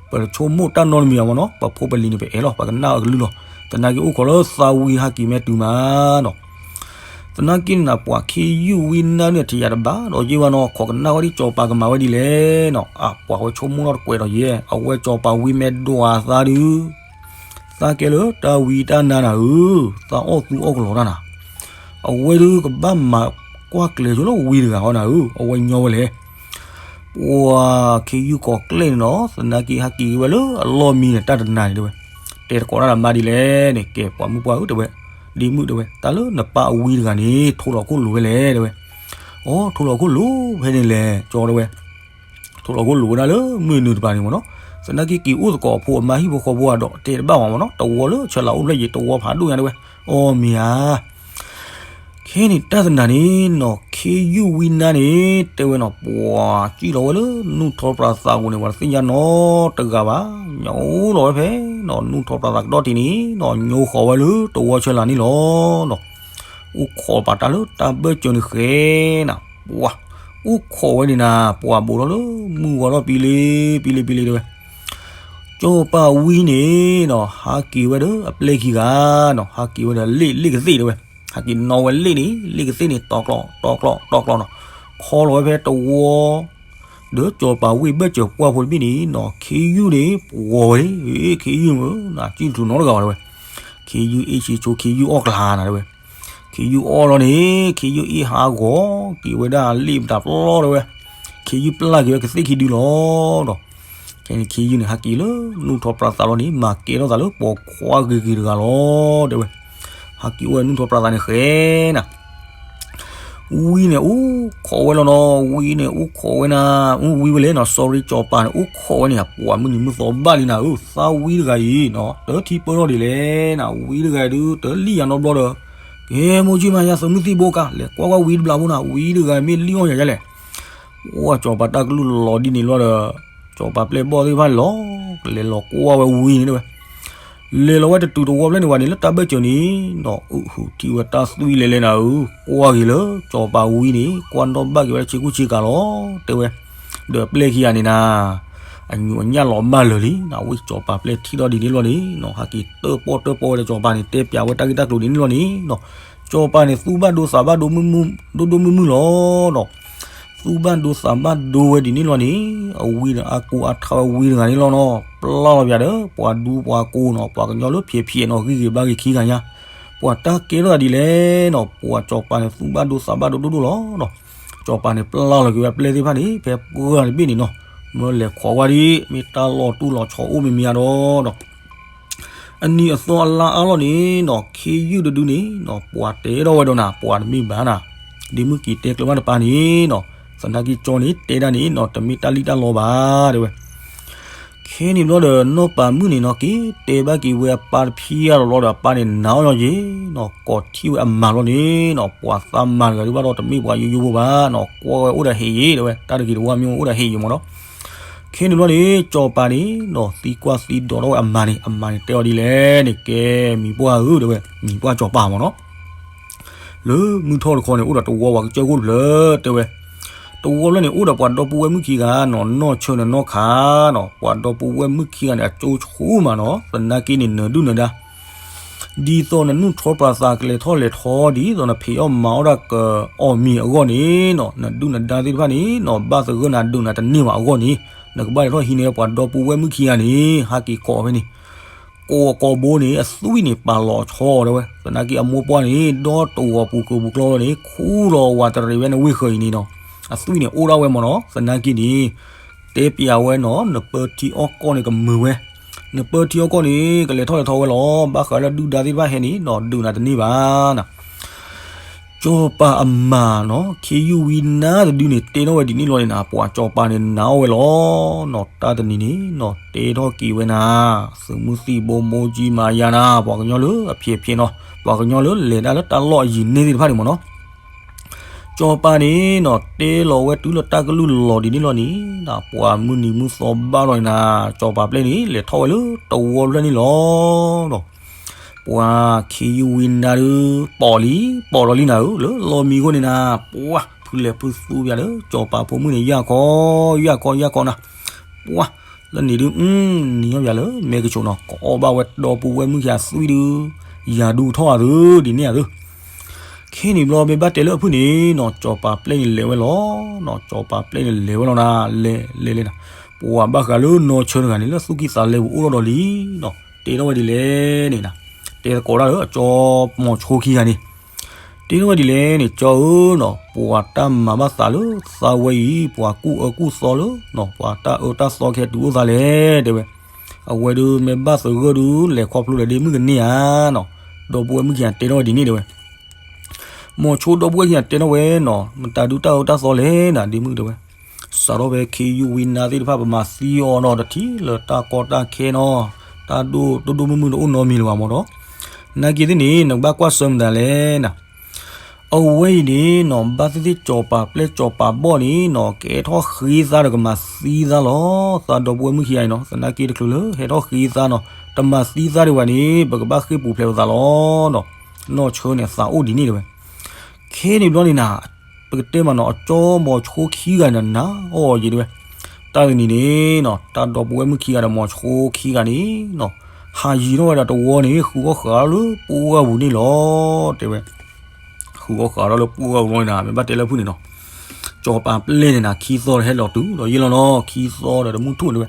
ပတဆိကမိၣ်တၢ်နီတမံၤအမ့ၢ်နီၤ ပဖိပလံၤန့ၣ် ပအဲၣ်လီၤ ပကနၣ်အကလုၢ်လီၤ သနာ်က့အိၣ်ခိးလၢသးဝံၤဟးက့ၤမဲာ်တုၤမးနီၤ သနာ်က့န့ၣ် ပှၤခ့ယုၢ်ဝံနါန့ၣ် ထံၣ်ယၤတဘၣ်ဒီးယ့ၢ်ဘၣ်နီၤ, ခိးကနၣ်ဝဲဒ်စီၤပၤကမၤဝဲဒ်လဲၣ်နီၤ, အပှၤဝဲဆိကမိၣ်ထီၣ်တကွဲးဒီးယဲၢ်, အဝဲစီၤပၤဝံမ့ၢ်ဒိးအသးဒုး သးကဲလၢတၢ်ဝံတၢ်နါနၤဧၢ, သးအီၣ်သူအီၣ်ကလီတၢ်နၤ, အဝဲဒုးကဘၣ်မၤကွၢ်ကျဲၤဆိလၢဝံတဂၤဃီနၤဧၢ, အဝဲညီဝဲလဲၣ်. ပှၤခ့ယုၢ်ကိးကျဲၢ်န့ၣ်နီၤ, သနာ်က့ဟဲက့ၤဝဲလၢအလီၢ်မံန့ၣ် တၢ်တနၤန့ၣ်တဲဝဲ, တဲတကိးတၢ်ဒီးမါဒ်လဲၣ်န့ၣ်, ကဲပှၤမုၣ်ပှၢ်ဧၢတဲဝဲ, ဒ်မုၣ်တဲဝဲ, တၢ်လၢနပၢ်အဝံတဂၤန့ၣ် ထိးလီၤခိၣ်လိာ်ဝဲလဲၣ်တဲဝဲ, အိ ထိးလီၤခိၣ်လိာ်ဖဲန့ၣ်လဲၣ်ကၠီတဲဝဲ ထိးလီၤခိၣ်လိာ်ဝဲဒၣ်လၢမုၢ်နုာ်တပၤန့ၣ်မ့ၢ်နီၤ, သနာ်က့က့ၤအိၣ်သကိးအဖိအမါဟံၣ်ဖိဃီဖိအဒီးတဲတဘၣ်ဝဲမ့ၢ်နီၤ, တဝီလၢဆၢလၤအိၣ်ဖျဲၣ်ယံၤ တဝီဖးဒိၣ်ညါတဲဝဲ, အီမ့ၢ်ဧါ ခဲန့ၣ်တၢ်တနၤန့ၣ်နီၤ, ခ့ယုၢ်ဝံနါန့ၣ် တဲဝဲနီၤ, ပှၤစံၣ်လီၤဝဲလၢနူၢ်ထီပြးသးပူၤန့ၣ် ပှၤတသ့ၣ်ညါနီတဂၤဘၣ်, ညိလီၤဝဲဖဲနီၤ နူၢ်ထီပြးသးကဒီးတံၢ်န့ၣ်နီၤ, ညိဃီၤဝဲလၢတဝီဆၢလၤန့ၣ်လီၤနီၤ, အိၣ်ခိးပာ်တၢ်လၢတၢ်ဘၢၣ်စၢၤန့ၣ်ဃဲနၤ, ပှၤ အိၣ်ခိးဝဲန့ၣ်နၤ, ပှၤဘိးထီၣ်လၢမုၢ်ဝါထီၣ်ပံလ့ပံလ့ပံလ့တဲဝဲ စီၤပၤဝံန့ၣ်နီၤ ဟးက့ၤဝဲဒီးအပျဲၢ်ခံဂၤနီၤ, ဟးက့ၤဝဲဒီးလ့ၣ်လ့ၣ်ကသ့ၣ်တဲဝဲ, ဟးက့ၤနီၣ်ဝဲလ့ၣ်န့ၣ် လ့ၣ်ကသ့ၣ်န့ၣ် တီၤကျီတီၤကျီတီၤကျီနီၤ, ခီလီၤဝဲဖဲတဝီ ဒီးစီၤပၤဝံဘၢၣ်စၢၤပှၢ်ဖိတဘ့ၣ်န့ၣ်နီၤ, ခ့ယုၢ်န့ၣ် ပှီၤဝဲ, ခ့ယုၢ်မ့ၢ်နၤ စံၣ်တထူးနီတဂၤဘၣ်တဲဝဲ, ခ့ယုၢ်အ့ၣ်ဆံဆိ ခ့ယုၢ်အီၣ်ကျါနၤတဲဝဲ, ခ့ယုၢ်အီၣ်လီၤန့ၣ် ခ့ယုၢ်အ့ၣ်ဟးဂီၤက့ၤဝဲဒၣ်လ့ၣ်ပတၢ်ပျီတဲဝဲ, ခ့ယုၢ်ပျၢ်က့ၤဝဲကသ့ၣ်ခံဒုလီၤဒီး ခဲန့ၣ်ခ့ယုၢ်န့ၣ် ဟးက့ၤလၢနူၢ်ထီပြးသးလီၤန့ၣ် မၤကဲထီၣ်သးလၢပိာ်ခွါဂ့ၤဂ့ၤတဂၤလီၤတဲဝဲ, ဟးက့ၤအိၣ်ဝဲနူၢ်ထီပြးသးန့ၣ်ဃဲနၤ ဝံန့ၣ်အိၣ်ခိးဝဲလီၤနီၤ, ဝံန့ၣ်အိၣ်ခိးဝဲနၤ, ဝံဝဲလဲၣ်နီၤ, sorry စီၤပၤန့ၣ် အိၣ်ခိးဝဲန့ၣ် ပှၤမုၢ်နံၤမုၢ်သီဘၣ်လံနၤဧၢ, သးဝံတဂၤအံၤနီၤ တထံၣ်ပၢၢ်ထီၣ်ဒ်လဲၣ်နၤ, ဝံတဂၤဒုး တလံၣ်ယၤနီတဘျီဒီး ကဲမိၢ်ကၠံမၤယၤသုးမုၢ်သံၣ်ဘိကါ လဲၤကွၢ်ကွၢ်ဝံတဘျီဖိနၤ, ဝံတဂၤမ့ၢ်လံၣ်အီၣ်ယၤဒ်လဲၣ် ပှၤစီၤပၤတၢ်ကလုၢ်လီၤဒ်န့ၣ်လီၤဒီး စီၤပၤပျဲၢ်ဘီၣ်သ့ၣ်တဖၣ်န့ၣ်လီၤ ကလဲၤလီၤကွၢ်ဝဲဝံန့ၣ်တဲဝဲ, လဲၤလီၤဝဲတတုၤတဝီဖျၢၣ်န့ၣ်ဝဲန့ၣ် လၢတၢ်ဘၢၣ်စၢၤန့ၣ်နီၤ အုးဟုးထံၣ်ဝဲတၢ်သွံၣ်လဲၤလဲၤနၤဧၢ, ကွၢ်က့ၤလၢစီၤပၤဝံန့ၣ် ကွၢ်နီၣ်ဘၣ်က့ၤဝဲဒၣ်ဆ့ကူဆ့ကၤလီၤတဲဝဲ, ဒီးပျဲၢ်ခံဂၤန့ၣ်နၤ အညူးအညၣ်လီၤဘၣ်လၢာ်လံနၤ, ဝံစီၤပၤပျဲၢ်ထံၣ်ထီၣ်ဒ်န့ၣ်လီၤန့ၣ်နီၤ ဟးက့ၤတၢၣ်ပီၣ်တၢၣ်ပီၣ်ဝဲဒီးစီၤပၤန့ၣ် တဲပၠးဝဲတၢ်ဂ့ၢ်တၢ်ကျိၤဒ်န့ၣ်လီၤန့ၣ်နီၤ, စီၤပၤန့ၣ် သူဘၣ်ဒိသးဘၣ်ဒိ ဒိၣ်ဒိၣ်မုၢ်မုၢ်လီၤနီၤ, သူဘၣ်ဒိသးဘၣ်ဒိဝဲဒ်န့ၣ်လီၤန့ၣ် အဝံဒီးအါကိၢ်အါထါဝဲဝံတဂၤန့ၣ်လီၤနီၤ, ပျၢ်လီၤပၠးဒီးပှၤဒူပှၤကိၢ်နီၤ, ပှၤကညီလၢဖျဲးဖျဲးနီၤ ဂံၢ်ဂ့ၤဘါဂ့ၤခံဂၤညါ, ပှၤတၢ်ကဲထီၣ်သးဒ်လဲၣ်နီၤ, ပှၤစီၤပၤန့ၣ် သူဘၣ်ဒိသးဘၣ်ဒိဒိၣ်ဒိၣ်လီၤနီၤ, စီၤပၤန့ၣ် ပျၢ်လီၤက့ၤဝဲပျဲၢ်သ့ၣ်တဖၣ်န့ၣ် ဖဲပှၢ်တဘ့ၣ်န့ၣ်နီၤ, မၢလဲၤခိးဝဲဒ် မ့ၢ်တၢ်လီၤတူၢ်လီၤဆီအိၣ်မံၤမံၤဧါဒီးနီၤ အနံၤအသီအလါအါလီၤန့ၣ်နီၤ ခ့ယုၢ်တဒုန့ၣ်နီၤ ပှၤတဲထီၣ်ဝဲဒီးနၤ ပှၤတမ့ၢ်ဘၣ်နၤ, ဒ်မုၢ်က့ၤတဲကျၢၤဘၣ်တပၤန့ၣ်နီၤ, သနာ်က့ကၠီန့ၣ် တဲဒၣ်န့ၣ်နီၤ တမ့ၢ်တၢ်လံၣ်တၢ်လီဘၣ်တဲဝဲ, ခဲန့ၣ်ဘျီဒီး နီၢ်ပၤမုၣ်န့ၣ်နီၤ က့ၤတဲဘၣ်က့ၤဝဲအပၢ်တဖံးအါလီၤဘျီဒီး အပၢ်န့ၣ်နာ်အီၤယ့ၤနီၤ, ကိးထံၣ်ဝဲအမါလီၤန့ၣ်နီၤ ပှၤသးမၤတဂၤဒုးဘၣ်ဒီး တမ့ၢ်ပှၤယိယိဖိဘၣ်နီၤ, ကွၢ်ဝဲအိၣ်ဒီးဟ့ၣ်ယ့ၤတဲဝဲ, တၢ်တဂ့ၤတဝါမ့ၢ်အိၣ်ဒီးဟ့ၣ်ယ့ၤမ့ၢ်နီၤ ခဲန့ၣ်ဘျီန့ၣ် စီၤပၤန့ၣ်နီၤ သံကွၢ်သံဒိးထီၣ်ဝဲအမါန့ၣ်, အမါန့ၣ်တဲအီၤဒ်လဲၣ်န့ၣ် ကဲမံၤပှၢ်ဧၢတဲဝဲ, မံၤပှၢ်စီၤပၤမ့ၢ်နီၤ, လၢမုၢ်ထီၣ်တခီန့ၣ် အိၣ်ဒီးတဝီပှၤကစၢၢ်ခိၣ်တဖျၢၣ်တဲဝဲ, တဝီဖျၢၣ်န့ၣ် အိၣ်ဒီးပှၤဒီပုၢ်ဝဲၢ်မုၣ်ခံဂၤနီၤ, နီၢ်ဆၢၣ်န့ၣ်နီၢ်ခးနီၤ, ပှၤဒီပုၢ်ဝဲၢ်မုၣ်ခံဂၤန့ၣ် အကၠိဆူၣ်မးနီၤ, သနာ်က့န့ၣ် နဒုၣ်နဒါ ဒ်သိးနနူၢ်ထီၣ်ပြးသးကလဲၤထီၣ်လဲၤထီ ဒ်သိးနဖံးအီၣ်မၤအီၣ်တၢ်ကအီၣ်မ့ၤအဂီၢ်န့ၣ်နီၤ, နဒုၣ်နဒါသ့ၣ်တဖၣ်န့ၣ်နီၤ ဘၣ်သဂၢၢ်နၤဒုးနၤတန့ၢ်ဘၣ်အဂီၢ်န့ၣ်, နကဘၣ်လဲၤထီၣ်ဟံးန့ၢ်ပှၤဒီပုၢ်ဝဲၢ်မုၣ်ခံဂၤန့ၣ် ဟးက့ၤကိးဖဲန့ၣ်, ကိးကိးဘိန့ၣ် အသွံၣ်န့ၣ်ပာ်လီၤဆီတဲဝဲ, သနာ်က့အမိၢ်ပှၢ်န့ၣ် ဒီတဝီပူၤကၢပူၤကျီလီၤန့ၣ် ခူၣ်လီၤဝးတရံးဝဲန့ၣ်ဝ့ၢ်ဃၢၤအံၤန့ၣ်နီၤ, အသွံၣ်န့ၣ်အိၣ်ဒၣ်ဝဲမ့ၢ်နီၤ, သနာ်က့န့ၣ် တဲပျးဝဲနီၤ နပၢထံအီၣ်ကီၢ်န့ၣ်ကမုာ်ဝဲ, နပၢထံအီၣ်ကီၢ်န့ၣ် ကလဲၤထီၣ်လဲၤထီဝဲလီၤ, ဘၣ်ဃးလၢဒုၣ်ဒါသ့ၣ်တဖၣ်ဟဲန့ၣ်နီၤ ဒုးနၤတန့ၢ်ဘၣ်နၤ စီၤပၤအမါနီၤ ခ့ယုၢ်ဝံနါတဒုန့ၣ် တဲထီၣ်ဝဲဒ်န့ၣ်လီၤန့ၣ်နၤ, ပှၤစီၤပၤန့ၣ်နာ်အီၤဝဲလီၤနီၤ, တၢ်တနံၤန့ၣ်နီၤ တဲထီၣ်က့ၤဝဲနၤ, သုးမုၢ်သံၣ်ဘိမိၢ်ကၠံမၤယါနၤ, ပှၤကညီလၢအဖျဲးဖျဲးနီၤ, ပှၤကညီလၢလဲၤတၢ်လၢတၢ်လီၢ်အယံၤန့ၢ်သ့ၣ်တဖၣ်န့ၣ်မ့ၢ်နီၤ, စီၤပၤန့ၣ်နီၤ တဲလီၤဝဲတုၤလၢတၢ်ကလုၢ်လီၤဒ်န့ၣ်လီၤန့ၣ်, ပှၤမုၢ်နံၤမုၢ်သီဘၣ်လီၤန့ၣ်နၤ, စီၤပၤပျဲၢ်န့ၣ်လဲၤထီၣ်ဝဲလၢတဝီဖျၢၣ်န့ၣ်လီၤနီၤ ပှၤခ့ယုၢ်ဝံနါဒုး ပိာ်လံ ပိာ်လီၤလံနၤဧၢ, လၢလီၢ်မံခိၣ်န့ၣ်နၤ, ပှၤဖုလဲၤဖုသူပၠးဒီး စီၤပၤဖိမုၣ်န့ၣ် ယၢ်ခီ ယၢ်ခီ ယၢ်ခီနၤ, ပှၤလၢန့ၣ်ဒုး နံၤအီၣ်ပၠးလၢမဲကဆိးနီၤ, ကအီၣ်ဘၣ်ဝဲဒီပုၢ်ဝဲၢ်မုၣ်ခံဂၤသွံၣ်ဒုး, ယၤဒုးကထီၣ်အသုဒ်န့ၣ်အသု ခဲန့ၣ်ဘျီ မ့ၢ်ဘၣ်တဲလၢအဖုၣ်န့ၣ်နီၤ စီၤပၤပျဲၢ်န့ၣ်လဲၤဝဲလီၤနီၤ. စီၤပၤပျဲၢ်န့ၣ်လဲၤဝဲလီၤနၤ, လဲၤလဲၤလဲၤနၤ, ပှၤဘၣ်ဃးလၢနီၢ်ဆၢတဂၤန့ၣ် လၢသူၣ်ကံၢ်သးလဲပူၤအိၣ်ထီၣ်ဒီးလံနီၤ. တဲထီၣ်ဝဲဒ်လဲၣ်န့ၣ်နၤ, တဲသကိးတၢ်လၢအကၠီမီၤဆိခံဂၤန့ၣ် တဲထီၣ်ဝဲဒ်လဲၣ်န့ၣ်, ကၠီဧၢနီၤ, ပှၤတၢ်မၤဘၣ်သးလၢသးဝဲအံၤ ပှၤကူၣ်အၢကူၣ်သီလၢနီၤ, ပှၤတၢ်အၢတၢ်သီကဟဲတုၤအိၣ်သးလဲၣ် တဲဝဲ. အဝဲဒုးမ့ၢ်ဘၣ်သဂၢၢ်ဒုး လဲၤခီဖျိဒီးဒ့မုၣ်ကန့ၢ်ဧါနီၤ. ဒီပုၢ်ဝဲၢ်မုၣ်ခံဂၤတဲထီၣ်ဝဲဒ်န့ၣ် တဲဝဲ. မီၤဆိဒီပုၢ်ဝဲၢ်ခံဂၤတဲထီၣ်ဝဲနီၤ, မတၤဒုးတၢ်အၢတၢ်သီလဲၣ်နၤ ဒ့မုၣ်တဲဝဲ. စးထီၣ်ဖဲခ့ယုၢ်ဝံနါသ့ၣ်တဖၣ် ပမၤသံအီၤနီၤ, တထံၣ်လၢတၢ်ကီတၢ်ခဲနီၤ, တၢ်ဒိၣ်ဒိၣ်မုၢ်မုၢ်တအိၣ်နီတမံၤလၢၤဘၣ်မၢ်နီၤ. နာ်က့သ့ၣ်န့ၣ် နကဘၣ်ကွၢ်ဆၢၣ်မတၤလဲၣ်နၤ. အဝဲအံၤန့ၣ်နီၤ, ဘၣ်သ့ၣ်သ့ၣ်စီၤပၤပျဲၢ်စီၤပၤဘီၣ်န့ၣ်နီၤ, ကဟဲထီၣ်ဃ့သါဒီးကမၤသံသါလီၤ. သးဒီပုၢ်ဝဲၢ်မုၣ်ခံဂၤအံၤနီၤ, သနာ်က့တချုးလၢဟဲထီၣ်ဃ့သါနီၤ, တမၤသံသါဒံးဘၣ်န့ၣ် ပကဘၣ်ဃ့ၢ်ပူၤဖျဲးပသးလီၤနီၤ. နီၢ်ဆၢန့ၣ် သးအိၣ်ဒ်န့ၣ်တဲဝဲ. ခဲန့ၣ်ဘျီန့ၣ်နၤ, ပကတဲမးနီၤ, အကၠီမီၤဆိခံဂၤန့ၣ် နာ်အီၤယံၤတဲဝဲ. တၢ်တနံၤန့ၣ်နီၤ, တၢ်ဒီပုၢ်ဝဲၢ်မုၣ်ခံဂၤဒီးမီၤဆိခံဂၤန့ၣ် ဟးယံၤထီၣ်ဝဲဒၣ်တဝီန့ၣ် ဃုအီၣ်ဃာ်လၢပှၢ်ပူၤန့ၣ်လီၤ တဲဝဲ. ဃုအီၣ်ဃာ်ဒီးလၢပှၢ်ပူၤန့ၣ်နၤ, မ့ၢ်ဘၣ်တဲလၢဖုၣ်န့ၣ်နီၤ, စီၤပၤပျဲၢ်န့ၣ်နၤ ခံသီဒီးဟဲလီၤတုၤဒီးယ့ၢ်လီၤနီၤ, ခံသီဒီးတမုၢ်ထူၣ်တဲဝဲ.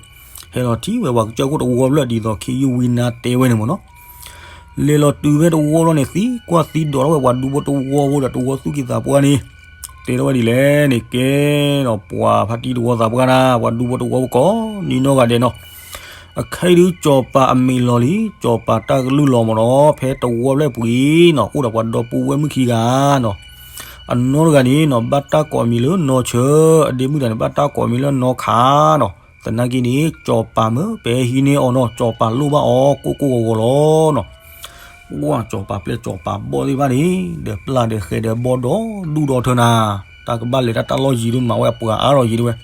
ဟဲလီၤထံၣ်ဝဲပှၤကစၢၢ်ခိၣ်တဝီဘျီဒ်သိး ခ့ယုၢ်ဝံနါတဲဝဲန့ၣ်မၢ်နီၤ. လဲၤလီၤတုၤဖဲတဝီလီၤန့ၣ် သံကွၢ်သံဒိးထီၣ်ဝဲ ပှၤဒူဖိတဝီဖိဒီးတဝီသူၣ်က့သးပှၢ်န့ၣ် တဲထီၣ်ဝဲဒ်လဲၣ်န့ၣ်, ကဲဒီးပှၤဖါတံၢ်တဝီသးပှၢ်နၤ, ပှၤဒူဖိတဝီဖိကိးနံၤနီၢ်ဂၤဒဲးနီၤ, အခဲအံၤဒုးစီၤပၤအမံၤလီၤလံ, စီၤပၤတၢ်ကလုၢ်လီၤမၢ်နီၤ, ဖဲတဝီဖျၢၣ်ပူၤအံၤနီၤ, အိၣ်ဒီးပှၤဒီပုၢ်ဝဲၢ်မုၣ်ခံဂၤနီၤ, အနီၢ်တဂၤန့ၣ်နီၤ ဘၣ်တၢ်ကိးအမံၤလၢနီၢ်ဆၢ, အဒ့မုၣ်တဂၤန့ၣ် ဘၣ်တၢ်ကိးအမံၤလၢနီၢ်ခးနီၤ, သနာ်က့န့ၣ် စီၤပၤမၢပဟံးန့ၢ်အီၤနီၤ, စီၤပၤလိၣ်ဘၣ်အီၤကိၢ်ကိၢ်ဂီၤဂီၤလီၤနီၤ. ပှၢ်စီၤပၤပျဲၢ်စီၤပၤဘီၣ်သ့ၣ်တဖၣ်န့ၣ် ဒီးပျၢ်ဒီးဃဲၤဒီးဘီၣ်ဒီးဒူၣ်ဒီးထၢနၤ, တၢ်ကဘၣ်လဲၤတၢ်တၢ်လီၢ်ယံၤဒုးမၤဝဲအပှၤအါထီၣ်ယံၤတဲဝဲ.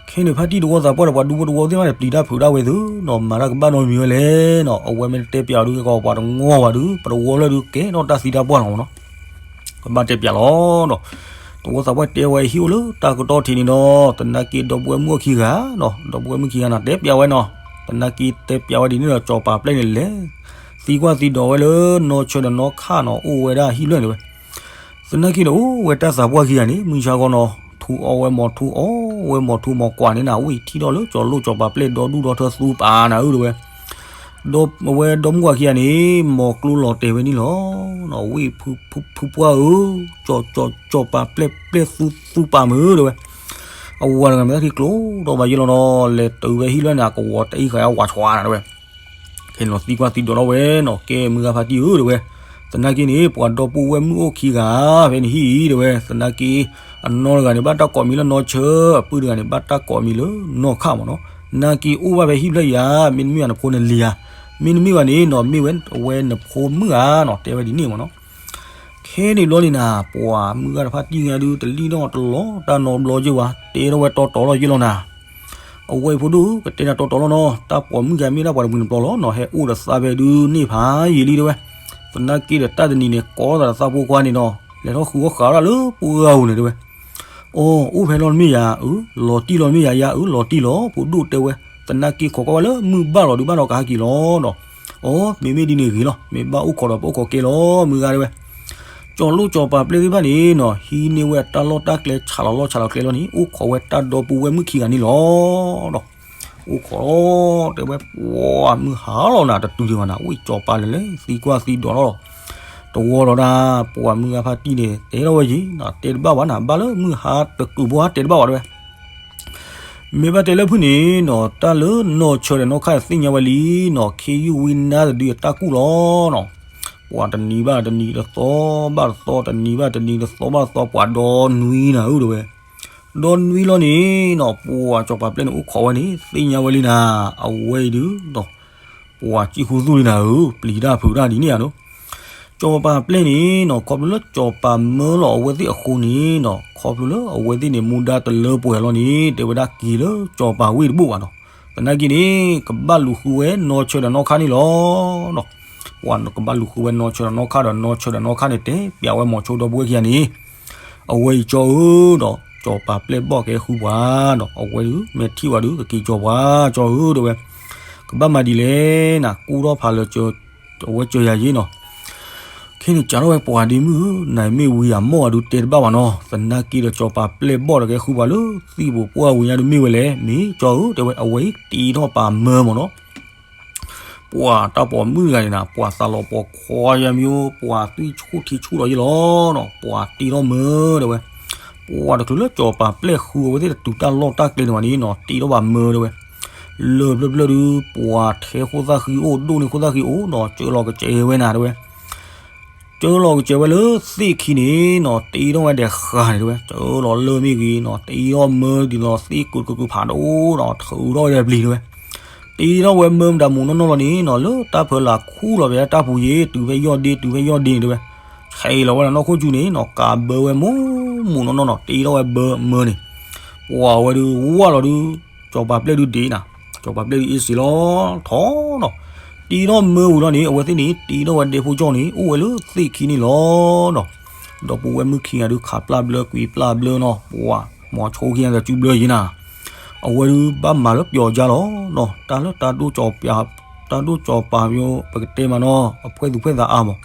ခဲန့ၣ်ဖါတံၢ်တဝီသးပှၢ်ဒီးပှၤဒူဖိတဝီသ့ၣ်တဖၣ်န့ၣ် ပျံၤတၢ်ဖုးတၢ်ဝဲသုနီၤ, မၤတၢ်ကဘၣ်နီတမံၤဝဲလဲၣ်နီၤ, အဝဲမ့ၢ်တတဲပၠးအီၤဒုး ကဲကီးပှၤတငီၢ်ဘၣ်ဒုး ပတဝီဖျၢၣ်ဒုးကဲထီၣ်တၢ်သံတၢ်ပှၢ်လီၤမၢ်နီၤ. ကဘၣ်တဲပၠးလီၤဒီး တဝီသးပှၢ်တဲဝဲဟံၣ်အိၣ်လၢတၢ်ကတီၢ်ထံးန့ၣ်ဒီး သနာ်က့ဒီပုၢ်ဝဲၢ်မုၣ်အခံဂၤနီၤ, ဒီပုၢ်ဝဲၢ်မုၣ်ခံဂၤနီၤ တဲပၠးဝဲနီၤ, သနာ်က့တဲပၠးဝဲဒ်န့ၣ်ဒီး စီၤပၤပျဲၢ်န့ၣ်လဲၤ သံကွၢ်သံဒိးဝဲလၢနီၢ်ဆၢဒီးနီၢ်ခးနီၤ, အိၣ်ဝဲဒၣ်ဟံၣ်ဖျၢၣ်န့ၣ်ဝဲ. သနာ်က့န့ၣ် အိၣ်ဝဲတၢ်သးပှၢ်ခံဂၤန့ၣ် မုၢ်ဆါခီနီၤ ထူအီဝဲမီၤထူအီဝဲမီၤထူမီၤကွၢ်န့ၣ်နၤ, ဝံၤထံၣ်ထီၣ်လၢစီၤလိၣ်စီၤပၤပျဲၢ်ဒီဒူၣ်ဒီထၢသူပာ်နၤဧၢတဲဝဲ. ဒီးအဝဲဒီမုၣ်ဝၤခံဂၤန့ၣ် မီၤကျိလီၤတဲာ်ဝဲန့ၣ်လီၤ. ဝံၤဖုဖုပှၢ်ဧၢ, စီၤစီၤစီၤပၤပျဲၢ်ပျဲၢ်သူသူပာ်မုၢ်တဲဝဲ. အဝၤတဂၤမ့ၢ်တၢ်ထံကျိဒီးဘၣ်ယဲလီၤနီၤ, လဲၤတုၤဝဲဟံၣ်ဖျၢၣ်န့ၣ် အကဝီၤတအံၣ်ဃာ်အဝၤဆှးနၤတဲဝဲ. ခဲန့ၣ်လီၤသံကွၢ်သံဒိးထီၣ်ဝဲနီၤ, ကဲမုၢ်ဂၤဖါတံၢ်ဧၢတဲဝဲ. သနာ်က့န့ၣ် ပှၤဒီပုၢ်ဝဲၢ်မုၣ်အိၣ်ခံဂၤ ဖဲနဟံၣ်အံၤတဲဝဲ. သနာ်က့ အနီၢ်တဂၤန့ၣ် ဘၣ်တၢ်ကိးမံၤလၢနီၢ်ဆၢ, အပုၢ်တဂၤန့ၣ် ဘၣ်တၢ်ကိးမံၤလၢနီၢ်ခးမၢ်နီၤ. နာ်က့အိၣ်ဘၣ်ဖဲဟံၣ်ဖျၢၣ်အံၤဧါ, မ့တမ့ၢ်ဘၣ်နဖိနလံၤဧါ, မ့တမ့ၢ်ဘၣ်န့ၣ်နီၤ မ့ၢ်ဝဲအဝဲနဖိမုၣ်ဧါနီၤ, တဲဝဲဒ်န့ၣ်မၢ်နီၤ. ခဲန့ၣ်ဘျီန့ၣ်နၤ ပှၤမုၢ်ဂၤတဖၣ်တံၢ်ညါဒုး တလံၣ်နီၣ်တလီတၢ်နီတဘျီက့ၤဘၣ်, တဲထီၣ်ဝဲတီတီလီၤက့ၤလီၤနၤ. အဝဲဖိဒိၣ်ဧၢ, ကတဲနၤတီတီလီၤနီၤ, တၢ်ပိာ်မုၣ်ဂၤမ့ၢ်ဒၣ်ပှၤတမှံၤတပျီလီၤနီၤ, ဟဲအိၣ်ဒီးသးဖဲဒုးန့ၢ်ဖးယံာ်လံတဲဝဲ. သနာ်က့ဒီးတၢ်တနံၤန့ၣ် ကိးသးဒီးသးဖိခွါန့ၣ်နီၤ, လဲၤထီၣ်ဃုအီၣ်ဃာ်ဒၣ်လၢပှၢ်ပူၤန့ၣ်တဲဝဲ. အိၣ်ဖဲလီၤတမ့ၢ်ယၤဧၢ, လီၤတံၢ်လီၤတမ့ၢ်ယၤ, ယၤဧၢ, လီၤတံၢ်လီၤ, ဖိဒိၣ်တဲဝဲ. သနာ်က့ခိးကွၢ်ဝဲလၢမုၢ်ဘၣ်လီၤဒုးဘၣ်ဒီးကဟးက့ၤလီၤနီၤ. အိၣ် မ့မ့ၢ်ဒ်န့ၣ်ဂ့ၤလီၤ, မ့ၢ်ဘၣ်အိၣ်ခိးဒီးပအိၣ်ခိးကဲလီၤမုၢ်ဂၤတဲဝဲ. စီၤလိၣ်စီၤပၤပျဲၢ်သ့ၣ်တဖၣ်န့ၣ်နီၤ ဟံးန့ၢ်ဝဲအတၢ်လီၢ်တၢ်ကျဲဆးလီၤလီၢ်ဆးလီၤကျဲလီၤန့ၣ် အိၣ်ခိးဝဲတၢ်ဒီပုၢ်ဝဲၢ်မုၣ်ခံဂၤန့ၣ်လီၤ. အိၣ်ခိးလီၤတဲဝဲ, ပှၤမုၢ်ဟါလီၤနၤ တတုၤဒံးဘၣ်နၤ, ဝံၤစီၤပၤလဲၤလဲၤသံကွၢ်သံဒိးလီၤ. တဝီလီၤဒၣ် ပှၤမုၢ်ဂၤဖါတံၢ်န့ၣ် တဲထီၣ်ဝဲယံၤနီၤ, တဲတဘၣ်ဘၣ်နၤ, ဘၣ်လၢမုၢ်ဟါတကုးဘိဟါတဲတဘၣ်ဘၣ်တဲဝဲ. မ့ၢ်ဘၣ်တဲလၢဖုၣ်န့ၣ်နီၤ တၢ်လၢနီၢ်ဆၢဒီးနီၢ်ခါသ့ၣ်ညါဝဲလံနီၤ, ခ့ယုၢ်ဝံနါတဒုအတၢ်ကူၣ်လီၤနီၤ. ပှၤတနံၤဘၣ်တနံၤတသီဘၣ်တသီ, တနံၤဘၣ်တနံၤတသီဘၣ်တသီ, ပှၤဒီနွံနၤဧၢတဲဝဲ. ဒီနွံလီၤန့ၣ်နီၤ ပှၤစီၤပၤပျဲၢ်န့ၣ်အိၣ်ခိးဝဲန့ၣ် သ့ၣ်ညါဝဲလံနၤ, အဝဲအံၤဒုးနီၤ ပှၤစံၣ်ဃူသူၣ်လံနၤဧၢ, ပျံၤတၢ်ဖုးတၢ်ဒ်န့ၣ်ဧါနီၤ. စီၤပၤပျဲၢ်န့ၣ်နီၤ ခီဖျိလၢစီၤပၤမၢလီၤအဝဲသ့ၣ်အဃိန့ၣ်နီၤ, ခီဖျိလၢအဝဲသ့ၣ်န့ၣ် မူဒါတလၢပှဲၤလီၤန့ၣ် တဲဝဲဒၣ်က့ၤလၢစီၤပၤဝ့ၢ်တဘိၣ်ဘၣ်နီၤ. သနာ်က့န့ၣ် ကဘၣ်လူၤဃုဝဲနီၢ်ဆၢဒီးနီၢ်ခါန့ၣ်လီၤနီၤ. ပှၤကဘၣ်လူၤဃုဝဲနီၢ်ဆၢဒီးနီၢ်ခါဒီး နီၢ်ဆၢဒီးနီၢ်ခါန့ၣ် တဲပျးဝဲမီၤဆိဒီပုၢ်ဝဲၢ်ခံဂၤန့ၣ် အဝဲအံၤကၠီဧၢဒီး စီၤပၤပျဲၢ်ဘီၣ်ကဟဲဃုပှၤဒီး အဝဲဒုး မ့ၢ်ထံၣ်ဝဲဒုး ကက့ၤကၠီပှၤ ကၠီဧၢတဲဝဲ. ကဘၣ်မၤဒ်လဲၣ်နၤ ကူၣ်ထီၣ်ဖးလၢာ် အဝဲကၠီယၤယ့နီၤ. ခဲန့ၣ်စးထီၣ်ဝဲပှၤဒ့မုၣ်ဧၢ, နမ့ၢ်ဝံၤအမီၢ်အဒုးတဲတဘၣ်ဘၣ်နီၤ, သနာ်က့ဒီးစီၤပၤပျဲၢ်ဘီၣ်ဒီးကဲဃုပှၤလၢသံၣ်ပူၤပှၢ်ဝံၤညါဒုးမ့ၢ်ဝဲလဲၣ်, မ့ၢ်ကၠီဧၢ တဲဝဲ, အဝဲအံၤတ့ထီၣ်ပာ်မၢမၢ်နီၤ. ပှၤတၢ်ပိာ်မုၣ်တဂၤန့ၣ်နၤ ပှၤသးလီၤပှီၤခွါယါမ့ၢ် ပှၤသွံၣ်ဆူၣ်ထံဆူၣ်ဒီးယ့ၢ်လီၤနီၤ, ပှၤတ့ထီၣ်မၢ တဲဝဲ. ပှၤတချုးလၢစီၤပၤပျဲၢ်ဃုအဝဲသ့ၣ်တတုၤတၢ်လီၢ်တၢ်ကျဲန့ၣ်ဘၣ်န့ၣ်နီၤ တ့ထီၣ်ပာ်မၢ တဲဝဲ. လၢၢ်ဖျၢၣ်ဖျၢၣ်ဒုး ပှၤထဲခိၣ်သၣ်ဃံအိၣ် ဒိၣ်န့ၢ်ခိၣ်သၣ်ဃံအိၣ်နီၤ ကၢလီၤကစဲးဝဲနၤ တဲဝဲ. ကၢလီၤကစဲးဝဲလၢသ့ၣ်ခံန့ၣ်နီၤ တ့ထီၣ်ဝဲဒီးဃာ်န့ၣ် တဲဝဲ, ကၢလီၤလၢၢ်မ့ၢ်ဂ့ၤနီၤ တ့ထီၣ်မၢဒ်သိးသ့ၣ်ကုာ်ကုာ်ဖးဒိၣ်နီၤ ထုးထီၣ်ဝဲဒီးပျံၤ တဲဝဲ. တ့ထီၣ်ဝဲမၢမတၤမူးနီၢ်နီၢ်လီၤန့ၣ်နီၤ လၢတၢ်ဖၢလာ်ခူၣ်လီၤဝဲတၢ်ပူၤယ့ၣ် တုၤဖဲယီၢ်ဒ့ တုၤဖဲယီၢ်ဒ့န့ၣ် တဲဝဲ. ဆဲးလီၤဝဲဒၣ်နီၢ်ခိၣ်ကၠူန့ၣ်နီၤ ကးဘၢဝဲမူးမူးနီၢ်နီၢ်နီၤ တ့ထီၣ်ဝဲဘၢမၢန့ၣ်. ပှၤဝဲဒုးဝၢ်လီၤဒုး စီၤပၤပျဲၢ်ဒုးဒ့နၤ, စီၤပၤပျဲၢ်ဒုးအ့ၣ်စ့လီၤထီနီၤ. တ့ထီၣ်မၢဝံၤလီၤန့ၣ် အဝဲသ့ၣ်န့ၣ် တ့ထီၣ်ဝဲဒဲဖိကၠီန့ၣ် အိၣ်ဝဲလၢသ့ၣ်ခံန့ၣ်လီၤနီၤ. ဒီပုၢ်ဝဲၢ်မုၣ်ခံဂၤဒုးခးပျၢ်ဘျၢကွံာ်ပျၢ်ဘျၢနီၤ ပှၤ မီၤဆိခံဂၤဒီးစုဘျၢယ့ၣ်နၤ. အဝဲဒုးဘၣ်မၤလၢပျီၤကၠါလီၤနီၤ တၢ်လၢတၢ်ဒိၣ်စီၤပၤ တၢ်ဒိၣ်စီၤပၤမ့ၢ် ပကတဲမးနီၤ အဖှဲၣ်သူၣ်ဖှဲၣ်သးအါမး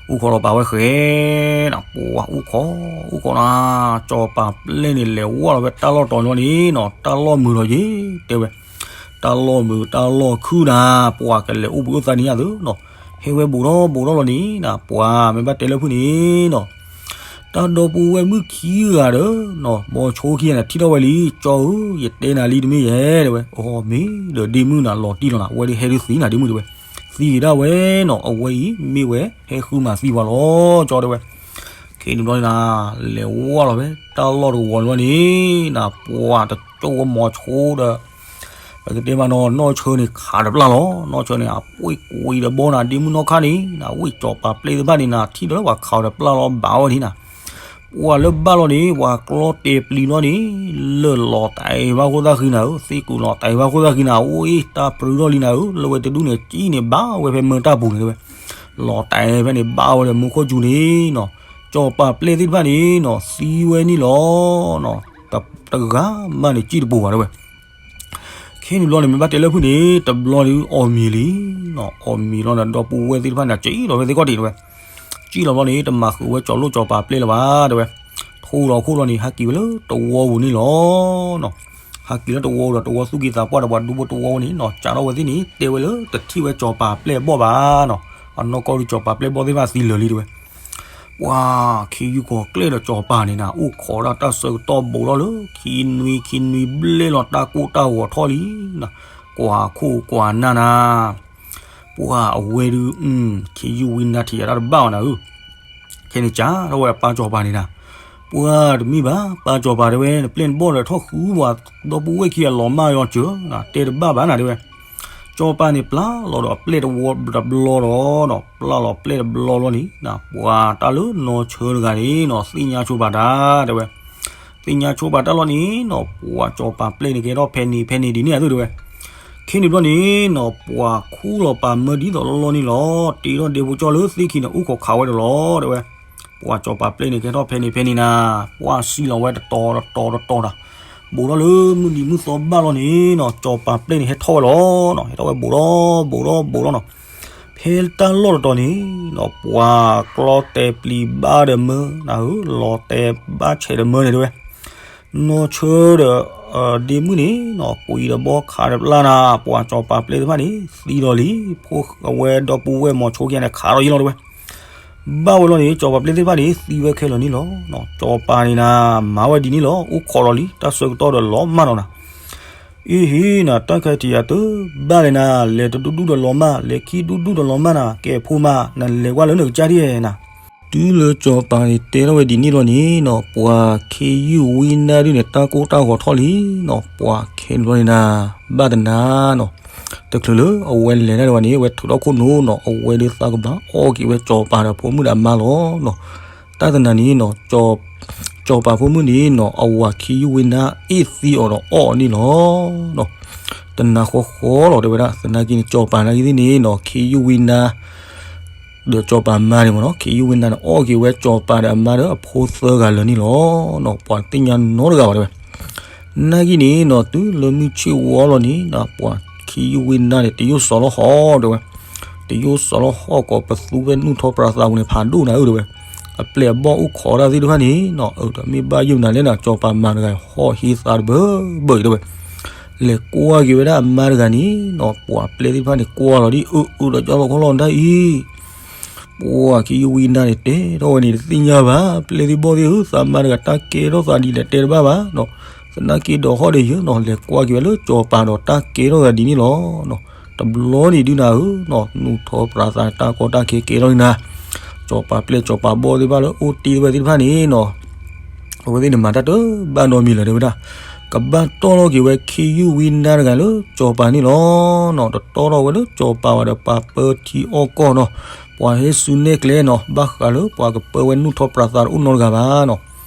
အိၣ်ခိးလီၤပာ်ဝဲဃဲနီၤ ပှၤအိၣ်ခိး အိၣ်ခိးနၤ စီၤပၤပျဲၢ်န့ၣ် လဲၤဝၢ်လီၤဝဲတၢ်လီၢ်တီၤန့ၣ်လီၤန့ၣ်နီၤ တၢ်လီၢ်မုာ်လီၤယ့ၣ် တဲဝဲ. တၢ်လီၢ်မုာ်တၢ်လီၢ်ခုၣ်နၤ ပှၤကလဲၤအိၣ်ဘှံးအိၣ်သါန့ၣ်ယါသုနီၤ. ဟဲဝဲဘူးထီၣ်ဘူးထီၣ်လီၤန့ၣ်နၤ ပှၤမ့ၢ်ဘၣ်တဲလၢဖုၣ်န့ၣ်နီၤ တၢ်ဒီပုၢ်ဝဲၢ်မုၣ်ခံဂၤဒီးနီၤ မီၤဆိခံဂၤန့ၣ် ထံၣ်ထီၣ်ဝဲလံ ကၠီဧၢ ယတဲနၤလံတမ့ၢ်ယဲၢ် တဲဝဲ. အီမ့ၢ်ဒီးဒ့မုၣ်နၤလီၤတံၢ်လီၤနၤ အဝဲဒုးဟဲဒုးသံနၤဒ့မုၣ်တဲဝဲ. သံက့ၤဒၣ်ဝဲနီၤ အဝဲအံၤမ့ၢ်ဝဲဟဲဃုမၤသံပှၤလီၤ ကၠီတဲဝဲ. ခဲန့ၣ်ဘျီန့ၣ်နၤ လဲၤဝၢ်လီၤဝဲတၢ်လီၢ်တဝီၤန့ၣ်လီၤန့ၣ်နၤ ပှၤတကၠိဝဲမီၤဆိဒီး ပကတဲမးနီၤ နီၢ်ဆၢန့ၣ်ခးတပျၢ်လီၤ နီၢ်ဆၢန့ၣ် အပှ့ၢ်ကွံာ်ဒီးဘီနၤ ဒ့မုၣ်နီၢ်ခါန့ၣ်နၤ ဝ့ၢ်စီၤပၤပျဲၢ်သ့ၣ်တဖၣ်န့ၣ်နၤ ထံၣ်ဒီးလၢပှၤခးအီၤတပျၢ်လီၤဘၣ်ဝဲန့ၣ်နၤ ပှၤလၢဘၣ်လီၤန့ၣ် ပှၤကျီတဲာ်ပျံၤလီၤန့ၣ် လၢၢ်လီၤတဲာ်ဘၣ်ခိၣ်သၣ်ဃံနၤဧၢ သ့ၣ်ကူးလီၤတဲာ်ဘၣ်ခိၣ်သၣ်ဃံနၤ အိၣ်အ့ၣ်တၢ်ပြူထီၣ်လံနၤဧၢ လၢဝဲတဒူၣ်န့ၣ် ကံၣ်န့ၣ်ဘၣ်ဝဲဖဲမၢတၢ်ပူၤန့ၣ်တဲဝဲ. လီၤတဲာ်ဖဲန့ၣ်ဘၣ်ဝဲဒီးမူခိၣ်စူၤန့ၣ်နီၤ စီၤပၤပျဲၢ်သ့ၣ်တဖၣ်န့ၣ်နီၤ သံဝဲန့ၣ်လီၤ. တဂၤမးန့ၣ် ကံၣ်တပူၤဘၣ်တဲဝဲ. ခဲန့ၣ်ဘျီန့ၣ် မ့ၢ်ဘၣ်တဲလၢဖုၣ်န့ၣ် တဘျီဒုးအီၣ်မ့ၤလံနီၤ အီၣ်မ့ၤလီၤဒီး ဒီပုၢ်ဝဲၢ်သ့ၣ်တဖၣ်န့ၣ် ကံၣ်လီၤဝဲသ့ၣ်ခီၣ်ထံးတဲဝဲ. ကံၣ်လီၤဘျီန့ၣ် တမၤဃုာ်ဝဲကၠီၤလိၣ်ကၠီၤပၤပျဲၢ်လၢၤဘၣ်တဲဝဲ. ထိလီၤခိၣ်လီၤန့ၣ် ဟးက့ၤဝဲလၢတဝီပူၤန့ၣ်လီၤနီၤ. ဟးက့ၤလၢတဝီပူၤဒီး တဝီသူၣ်က့သးပှၢ်ဒီးပှၤဒူဖိတဝီဝဲန့ၣ်နီၤ စးထီၣ်ဝဲသ့ၣ်န့ၣ် တဲဝဲလၢတထံၣ်ဝဲကၠီၤပၤပျဲၢ်ဘီၣ်ဘၣ်နီၤ. အနီၢ်ကီၢ်ဒုးကၠီၤပၤပျဲၢ်ဘီၣ်သ့ၣ်တဖၣ်သံလၢာ်လံတဲဝဲ. ပှၤခ့ယုၢ်ကီၤကျဲၢ်ဒီးကၠီၤပၤန့ၣ်နၤ အိၣ်ခိးဒၣ်တၢ်ဆၢကတီၢ်ဘူးထီၣ်လၢ ခံနွံခံနွံဘျဲၣ်လီၤ တၢ်ကိၢ်တၢ်ဂီၤထီၣ်လံနီၤ. ကွၢ်ခိၣ်ကွၢ်နၢ်နၤ ပှၤအဝဲဒုး ခ့ယုၢ်ဝံနါထံၣ်ယၤတၢ်တဘၣ်အီၤနၤဧၢ. ခဲန့ၣ်စးထီၣ်ဝဲအပၢ်ကၠီၤပၤန့ၣ်နၤ ပှၤတမ့ၢ်ဘၣ် ပၢ်ကၠီၤပၤတဲဝဲ နပျဲၢ်နဘီၣ်ဒီးထီၣ်ဃုပှၤဒီပုၢ်ဝဲၢ်ခံဂၤလီၤမၢ်ယီၤစၢၤ တဲတဘၣ်ဘၣ်နၤတဲဝဲ. ကၠီၤပၤန့ၣ်ပျၢ်လီၤဒီးပျဲၢ်တဝီတဘျီလီၤနီၤ ပျၢ်လီၤပျဲၢ်တဘျီလီၤန့ၣ် ပှၤတၢ်လၢနီၢ်ဆၢတဂၤန့ၣ်နီၤ သ့ၣ်ညါဆိပာ်တၢ်တဲဝဲ. သ့ၣ်ညါဆိပာ်တၢ်လီၤန့ၣ်နီၤ ပှၤကၠီၤပၤပျဲၢ်န့ၣ်ကဲထီၣ်ဖဲန့ၣ်ဖဲန့ၣ်ဒ်န့ၣ်အသိးတဲဝဲ. ခဲန့ၣ်ဘျီန့ၣ်နီၤ ပှၤခူၣ်လီၤပာ်မၢဒ်သိးလီၢ်လီၢ်န့ၣ်လီၤ တ့ထီၣ်ဒဲဖိကၠီလၢသ့ၣ်ခံန့ၣ် အိၣ်ခိးခးဝဲဒီးလီၤတဲဝဲ. ပှၤကၠီၤပၤပျဲၢ်န့ၣ်ကဲထီၣ်ဖဲန့ၣ်ဖဲန့ၣ်နၤ ပှၤစံၣ်လီၤဝဲတတီၤတတီၤတတီၤတၢ် ဘူးထီၣ်လၢမုၢ်နံၤမုၢ်သီဘၣ်လီၤန့ၣ်နီၤ ကၠီၤပၤပျဲၢ်န့ၣ်ဟဲထီၣ်ဝဲလီၤနီၤ ဟဲထီၣ်ဝဲဘူးထီၣ်ဘူးထီၣ်ဘူးထီၣ်နီၤ ဖဲတၢ်လီၢ်တတီၤန့ၣ်နီၤ ပှၤကျီတဲာ်ပျံၤဘၣ်ဒီးမၢနၤဧၢ လီၤတဲာ်ဘၣ်ဆဲးဒီးမၢန့ၣ်တဲဝဲ. နီၢ်ဆၢဒီး ဒ့မုၣ်န့ၣ်နီၤ ကွံာ်ဒီးဘီခးတပျၢ်နၤ ပှၤကၠီၤပၤပျဲၢ်သ့ၣ်တဖၣ်န့ၣ် သံလီၤလံ ဖိအဝဲဒီပုၢ်ဝဲၢ်မီၤဆိခံဂၤန့ၣ် ခးထီၣ်ယ့ၢ်လီၤတဲဝဲ. ဘၣ်ဝဲလီၤန့ၣ် ကၠီၤပၤပျဲၢ်သ့ၣ်တဖၣ်န့ၣ် သံဝဲခဲလၢာ်န့ၣ်လီၤ. ကၠီၤပၤန့ၣ်နၤ မၤဝဲဒ်န့ၣ်လီၤ အိၣ်ခိးလီၤလံ တၢ်ဆၢကတီၢ်ဒီးလီၤမၢ်လီၤနၤ အ့ဟ့နၤ တၢ်ခါတံာ်အတဘၣ်လဲၣ်နၤ လဲၤတဒူၣ်ဒူၣ်ဒီးလီၤမၢ် လဲၤခံဒူၣ်ဒူၣ်ဒီးလီၤမၢ်နၤ ကဲဖိမး နလဲၤကွၢ်လၢနကစၢ်ဒ်နၤ. တုၤလၢကၠီၤပၤန့ၣ်တဲထီၣ်ဝဲဒ်န့ၣ်လီၤန့ၣ်နီၤ ပှၤခ့ယုၢ်ဝံနါဒုန့ၣ် တၢ်ကိၢ်တၢ်ဂီၤထီၣ်လံနီၤ ပှၤခဲန့ၣ်ဘျီန့ၣ်နၤ ဘၣ်တနၤနီၤ တချုးလၢအဝဲလဲၤတၢ်ဒံးဘၣ်န့ၣ် အဝဲထုးထီၣ်ခိၣ်နူာ်နီၤ အဝဲဒုးသးကဘၣ်အီၣ်က့ၤဝဲကၠီၤပၤဒီးဖိမုၣ်ဒီးအမါလီၤနီၤ. တၢ်တနၤန့ၣ်နီၤ ကၠီၤပၤဖိမုၣ်န့ၣ်နီၤ အဝၤခ့ယုၢ်ဝံနါအ့ၣ်သံအီၤဒီးအီၣ်အီၤန့ၣ်လီၤ. တနၤဃီဃီလီၤတဲဝဲဒၣ် သနာ်က့န့ၣ် ကၠီၤပၤနာ်က့သ့ၣ်န့ၣ်နီၤ ခ့ယုၢ်ဝံနါ ဒီးကၠီၤပၤမါန့ၣ်မ့ၢ်နီၤ ခ့ယုၢ်ဝံနါန့ၣ် အီၣ်က့ၤဝဲကၠီၤပၤဒီးအမါဒီးအဖိသၢဂၤလၢာ်န့ၣ်လီၤ. ပှၤတသ့ၣ်ညါနီတဂၤဘၣ်တဲဝဲ. နာ်က့န့ၣ်နီၤ တုၤလၢမုၢ်ဆ့ၣ်ဝီလီၤန့ၣ် ပှၤခ့ယုၢ်ဝံနါန့ၣ် တယိၣ်စီၤလီၤဟီတဲဝဲ. တ တယိၣ်စီၤလီၤဟီၣ်ကီး ပသူဝဲနူၢ်ထီၣ်ပြးသးပူၤန့ၣ် ဖးဒိၣ်နၤဧၢ တဲဝဲ. အပျဲၢ်အဘီၣ်အိၣ်ခိးတၢ်သ့ၣ်တဖၣ်န့ၣ်နီၤ အၢ တမ့ၢ်ဘၣ်ယုၢ်မနုၤလဲၣ်နီၤ စီၤပၤမၤတဂၤဟီၣ်ဟ့သးတဘၢဘၢအံၤ တဲဝဲ. လဲၤကွၢ်က့ၤဝဲဒၣ်အမါတဂၤန့ၣ်နီၤ ပှၤပျဲၢ်သ့ၣ်တဖၣ်န့ၣ် ကွၢ်လီၤဒ်အၢအၢဒီးကၠီလီၤခီလီၤဒၣ်အံၤ ပှၤခံယုၢ်ဝံနါန့ၣ် တဲထီၣ်ဝဲန့ၣ် တသ့ၣ်ညါဘၣ် ပျဲၢ်သ့ၣ်ဘီၣ်သ့ၣ်ဧၢ သးမါတဂၤတၢ်ကဲထီၣ်သးဒ်လဲၣ်တဲတဘၣ်ဘၣ်နီၤ သနာ်က့ဒီးဟီၣ်ဒီးယၢၤနီၤ လဲၤကွၢ်က့ၤဝဲလၢစီၤပၤဒီးတၢ်ကဲထီၣ်သးဒ်န့ၣ်လီၤ. တဘျီန့ၣ်ဒုးနၤဧၢနီၤ နူၢ်ထီၣ်ပြးသးတၢ်ကီတၢ်ခဲကဲထီၣ်န့ၣ်နၤ စီၤပၤပျဲၢ်စီၤပၤဘီၣ်သ့ၣ်တဖၣ်လၢအိၣ်တ့ၢ်ဝဲသ့ၣ်တဖၣ်န့ၣ်နီၤ အဝဲသ့ၣ်န့ၣ်မၤတၢ်တဘၣ်နီတမံၤလၢၤတဲဝဲဒၣ် ကဘၣ်တီၢ်ထီၣ်က့ၤဝဲခံယုၢ်ဝံနါတဂၤလၢစီၤပၤန့ၣ်လီၤနီၤ တတီၢ်ထီၣ်ဝဲလၢစီၤပၤဝဲဒီးပှၤပၢထံအီၣ်ကီၢ်နီၤ ပှၤဟဲစူၤနဲၣ်ကျဲနီၤ ဘၣ်ဃးလၢပှၤကပၢဝဲနူၢ်ထီၣ်ပြးသးတအိၣ်နီတဂၤဘၣ်နီၤ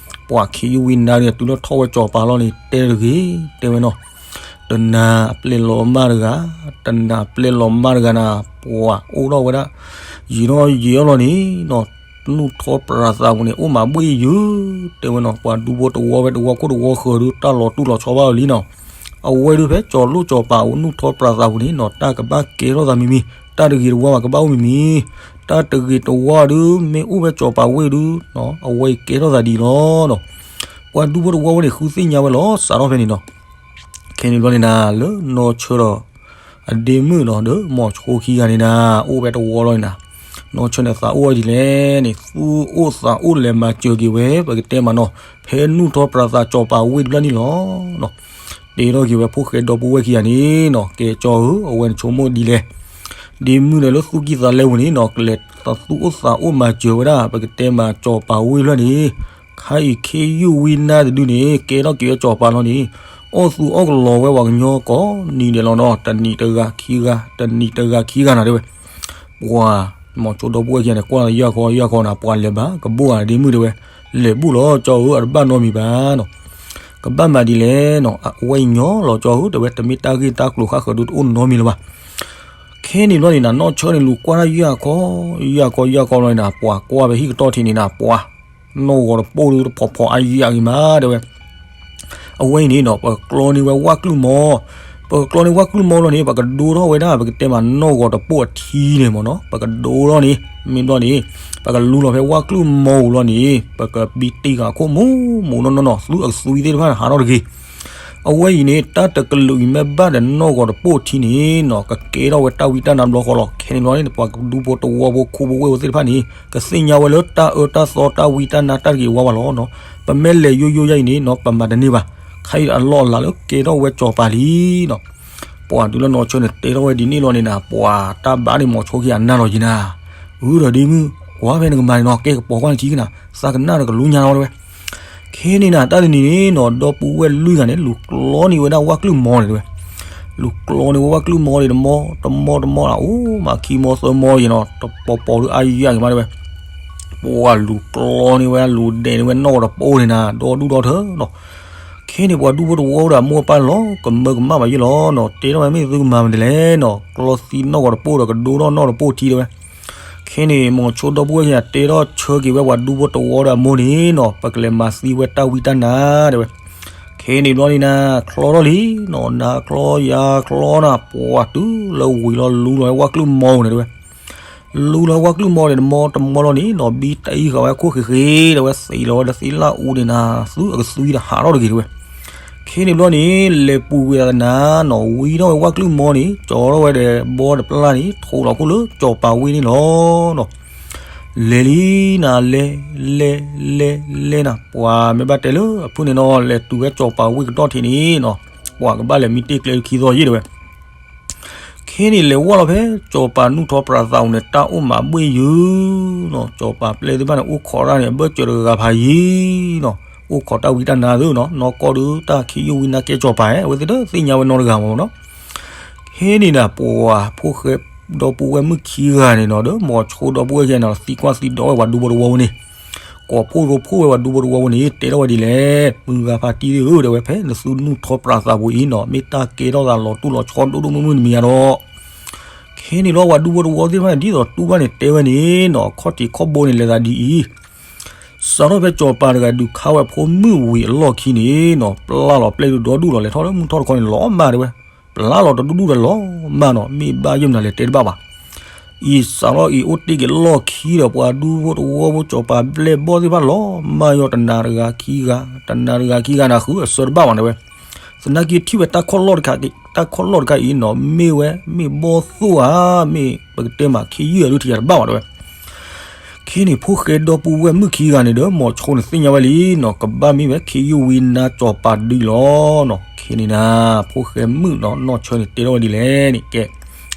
ပှၤခံယုၢ်ဝံနါတဂၤတုၤလၢထီၣ်ဝဲစီၤပၤလီၤန့ၣ် တဲတဂ့ၤ တဲဝဲနီၤ တနၤအပျဲၢ်လီၤမၢ်တဂၤ တနၤအပျဲၢ်လီၤမၢ်တဂၤနၤ ပှၤအိၣ်ထီၣ်ဝဲဒၣ် ယံာ်ထီၣ်ယံာ်အီၤလီၤန့ၣ်နီၤ နူၢ်ထီၣ်ပြးသးပူၤန့ၣ် အိၣ်မးဘှ့ၣ်ယုၢ် တဲဝဲနီၤ ပှၤဒူဖိတဝီဝဲတဝီခိၣ်တဝီဃၢၤဒုး တၢ်လီၤတူၢ်လီၤဆီဘၣ်အီၤလံနီၤ အဝဲဒုးဖဲစီၤလိၣ်စီၤပၤအိၣ်နူၢ်ထီၣ်ပြးသးပူၤန့ၣ်နီၤ တၢ်ကဘၣ်ကဲထီၣ်သးမံၤမံၤ တၢ်တဂ့ၤတဝါဘၣ်ကဘၣ်အိၣ်မံၤမံၤ တၢ်တဂ့ၤတဝါဒုး မ့ၢ်အိၣ်ဖဲစီၤပၤဝ့ၢ်ဒုးနီၤ အဝဲအံၤကဲထီၣ်သးဒ်အံၤလီၤနီၤ ပှၤဒူဖိတဝီဝဲန့ၣ် ဃုသ့ၣ်ညါဝဲလီၤ စးထီၣ်ဖဲန့ၣ်နီၤ ခဲန့ၣ်ဘျီန့ၣ်နၤ လၢနီၢ်ဆၢဒီး အဒ့မုၣ်နီၤ ဒီးမိၤဆိခံဂၤန့ၣ်နၤ အိၣ်ဝဲတဝီလီၤန့ၣ်နၤ နီၢ်ဆၢန့ၣ်သးအိၣ်ဝဲဒ်လဲၣ်န့ၣ် သူၣ်အိၣ်သးအိၣ်လဲၤမၤစၢၤက့ၤဝဲ ပကတဲမးနီၤ ဖဲနူၢ်ထီၣ်ပြးသးစီၤပၤဝ့ၢ်တဖျၢၣ်န့ၣ်လီၤနီၤ တဲထီၣ်က့ၤဝဲဖိၣ်ဃဲဒီပုၢ်ဝဲၢ်ခံဂၤန့ၣ်နီၤ ကဲကၠီဧၢ အဝဲန့ၣ်ဆိကမိၣ်ဒ်လဲၣ် ဒ့မုၣ်န့ၣ်လၢသူၣ်ကံၢ်သးလဲပူၤန့ၣ်နီၤ ကလဲၤသူၣ်အိၣ်သးအိၣ်မၤစၢၤဝဲဒၣ် ပကတဲမးစီၤပၤဝ့ၢ်တဖျၢၣ်န့ၣ် ခါအံၤခ့ယုၢ်ဝံနါတဒုန့ၣ် ကဲထီၣ်က့ၤဝဲစီၤပၤလီၤန့ၣ် အီၣ်သူအီၣ်ကလီၤဝဲပှၤကညီကိးနံၤဒဲးလီၤနီၤ တနံၤတဂၤခံဂၤ တနံၤတဂၤခံဂၤနၤတဲဝဲ ပှၤ မိၤဆိဒီပုၢ်ဝဲၢ်ခံဂၤန့ၣ် ကွၢ်ယၢ်ခီယၢ်ခီနၤ ပှၤလဲၤဘၣ်ကဘိၣ်ဧါ ဒ့မုၣ်တဲဝဲ လဲၤဘူၣ်လီၤကၠီဧၢ အတဘၣ်နီတမံၤဘၣ်နီၤ ကဘၣ်မၤဒ်လဲၣ်နီၤ အဝဲအံၤညီလီၤကၠီဧၢ တဲဝဲ တမ့ၢ်တၢ်ဂ့ၢ်တၢ်ကျိၤဃၣ်ဃၢၤဒုးတအိၣ်နီတမံၤလၢၤဘၣ် ခဲန့ၣ်ဘျီန့ၣ်နၤ နီၢ်ဆၢန့ၣ်လူၤကွၢ်တၢ်ယၢ်ခီ ယၢ်ခီယၢ်ခီလီၤန့ၣ်နၤ ပှၤကွၢ်ဖဲဟံၣ်ကတီၢ်ထံးန့ၣ်နၤ ပှၤ နီၣ်ဂီၤတပိၢ်ဒုးတဖီးဖီးအါယၢ်ဂ့ၤမးတဲဝဲ အဝဲအံၤန့ၣ်နီၤ ပကကျီန့ၢ်ဝဲဝၣ်ကလုၢ်မီ ပကကျီန့ၢ်ဝၣ်ကလုၢ်မီလီၤန့ၣ် ပကဒိထီၣ်ဝဲဒၣ် ပကတဲမးနီၣ်ဂီၤတပိၢ်အထံန့ၣ်မ့ၢ်နီၤ ပကဒိထီၣ်န့ၣ် မ့ၢ်ဘျီန့ၣ် ပကလူလီၤဖဲဝၣ်ကလုၢ်မီပူၤလီၤန့ၣ် ပကဘံတံၢ်ဃာ်ခိၣ်မူမူနီၢ်နီၢ်နီၤ သုအကသွံသ့ၣ်တဖၣ်န့ၣ် ဟးထီၣ်တဂ့ၤ အဝဲအံၤန့ၣ် တၢ်တကလုာ်အံၤမ့ၢ်ဘၣ်ဒီးနီၣ်ဂီၤတပိၢ်ထံန့ၣ်နီၤ ကကဲထီၣ်ဝဲတၢ်ဝံတၢ်နါဘျီဃီလီၤ ခဲန့ၣ်ဘျီန့ၣ် ပှၤဒူဖိတဝီဖိခိၣ်ဖိဝ့ၢ်ဖိသ့ၣ်တဖၣ်န့ၣ် ကသ့ၣ်ညါဝဲလၢတၢ်အၢတၢ်သီတၢ်ဝံတၢ်နါတၢ်တဂ့ၤဝါဘၣ်လီၤနီၤ ပမ့ၢ်လဲၤယိယိယါအံၤန့ၣ်နီၤ ပမၤတန့ၢ်ဘၣ် ခါအံၤအလီၢ်အလၤလၢကဲထီၣ်ဝဲစီၤပၤလံနီၤ ပှၤတုၤလၢနီၢ်ဆၢန့ၣ် တဲထီၣ်ဝဲဒ်န့ၣ်လီၤန့ၣ်နၤ ပှၤတၢ်ဘၣ်န့ၣ်မိၤဆိခံဂၤနၤလီၤက့ၤနၤ အၢဒီးဒ့မုၣ် ကွၢ်ဖဲနကမၤန့ၣ်နီၤ ကဲကပီၤကွၢ်နထံကနၤ သးကနၣ်ဒီးကလူညါနီၤတဲဝဲ ခဲန့ၣ်နၤ တၢ်တနံၤန့ၣ်နီၤ ဒီပုၢ်ဝဲၢ်လွံၢ်ဂၤန့ၣ် လူၤကျီန့ၢ်ဝဲဒၣ်ဝၣ်ကလုၢ်မီန့ၣ်တဲဝဲ လူၤကျီန့ၢ်ဝဲဝၣ်ကလုၢ်မီန့ၣ် တမီတမီတမီလၢ အိၣ်မးခံမီသၢမီယဲၢ်နီၤ တပီၤပီၤဒုးအါယၢ်ဂ့ၤမးတဲဝဲ ပှၤလူၤကျီန့ၢ်ဝဲ လူၤဒဲးန့ၢ်ဝဲနီၣ်ဂီၤတပိၢ်န့ၣ်နၤ ဒီဒူၣ်ဒီထၢနီၤ ခဲန့ၣ်ပှၤဒူဖိတဝီဒီးအမိၢ်အပၢ်လီၤ ကမၢကမၣ်ဘၣ်ယဲၢ်လီၤနီၤ တဲထီၣ်ဝဲမ့ၢ်သုကမၤမနုၤလဲၣ်နီၤ ကျီသံနီၣ်ဂီၤတပိၢ်ဒီးကဒိထီၣ်နီၣ်တပိၢ်ထံတဲဝဲ ခဲန့ၣ် မိၤဆိဒီပုၢ်ဝဲၢ်ခံဂၤတဲထီၣ်ဆၢက့ၤဝဲပှၤဒူဖိတဝီဒီးအမိၢ်န့ၣ်နီၤ ပကလဲၤမၤသံဝဲတၢ်ဝံတၢ်နါတဲဝဲ ခဲန့ၣ်ဘျီန့ၣ်နၤ ချီထီၣ်လံနီၤ နၤချီယၤချီနၤ ပှၤတုၤလၢဝံၤလီၤလူလီၤဝဲဝၣ်ကလုၢ်မီန့ၣ်တဲဝဲ လူလီၤဝဲဝၣ်ကလုၢ်မီန့ၣ် တမီတမီလီၤန့ၣ်နီၤ ဘံတံၢ်ဃာ်ဝဲခိၣ်ဃ့ဃ့တဲဝဲ သံးလီၤဝဲဒီးသံလၢအူန့ၣ်နၤ သုအကသွံဒီးဟးထီၣ်တဂ့ၤတဲဝဲ ခဲန့ၣ်ဘျီန့ၣ် လဲၤပူၤကွံာ်အသနၤနီၤ ဝံထီၣ်ဝဲဝၣ်ကလုၢ်မီန့ၣ် ကၠီထီၣ်ဝဲဒီးဘီတပျၢ်န့ၣ် ထိးလီၤခိၣ်လၢစီၤပၤဝ့ၢ်န့ၣ်လီၤနီၤ လဲၤလံနၤ လဲၤ လဲၤ လဲၤ လဲၤနၤ ပှၤမ့ၢ်ဘၣ်တဲလၢအဖုၣ်န့ၣ်နီၤ လဲၤတုၤဝဲစီၤပၤဝ့ၢ်ကတီၢ်ထံးန့ၣ်နီၤ ပှၤကဘၣ်လဲၤမံတ့ၢ်ကျဲခံသီယံာ်တဲဝဲ ခဲန့ၣ်လဲၤဝဲလီၤဖဲ စီၤပၤနူၢ်ထီၣ်ပြးသးပူၤန့ၣ် တၢ်အိၣ်မးဘှ့ၣ်ယုၢ်နီၤ စီၤပၤပျဲၢ်သ့ၣ်တဖၣ်န့ၣ် အိၣ်ခိးတၢ်န့ၣ် အဘၢၣ်စၢၤတဂၤဂၤဖးယံာ်နီၤ အိၣ်ခိးတၢ်ဝံတၢ်နါသ့ၣ်နီၤ နီၢ်ကီၢ်ဒုးတၢ်ခံယုၢ်ဝံနါကဲစီၤပၤ အဝဲသ့ၣ်တသ့ၣ်ညါဝဲနီတဂၤမ့ၢ်နီၤ ခဲန့ၣ်နၤ ပှၤဖိၣ်ဃဲ ဒီပုၢ်ဝဲၢ်မုၣ်ခံဂၤန့ၣ်နီၤ ဒီးမိၤဆိဒီပုၢ်ဝဲၢ်ခံဂၤန့ၣ် သံကွၢ်သံဒိးဝဲပှၤဒူဖိတဝီဖိန့ၣ် ကိးဖှိၣ်ရိဖှိၣ်ဝဲပှၤဒူဖိတဝီဖိန့ၣ် တဲထီၣ်ဝဲဒ်လဲၣ် ပုၢ်ဂၤဖါတံၢ်သ့ၣ်ဧၢ တဲဝဲ ဖဲနသုနူၢ်ထီၣ်ပြးသးပူၤအံၤနီၤ မ့ၢ်တၢ်ကဲထီၣ်သးလီၤတူၢ်လီၤဆီဒိၣ်ဒိၣ်မုၢ်မုၢ်တမံၤဧါဒီး ခဲန့ၣ်လီၤ ပှၤဒူဖိတဝီသ့ၣ်တဖၣ်န့ၣ် ဒ်သိးတူၢ်ဘၣ်န့ၣ် တဲဝဲန့ၣ်နီၤ ခီၣ်ထံးခီၣ်ဘိန့ၣ် လဲၤသးဒ်အံၤ စးထီၣ်ဖဲစီၤပၤတဂၤဒုးခါဝဲဖိမုၣ်ဝံၤအလီၢ်ခံန့ၣ်နီၤ ပျၢ်လီၤပျဲၢ်ဒုးဒီဒူၣ်လီၤ လဲၤထီၣ်လၢမုၢ်ထီၣ်တခီန့ၣ် လီၤမၢ်တဲဝဲ ပျၢ်လီၤတဒူၣ်ဒူၣ်ဒီးလီၤမၢ်နီၤ မ့ၢ်ဘၣ်ယုၢ်မနုၤလဲၣ်တဲတဘၣ်ဘၣ် အံၤစးထီၣ်အံၤ အိၣ်တ့ၢ်က့ၤလီၢ်ခံဒီး ပှၤဒူဖိတဝီဖိ စီၤပၤပျဲၢ်ဘီၣ်သ့ၣ်တဖၣ်လီၤမၢ်ယီၤ တနၤတဂၤခံဂၤ, တနၤတဂၤခံဂၤ နဃုအဆၢတဘၣ်မး တဲဝဲ. သနာ်က့ထံၣ်ဝဲတၢ်ခီၣ်လီၢ်တခါ, တၢ်ခီၣ်လီၢ်တခါအံၤနီၤ မ့ၢ်ဝဲ မ့ၢ်ဘီၣ်သိၣ်ဧါ, မ့ၢ်ပကတဲမးခ့ယုၢ်ဧါ ဒုးထံၣ်ယၤတဘၣ်မး တဲဝဲ. ခဲန့ၣ် ဖိၣ်ဃဲဒီပုၢ်ဝဲၢ်မုၣ်ခံဂၤန့ၣ်ဒီး မိၤဆိန့ၣ်သ့ၣ်ညါဝဲလံနီၤ ကဘၣ်မ့ၢ်ဝဲခ့ယုၢ်ဝံနါစီၤပၤဒုလီၤနီၤ. ခဲန့ၣ်နၤ ဖိၣ်ဃဲမုၣ်နီၤ နီၢ်ဆၢန့ၣ်တဲထီၣ်ဝဲဒ်လဲၣ်န့ၣ် ကဲ,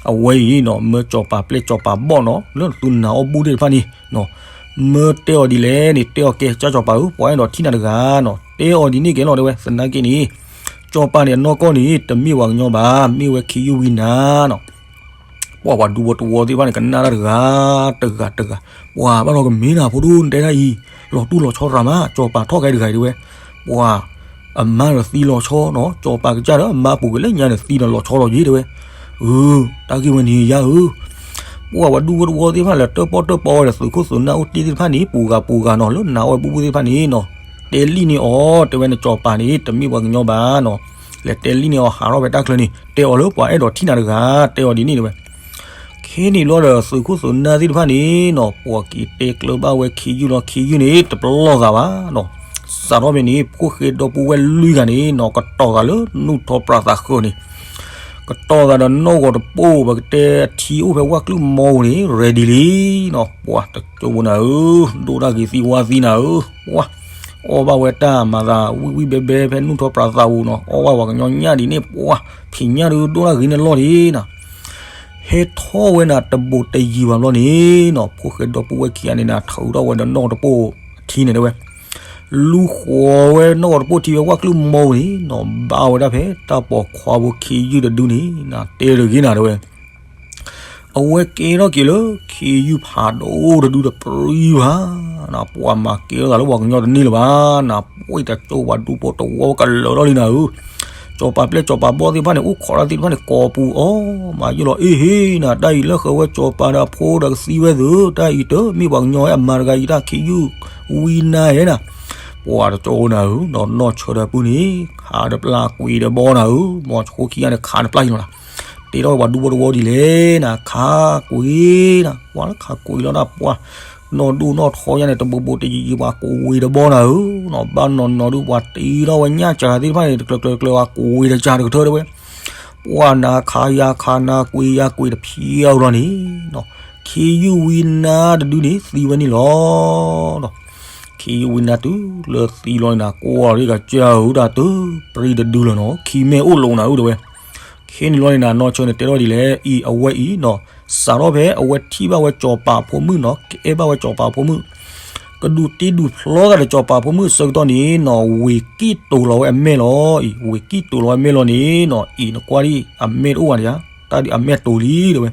အဝဲအံၤနီၤ မၢစီၤပၤပျဲၢ်စီၤပၤဘီၣ်နီၤ လၢသုနၤအီၣ်ဘူၣ်သ့ၣ်တဖၣ်န့ၣ်နီၤ မၢတဲအီၤဒ်လဲၣ်န့ၣ် တဲအီၤ ကဲ ကၠၢ်စီၤပၤဧၢ ပှၤအဲၣ်ဒိးထံၣ်နၤတဂၤနီၤ တဲအီၤဒ်န့ၣ်ကဲလီၤ တဲဝဲ. သနာ်က့န့ၣ် စီၤပၤန့ၣ်အနီၢ်ကီၢ်န့ၣ် တမ့ၢ်ပှၤကညီဘၣ် မ့ၢ်ဝဲခ့ယုၢ်ဝံနါနီၤ. ပှၤ ပှၤဒူဖိတဝီသ့ၣ်တဖၣ်န့ၣ် ကနၣ်တၢ်တဂၤတဂၤတဂၤ, ပှၤဘၣ်လီၤကမ့ၢ်နၤဖိဒိၣ် နတဲတၢ်အံၤ လီၤတူၢ်လီၤဆီရၤမး စီၤပၤထီၣ်ကဲတဂၤအံၤ တဲဝဲ. ပှၤ အမါဒီးသံလီၤဆီနီၤ စီၤပၤကစၢ်ဒီးအမါပူၤကွံာ်လၢညါန့ၣ် သံဒီးလီၤဆီလီၤယ့ၢ် တဲဝဲ. အၢ တၢ်ဂ့ၢ်ဝဲန့ၣ်ယါဧၢ ပှၤ ပှၤဒူဖိတဝီသ့ၣ်တဖၣ်လၢတၢၣ်ပီၣ်တၢၣ်ပီဝဲဒီး သုးခိၣ်သုးနၢ်အိၣ်တ့ၢ်သ့ၣ်တဖၣ်န့ၣ် ပူၤဂၤပူၤဂၤနီၤ လၢနၤအီၣ်ဘူၣ်သ့ၣ်တဖၣ်န့ၣ်နီၤ တဲလံန့ၢ်အီၤ တဲဝဲ နစီၤပၤန့ၣ် တမ့ၢ်ပှၤကညီဘၣ်နီၤ လဲၤတဲလံန့ၢ်အီၤ ဟးထီၣ်ဖဲတၢ်ချၢန့ၣ် တဲအီၤလၢပှၤအဲၣ်ဒိးထံၣ်နၤတဂၤ တဲအီၤဒ်န့ၣ် တဲဝဲ. ခဲန့ၣ်လီၤဒီး သုးခိၣ်သုးနၢ်သ့ၣ်တဖၣ်န့ၣ်နီၤ ပှၤက့ၤတဲကျၢၤဘၣ်ဝဲခ့ယုၢ်လီၤ ခ့ယုၢ်န့ၣ် တပလီၢ်သးဘၣ်နီၤ. စးထီၣ်ဖဲန့ၣ် ဖိၣ်ဃဲဒီပုၢ်ဝဲၢ်လွံၢ်ဂၤန့ၣ်နီၤ ကတီၤသးလၢနူၢ်ထီပြးသးဃၢၤန့ၣ် ကတီၤသးဒီးနီၢ်ဂီၤတပိၢ် ပကတဲအထံအိၣ်ဖဲဝၣ်ကျုၢ်မီပူၤန့ၣ် ready လံနီၤ ပှၤတကၠိဖိနၤဧၢ ဒိၣ်တၢ်ဂ့ၤသံဝါသံနၤဧၢ ပှၤ အီၣ်ဘၣ်ဝဲတၢ်မၤသးဝံၣ်ဝံၣ်ဘဲဘဲဖဲနူၢ်ထီပြးသးပူၤနီၤ အီၣ်ဘၣ်ပှၤကညီညၣ်ဒ်န့ၣ် ပှၤ ဖံးညၣ်ဒုးဒိၣ်တၢ်ဂ့ၤန့ၣ်လီၤဒ်နီၤ ဟဲထီၣ်ဝဲနၤတဘူးတယံၤဘၣ်ဘျီန့ၣ်နီၤ ဖိၣ်ဃဲဒီပုၢ်ဝဲၢ်ခံဂၤန့ၣ်နၤ ထုးထီၣ်ဝဲဒီးနီၢ်တပိၢ်ထံန့ၣ် တဲဝဲ လူၤဃီၤဝဲနီၢ်ဂီၤတပိၢ်ထံဝဲဝၣ်ကျုၢ်မီပူၤန့ၣ်နီၤ ဘၣ်ဝဲဒၣ်ဖဲတၢ်ပိာ်ခွါဖိခ့ယုၢ်တဒုန့ၣ် နၤတဲတဂ့ၤနၤ တဲဝဲ အဝဲကဲထီၣ်က့ၤလၢခ့ယုၢ်ဖးဒိၣ်တဒုတပြံဘၣ်နၤ ပှၤမၤကဲထီၣ်သးလၢပှၤကညီတန့ၢ်လၢၤဘၣ်နၤ ပှၤတကၠိပှၤဒူဖိတဝီကလၢာ်ထီၣ်လံနၤဧၢ စီၤပၤပျဲၢ်စီၤပၤဘီၣ်သ့ၣ်တဖၣ်န့ၣ် အိၣ်ခိးတၢ်သ့ၣ်တဖၣ်န့ၣ် ကိးပူၤအီၤ မၤယိၣ်လီၤ အ့ဟ့နၤ တၢ်အံၤလၢဃၢၤဝဲစီၤပၤဒီးအဖိဒီးကသံဝဲသုး တၢ်အံၤတမ့ၢ်ပှၤကညီဝဲအမါတဂၤအံၤ တၢ်ခ့ယုၢ်ဝံနါဧဲနၤ ပှၤတကၠိနၤဧၢ ဒီးနီၢ်ဆၢဒီးပုၢ်န့ၣ် ခးတပျၢ်ကွံာ်ဒီးဘီနၤဧၢ မိၤဆိခံဂၤန့ၣ် ခးတပျၢ်ယံၤလီၤနၤ တဲထီၣ်ဝဲပှၤဒူဖိတဝီဒ်လဲၣ်နၤ ခးကွံာ်နၤ ပှၤလၢခးကွံာ်လီၤနၤ ပှၤ နီၢ်ဒိၣ်နီၢ်ထီယါန့ၣ် တဘူးဘူးတယံၤယံၤ ပှၤကွံာ်ဒီးဘီနၤဧၢနီၤ ဘၣ်နီၢ်နီၢ်ဒုး ပှၤတ့ထီၣ်ဝဲညၣ်စှၤသ့ၣ်တဖၣ်န့ၣ် တကျၢၤကျၢၤကျၢၤ ပှၤကွံာ်တကၢ်တကထၢတဲဝဲ ပှၤနၤခးယၤခးနၤကွံာ်ယၤကွံာ်တဖျၢၣ်လီၤန့ၣ်နီၤ ခ့ယုၢ်ဝံနါတဒုန့ၣ် သံဝဲန့ၣ်လီၤနီၤ ခ့ယုၢ်ဝံနါတုၤလၢသံလီၤန့ၣ်နၤ ကွၢ်လီၤဒ်ကစၢ်ဧၢ တၢ်တပြံတဒုလၢၤနီၤ ခံမဲာ်အိၣ်လိာ်နၤဧၢ တဲဝဲ ခဲန့ၣ်လီၤန့ၣ်နၤ နီၢ်ဆၢန့ၣ် တဲထီၣ်ဒ်လဲၣ် အံၤအဝဲအံၤနီၤ စးထီၣ်ဖဲအဝဲထံၣ်ဘၣ်ဝဲစီၤပၤဖိမုၣ်နီၤ ကအဲၣ်ဘၣ်ဝဲစီၤပၤဖိမုၣ် ကဒုးတ့ဒုးဖျီသးဒီးစီၤပၤဖိမုၣ်အဆၢကတီၢ်န့ၣ်နီၤ ဝ့ၤကံၣ်တိၤလီၤဝဲအမဲာ်လီၤ အံၤ ဝ့ၤကံၣ်တိၤလီၤဝဲအမဲာ်လီၤန့ၣ်နီၤ အံၤနကွၢ်ဒ်အမဲာ်တအိၣ်ဘၣ်န့ၣ်ဧါ တၢ်ဒ်အမဲာ်တိၤလံတဲဝဲ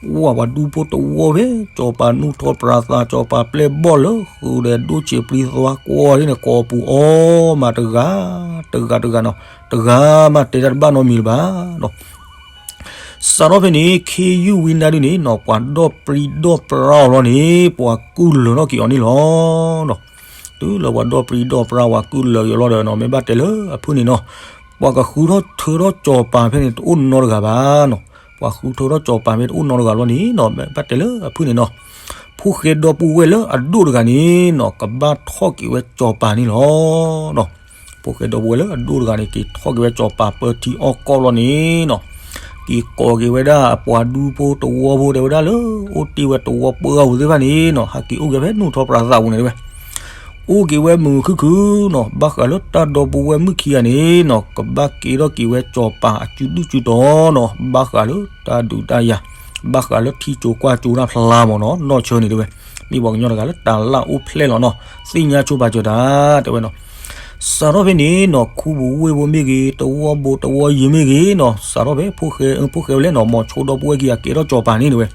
ပှၤ ပှၤဒူဖိတဝီဖဲ စီၤပၤနူၢ်ထီပြးသး စီၤပၤပျဲၢ်ဘီၣ်လၢဃုာ်ဒီးဒိၣ်ဆံးပြံသွါကွီၢ်ဒ်န့ၣ် ကိးပူၤအီၤမးတဂၤ တဂၤတဂၤနီၤ တဂၤမးတဲတၢ်တဘၣ်နီတမံၤလၢၤဘၣ်နီၤ စးထီၣ်ဖဲန့ၣ် ခ့ယုၢ်ဝံနါဒုန့ၣ်နီၤ ပှၤဒီၣ်ပြံဒီၣ်ပြါအီၤလီၤန့ၣ် ပှၤကုၢ်လၢာ်ထီၣ်က့ၤအီၤန့ၣ်လီၤနီၤ တုၤလၢပှၤဒီၣ်ပြံဒီၣ်ပြါ ပှၤကုၢ်လၢာ်က့ၤအီၤလီၤဒီးနီၤ မ့ၢ်ဘၣ်တဲလၢအဖုၣ်န့ၣ်နီၤ ပှၤကဃုထီၣ်ထၢထီၣ်စီၤပၤဖဲန့ၣ် တအိၣ်နီတဂၤဘၣ်နီၤ ပှၤဃုထၢထီၣ်စီၤပၤဖဲတအိၣ်နီတဂၤလီၤန့ၣ်နီၤ မ့ၢ်ဘၣ်တဲလၢအဖုၣ်န့ၣ်နီၤ ဖိၣ်ဃဲဒီပုၢ်ဝဲၢ်လၢအဒိၣ်တဂၤန့ၣ်နီၤ ကဘၣ်ထီၣ်က့ၤဝဲစီၤပၤန့ၣ်လီၤနီၤ ဖိၣ်ဃဲဒီပုၢ်ဝဲၢ်လၢအဒိၣ်တဂၤန့ၣ် က့ၤထီၣ်က့ၤဝဲစီၤပၤပၢထံအီၣ်ကီၢ်လီၤန့ၣ်နီၤ က့ၤကိးက့ၤဝဲဒၣ်အပှၤဒူဖိတဝီဖိတဲဝဲဒၣ်လၢ အိၣ်တ့ၢ်ဝဲတဝီပှၢ်ဂၤဖိသ့ၣ်တဖၣ်န့ၣ်နီၤ ဟးက့ၤအိၣ်က့ၤဖဲနူၢ်ထီပြးသးပူၤန့ၣ်တဲဝဲ အိၣ်က့ၤဝဲမုာ်ခုၣ်ခုၣ်နီၤ ဘၣ်ဃးလၢတၢ်ဒီပုၢ်ဝဲၢ်မုၣ်ခံဂၤန့ၣ်နီၤ ကဘၣ်ကဲထီၣ်က့ၤဝဲစီၤပၤအစုဒုၣ်စုတီၤနီၤ ဘၣ်ဃးလၢတၢ်ဒုးတၢ်ယၤ ဘၣ်ဃးလၢထံစိၤကွၢ်စိၤတၢ်ဖျါမ့ၢ်နီၤ နီၢ်ဆၢန့ၣ်တဲဝဲ မ့ၢ်ပှၤကညီတဂၤလၢတၢ်လၢအိၣ်ဖျဲၣ်လီၤနီၤ သ့ၣ်ညါဆိပာ်စၢၤတၢ် တဲဝဲနီၤ စးထီၣ်ဖဲန့ၣ်နီၤ ခူပူၤဝ့ၢ်ဖိမ့ၢ်ဂ့ၤ တဝီဘိးတဝီယံၤမ့ၢ်ဂ့ၤနီၤ စးထီၣ်ဖဲဖိၣ်ဃဲ ဖိၣ်ဃဲဝဲလဲၣ်နီၤ မိၤဆိဒီပုၢ်ဝဲၢ်ခံဂၤကဲထီၣ်စီၤပၤန့ၣ်တဲဝဲ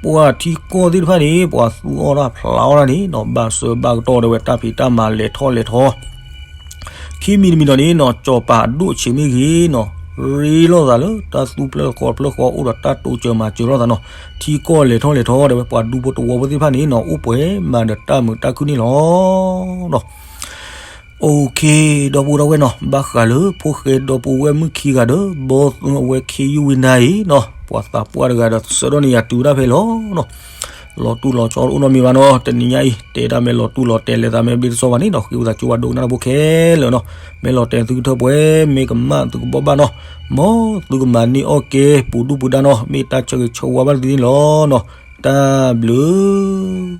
ပှၤထံကီၢ်သ့ၣ်တဖၣ်န့ၣ် ပှၤသူအီၣ်တၢ်ဖျးအီၣ်တၢ်န့ၣ်နီၤ ဘၣ်ဆၢဘၣ်ကတီၢ်တဲဝဲ တၢ်ဖံးတၢ်မၤလဲၤထီၣ်လဲၤထီ ခံမံၤတမံၤဒီးန့ၣ်နီၤ စီၤပၤအဒိၣ်ဆံးမ့ၢ်ဂ့ၤနီၤ ရ့လိာ်သးလၢတၢ်သူၣ်ဖျၢၣ်ဃီဖျၢၣ်ဃီအိၣ်ဒီးတၢ်တိစၢၤမၤစၢၤလိာ်သးနီၤ ထံကီၢ်လဲၤထီၣ်လဲၤထီတဲဝဲ ပှၤဒူဖိတဝီဖိသ့ၣ်တဖၣ်န့ၣ်နီၤ အိၣ်ပှဲၤမးဒီးတၢ်မုာ်တၢ်ခုၣ်န့ၣ်လီၤ OK ဒီပုၢ်ဒီဝဲၢ်နီၤ ဘၣ်ဃးလၢဖိၣ်ဃဲဒီပုၢ်ဝဲၢ်မုၣ်ခံဂၤဒီး ဘီၣ်သိအဝဲခ့ယုၢ်ဝံနါအံၤနီၤ ပှၤသးပှၢ်တဂၤဒီး ဆၢဒီၣ်န့ၣ်ယၤတုၤဒၣ်ဖဲလီၤနီၤ. လီၤတူၢ်လီၤကၠီအိၣ်နီတမံၤဘၣ်နီၤ. တနံၤညါအံၤ တဲဒၣ်မ့ၢ်လီၤတူၢ်လီၤတဲာ်လဲၤသးမ့ၢ်ဘျ့တစီဘၣ်န့ၣ်နီၤ, ဃ့ဝံသးစူၤဘၣ်ဒိကနၣ်တၢ်ဖိခဲလၢာ်နီၤ. မ့ၢ်လီၤတဲာ်သုကထၢၣ်ပှဲၤ, မ့ၢ်ကမၣ်သုကဘီၣ်ဘၣ်နီၤ. မ်သုကမၤန့ၢ်အီၣ်က့ၤ ပူၤဒူၣ်ပူၤဒါနီၤ, မ့ၢ်တၢ်ဆၢဂ့ၤဆၢဝါဘၣ်သုန့ၣ်လီၤနီၤ. တၢ်ဘျုး